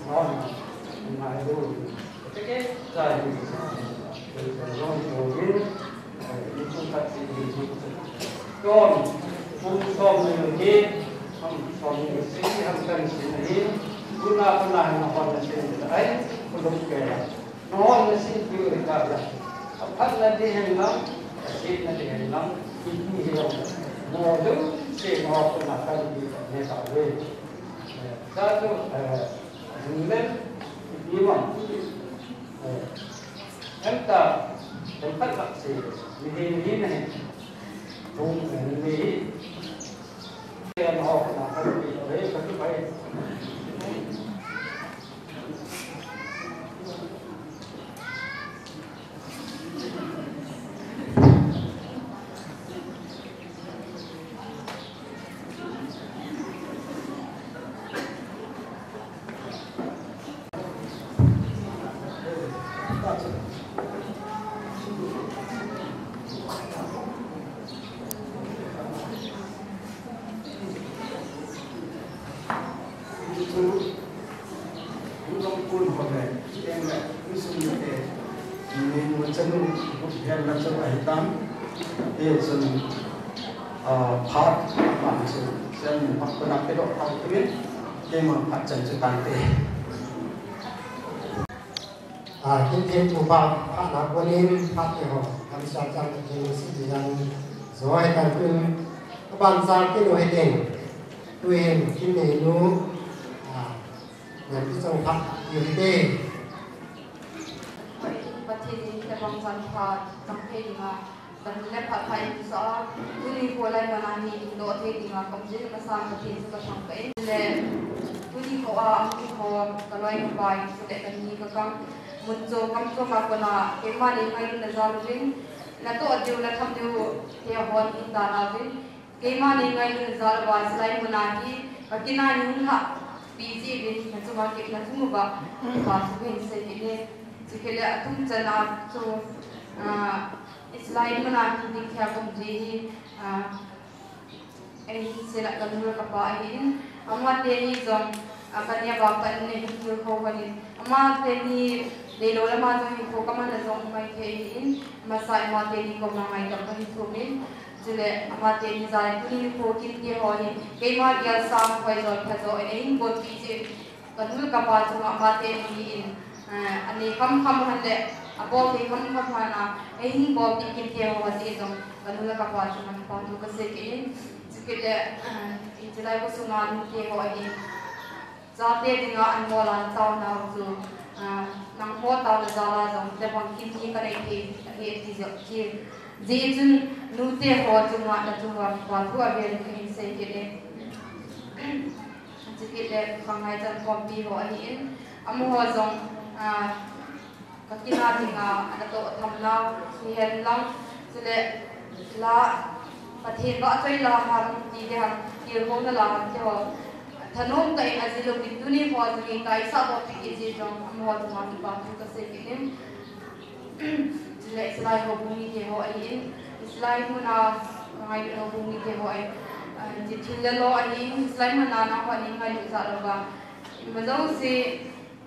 hol, mai du. Te ke, sai, sai, sai, sai, sai, John, kum som ni hi, ham som ni si, ham kan si ni, tuna tuna ham hon na si ni, ai, kuluk ke la. Na hon na si ni ka la. Aphat na di hen lang, si na di hen lang, ni hi lo. Mo lu si mo ko na kan di ne ka we. Sa tu, eh, men, ni ma. Eh, Em ta, em khat khat si, mi hi, mi hi na hi. Tung, em, mi hi. Em ho, na, ka, mi, eh, ka, mi, eh. Ah, phat, phat chu, sen, phat ko na pe lo, phat ko in, keima phat chan chu tan te. Ah, kin thei tu pa, phat na ko nin, phat te ho, kam sa chang te kin si di yang, zo hai tan kun, ka ban sa kin o hai ten, tu hin, kin ne nu, ah, Ngan ti chang phat, yu hi te. Pathen in tabang chan phat, tam thei dinga, tam le phat thei in sa, tuni ko lai mana hi in do thei dinga, kam jin ka sa Pathen chu ka thang ka in le, tuni ko a, tuni ko ka loi ka pai, ka le ka ni ka kam, mun cho, kam cho ma ko na, keima le ngai na ja lu vin, na to a diu, na tham diu, te hon in da na vin, Keima nei ngailut jal uva, hilai muna hi, ka kin a nei hung lhah pi jeh uvin, na chunga kei, na chung uva, kipa thu kahin sei kit e. Chukit le athum channa chu, ah, hilai muna hi ding thei a kaum ji hi, ah, ei hin sei la ka nu le ka pa ahin, amateni jong, ah, ka neo a pat in nei hin kihou hon in, amateni leilou lama jong hinkho ka man a jong um maithei ahin, masa amateni koma ngaidam kahin thum in, Chule, amateni jal in tuni nikho Kinte ho hi, keima gel sang hoi jo pha jo, ei hin bolpi jeh, ka nu ka pa chunga amateni hin, eh, anei kham kham hon le, abol thei kham kham hon a, ei hin bolpi Kinte ho jeh jong, ka nu le ka pa chunga kipa thu kasei kit in, chukit le, eh, hiche lai khosunga nute ho ahin, Chate dinga anmol a na taonau chu, ah, nangho taona jal a jong, tobang kin hi ka nei thei ahi ti jeh, ti jeh chun nute ho chunga, na chunga kipa thu avel in kahin sei kit e. Chukit le khang ngaichan khompi ho ahin, amaho jong, ah, Ka kin a dinga ana toh tham nau, hihen lang, chule la, Pathen vahchoi la ham, ti ding ham, tilkhouna la ham, ti ho. Thanom tah in ajil uvin tuni ho chu ngeitah a isah doh pi kit jeh jong, amaho chunga kipa thu kasei kit in. Chule Silai houbung mite ho ahin, Silai muna ngailut houbung mite ho ahin, ah, hiche thil le lo ahin, Silai muna nangho nei ngailut jal uva. Ima jouse,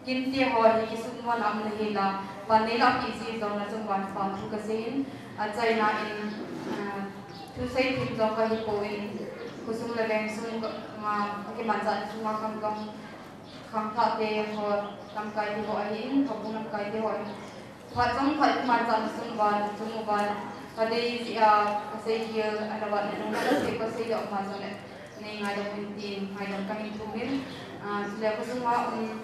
Kinte ho hi kisukmon a um nahi la, pan nei lah pi jeh jong na chunga kipa thu kasei in, achaina in, ah, thusei thim jong kahi poi, khosung le veng sung ka, ma, ka kimanchah sunga khang, khang, khangthah te ho, lamkai te ho ahin, houbung lamkai te ho ahin. Phat jong phat kimanchah sung uva, chung uva, ka dei jeh a, kasei khel, ana vat na nung na, kasei, kasei doh ma jong le. Nei ngaidam un tin, ngaidam kahin thum in, ah, chule khosunga, um,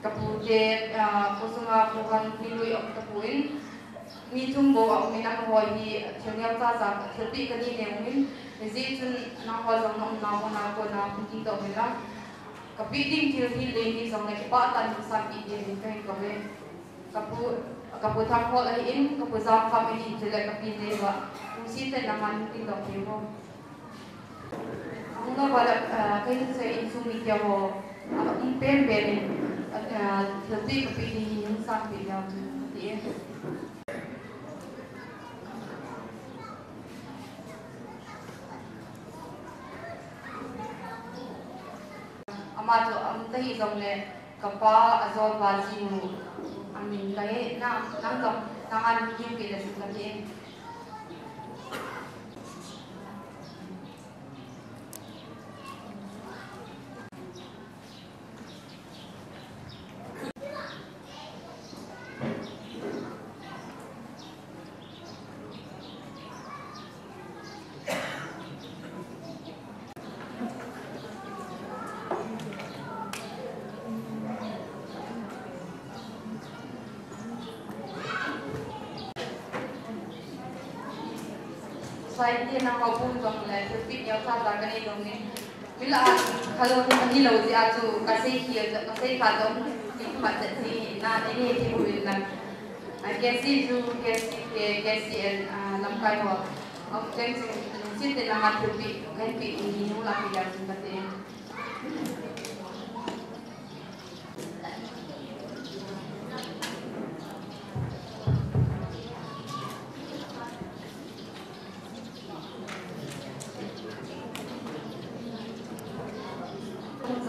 ka pu te, ah, khosunga Pu Hanpilui um ka pu in, mi thum bou aum in amaho hi thil neocha cha, thilpeh kanei nei um in, hijeh chun nangho jong na umna muna kona hung ding tauvinlang. Kapeh ding thil hi lei ni jong le kipah tah in sanpeh ding in kahin kouve. Ka pu, ka pu Thanghol ahin, ka pu Jangkham ahin, chule ka pi Neiva. Kungsi te nangma hung ding tauve mo. Ahung lou va le, ah, kei chu insung mite ho, ah, um pen pen in, ah, thilpeh kapeh ding hi hung sanpeh leu chun, kati e. Ama chu, um, tahi jongle, Ka pa ajol pa jinu amin kahe, nang, nang jong, nang an hing pi le sing kati. Society na houbung jong le, thilpeh neocha cha kanei jong in. Mi lah a, khalou ni, hilou jeh a chu, kasei khel, kasei kha jong, kimat jeh ji, na, ni, ni, ti bu in lang. A, K C U, K C K, K C N, a, lamkai ho. Aum cheng cheng, lungset tah in nanga thilpeh, kahin peh, ni, ni, nung lah pi jeng chun kati.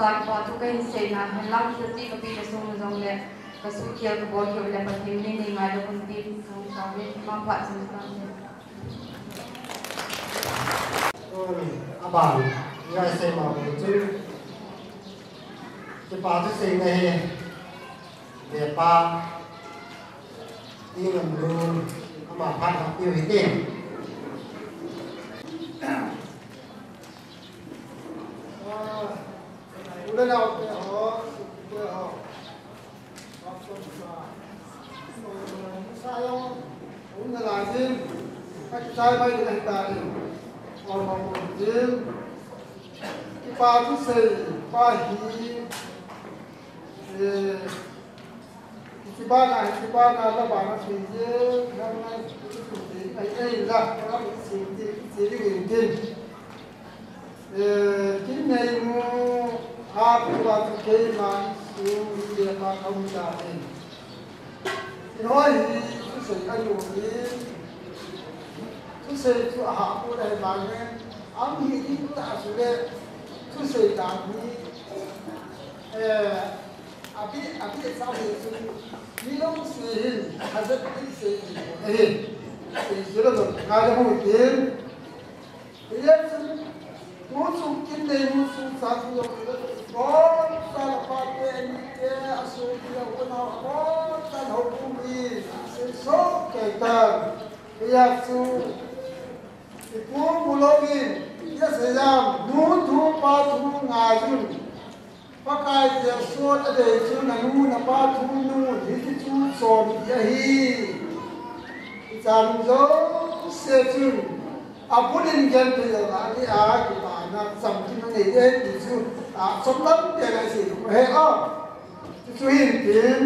Jat pa thu kahin seina, henlang thilpeh kapeh na sung jong le, kasuhkhel kabol khel le, Pathen min in ngaidam un tin, kahung tao ve, mangpha chun tao ve. Tun, aban, ngai sei ma bu chu. Kipa thu seina hi, ve pa, ti ngam lu, ama phat ha piu hi tin. Ah, u le nao te ho, te ho. Kipa thusei pa hi, eh, kichibana, kichibana, la bana thei je, nang nang, kichibana, ai, ai, la, la, kichi, kichi, kichi, kichi. Eh, kin nei mu a tua tu keima insung hi le pa kaum ta e. Hoi hi thusei a nu hi. Thusei chu a ha pu le ma nge. Am hi ding ta su le. Thusei ta ni. Eh, Abi, abi sa hi chu ni long si hin, hazat ni si hin. Eh, si lo lo, ka le mu tin. Ile chu, mu chu kin nei mu chu sa chu lo, ko sa la pa te ni te, a su ti lo ko na, ko sa lo ku mi, si so ke ta. Ile chu, ipu mu lo mi, ya se ya, nu tu pa tu nga yun. Pakai Jesu a dei chu na nu na pa thu nu hi ti chu chon ti ahi. I chan jouse chun a bulin gen thei lo a ni a kipana cham kit na nei de ti chu a chom lam te la si he a. Chu chu hin tin.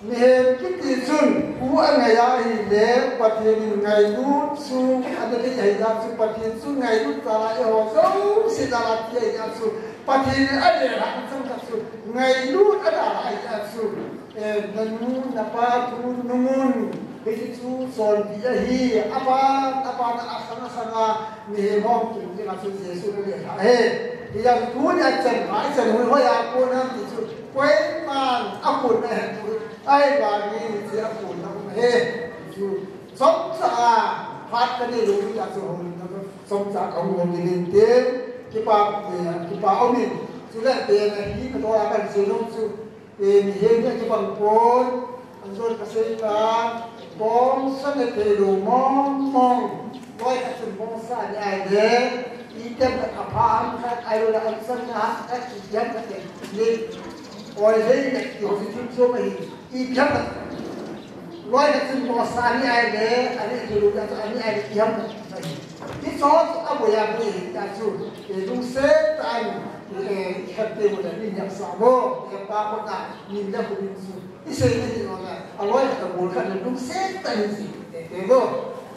Mihem kiti chun, pu angai ahile, Pathen in ngailut chu, ana dei ahi jeh chun, Pathen chu ngailut tah a eiho jouse jal a ti ahi jeh chun, Pathen in ale ha chang khat chu, ngailut ana ahi jeh chun, eh, nanu, napa thu nungun, hichu chon ti ahi, apa, apa na asang asang a, Mihem hung tung ding a chu Jesu le le tha he. Hijeh chun tuni a chan, a chan hui hoi a kon ham ti chu. Koiman a kon na he tu. Ahivangin hiche a kon na um he. Chu chomcha a phat ka nei lou a chu hung na chomcha ka hung hung ni tin. Kipa, eh, kipa um in. Chule te na hi ka to a kan se lou chu. Mihem hi akibang pon, anjon kasei tan, bongsa ne thei lou mong mong, loi khat chun bongsa ne ahile, itiham khat apha ham khat, ahilou le ansan na ham khat, itiham khat ne, oi lei ne, ti ho si chun so ma hi, itiham khat, loi khat chun bongsa ne ahile, ane thei lou le, ane ahile, itiham khat ma hi. Hicho chu aboi aboi ahi ta chu, eh, lungset tah in, eh, i khat te u le min yak sa mo, eh, pa ko ta, min le khu min chu. I sei ni ni mo na, aloi khat abol khat le lungset tah in si, eh, te mo.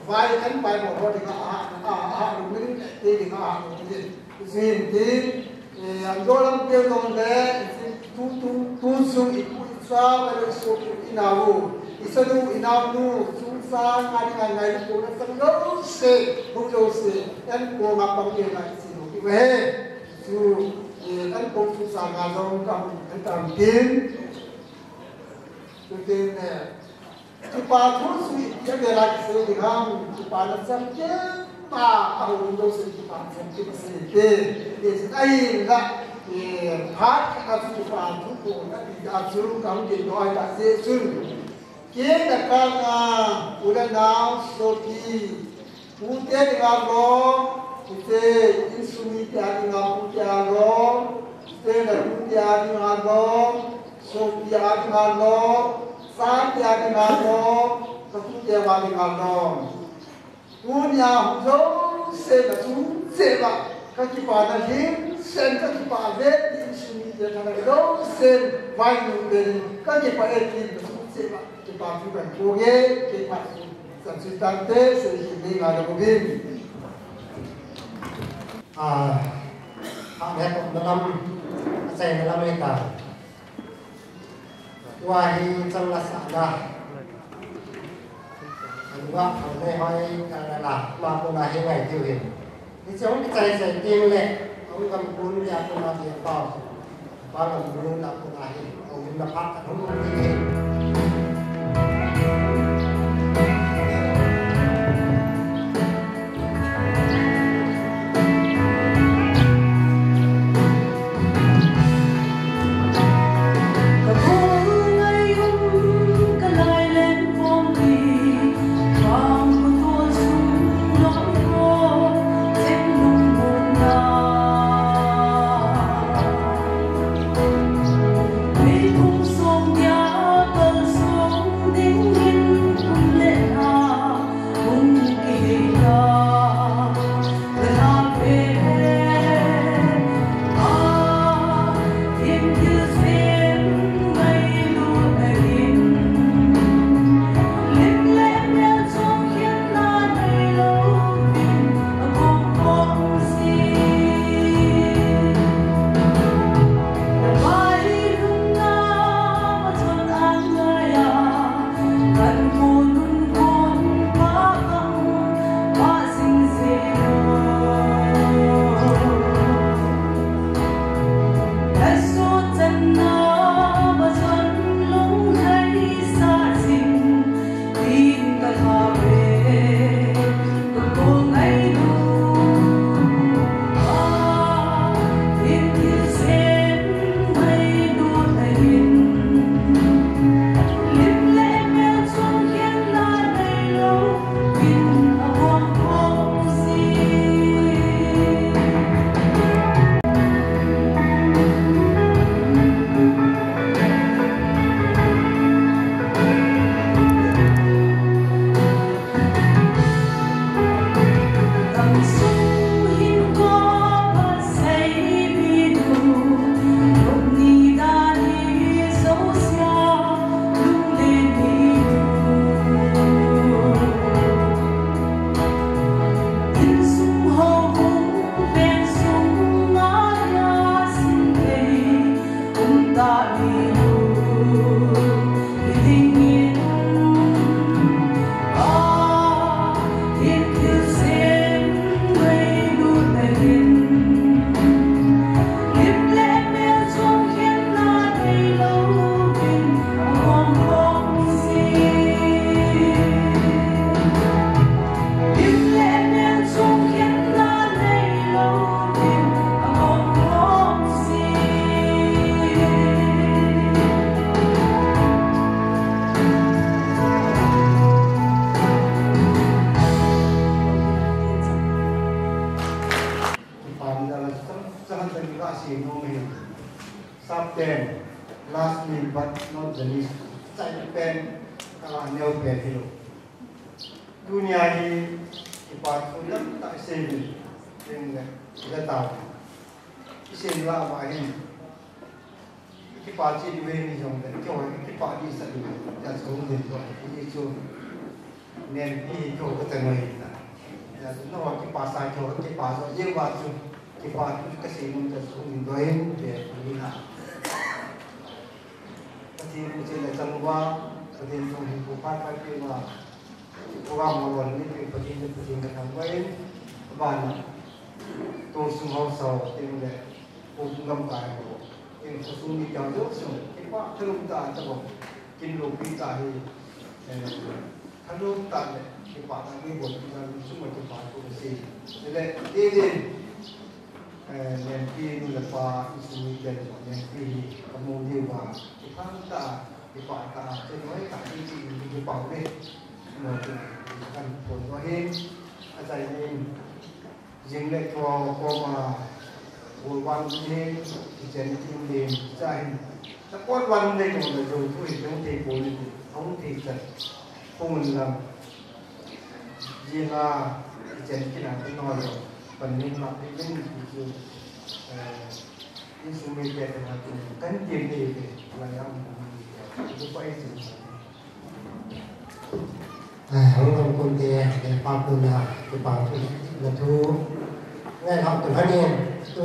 Vai kan pai mo ho ding a, a, a, a, lung min te ding a, lung min. Zin tin, Eh, anjo lam keu jong le, tu, tu, tu sung ipu icha, le sopi inau, isanu, inaunu, chungchang, ngai, ngai, ngai, ko na sang jouse, hung jouse, eiho koma pang kei ngai si lou, ti ve. Chu, eh, eiho chu sa nga jong kam, kam tin. Chu tin, eh, Kipa thu chu ipi a bel a kisei ding ham, kipana chamkim a, a hung jouse kipana chamkim a sei te. Hiche ahinla, eh, phat khat a chu kipa thu kon a ti a chu ka hung ding doi ta jeh chun. Kei na kang a, u le nao, sopi, Pute dinga lom, hiche insung mite a dinga pute a lom, hiche natu te a dinga lom, sopi a dinga lom, chate a dinga lom, katute a dinga lom. Tunia hung jouse na chung cheh uva, kakipana lhingsen, kakipa ve, insung mite thana jouse, vainu te, kakipa e tin na chung cheh uva, kipa thu kahin phong e, kipa thu. Chan chu tante, sei hi nei ngai lou vin. A, a, me to na lam, a sei na lam e ta. Tua hi chang la sa na. An wa, an nei hoi, ka la la, ma ko na hi ngai tiu hin. Hiche hung kichai chai teng le, hung gam kun dia ko na dia pau. Ba gam kun na ko na hi, hung na phat ka hung ding hi. Kipana la chang chang chang ka si no me. Sap ten, last meal but not the least. Chai pen, ka neo pen hi lo. Tunia hi kipa thu tamtah isei uvin, tin le, ila tau. Isei la va hin. Kipa chi di ve ni jong le, kio kipa di sa di. Ya chu din to, ni chu. Nen pi kio ka teng ve ta. Ya chu no kipa sa kio kipa so ye va chu. Kipa chu ka sei nung ta chu din to hin de ni na. Pathen in chun a chang uva, Pathen chun hin pu phat phat pi uva. Program ho lon ni pi Pathen in Pathen ka thangvah in, aban, tu sung ho sao, tin le, pu pu lamkai ho, tin khosung mi kya jo sung, kipa thalung ta ta bo, kin lo pi ta hi, eh, thalung ta le, kipa ta mi bo, ta sung ma kipa tu si. Le, te de, Eh, Nempi nu le pa, insung miten jong Nempi hi kamu diu va, kipah tah, kipah tah, chun hoitah ding ti in kipah uve. Mo chu kan phon uva hin, achaina in, jing le thua koma, bol vang ding hin, kichen ding hin, cha hin, ta kon vang le jong le jong thu hi jong thei pon in, hung thei chan, hung lam. Jing a, kichen kin a, kin hoi lo, pan ning lap ning ning ki chu, eh, insung mite te na kin, kan ti ni ke, la yang mo ni ke, tu pa i chu. Eh, hong hong kun te, eh, pa kun na, tu pa kun na thu. Ngai hap tu hanin, tu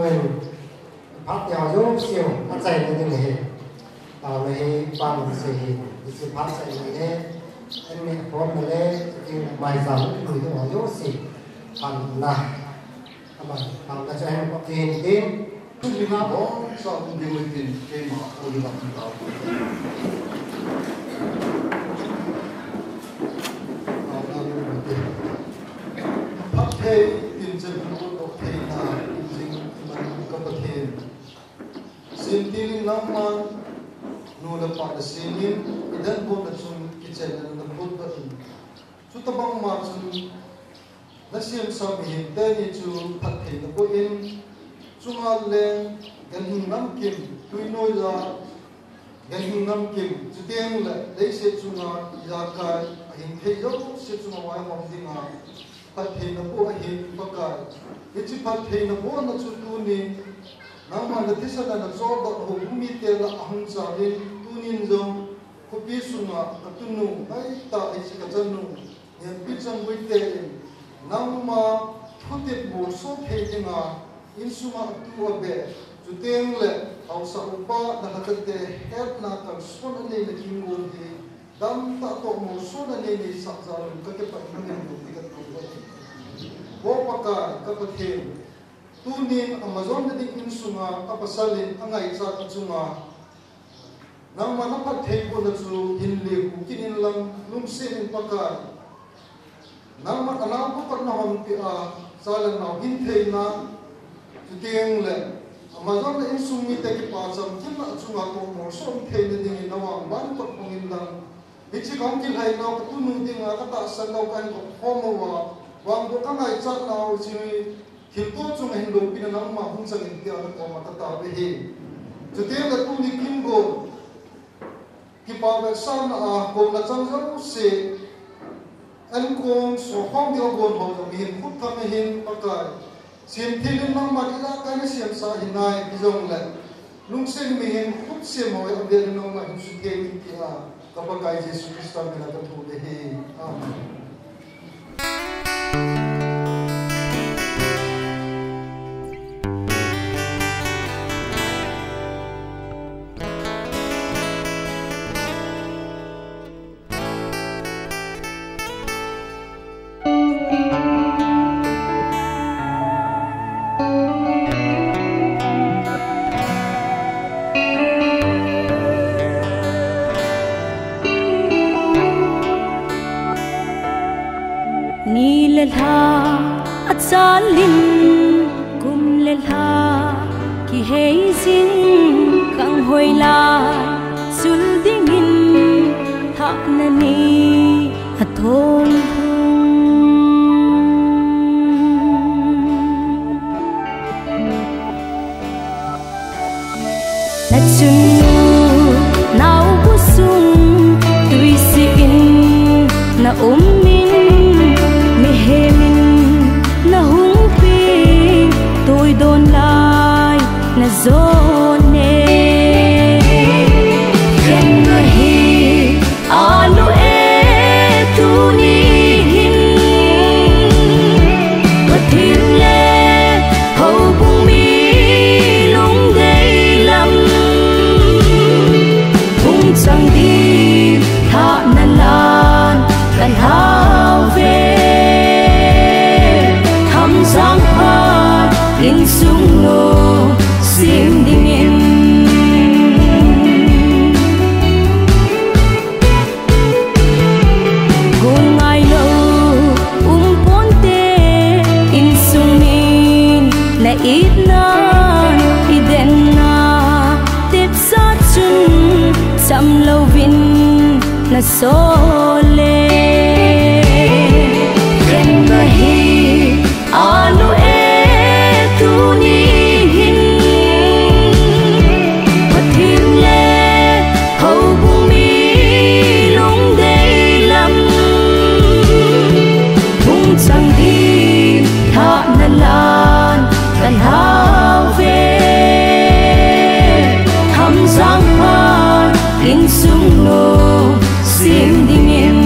Phat teo jouse u, achaina ding ahi. Taona hi, pan se hi, isi phat chaina le, en mi khom na le, ki mai jam, lui ding ho jouse. Pan na. Ama, pan na chahin ko tin tin. Tu mi na bo, sa un ding tin, ke ma, o li ba tin ta. Phat thei, tin chen ko thei na, tin jing man ka Pathen. Semtil in nangman nu le pa na semin, i danbutna chun kichenna na butdoh in. Chutabang ma chun na semsa mihem teni chu phatthei na boh in, chunga leng ganhing namkim, tuinoi a ganhing namkim, chuteng le leiset chunga ijakai ahing thei jouse chunga vaihom dinga, phatthei na boh ahin Pakai. Hiche phatthei na bohna chu tunin, nangman na thisan a na chohdoh houbung mite lah a hung chauvin, tunin jong khopi sunga ka tunu, ngaitah hiche ka chanu, Nempi Chongboi te in, nangma thutep molso thei dinga, insunga atu abeh, chuteng le, haosa upa, na lhakate hetna kalson anei na kinggol hi, Damtah toh molsona nei neisah jal un ka kipah in nangin lungdei ka thum uve. O Pakai, ka Pathen, tunin a majonna ding insunga a pasal in a ngaichat a chunga nangman na phattheibohna chu hin lekhu kit in lang lungset in Pakai. Nangman a naobu khat na hon peh a, cha le nao hin theina, chuteng le, a majonna insung mite kipa chamkimna a chunga toh molso um theina dingin na vangban kot hong in lang. Hiche ka hung kilhai nau ka tunu dinga ka tahsan nau ka hin kop khom uva, vangboh ka ngaichat nau hiche thilto chunga hin loupina nangma hung chang in tia na koma ka tao uve. Chuteng le tuni kin gon, Kipa vetsahna a, kona chang jouse, ankong, sokhom ding a gon ho jong mihem khut thang ahin Pakai. Semthil in nangman ijakai na semsa hinai, hijongle lungset in mihem khut sem ho hi avel in nangman hin sutheng in tia, ka Pakai Jesu Christa min a ka thum uve. Amen. Talin kum le lha kihei jing kang hoi lai, sul dingin thahna ni a thong hung. Na chunnu nau bu sung tuisi in na um in, mihem in na hung pi, tui don lai na jon e. Khen na hi alu e, tuni hin Pathen le houbung mi lungdei lam hung chang ding thahna lan kan hau ve. Hamjang phat insung no sem dingin. Gu ngai lou um ponte, insung min na itna, i denna, tepsa chun cham louvin na sol e. Khen na hi alu e, tuni hin Pathen le houbung mi lungdei lam hung chang ding thahna lan kan hau ve. Hamjang phat insung no sem dingin.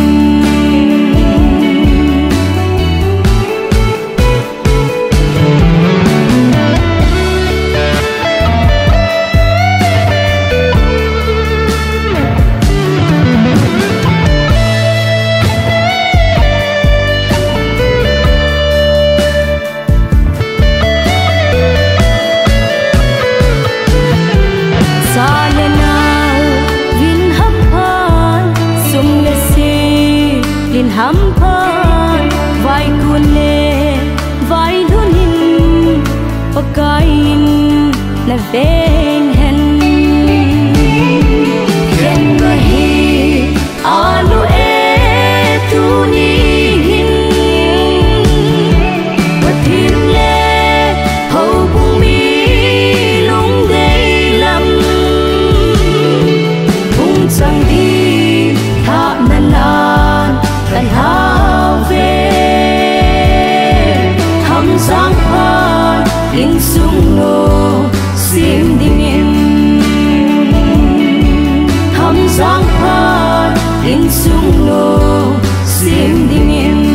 Cha le nao vin hamphan, sum le sil in hamphan, vaikun le vailhun in Pakai in na veng hen. Khen na hi alu e, tuni hin Pathen le houbung mi lungdei lam hung chang ding thahna lan kan hau ve. Hamjang phat insung no sem dingin. Hamjang phat insung no sem dingin.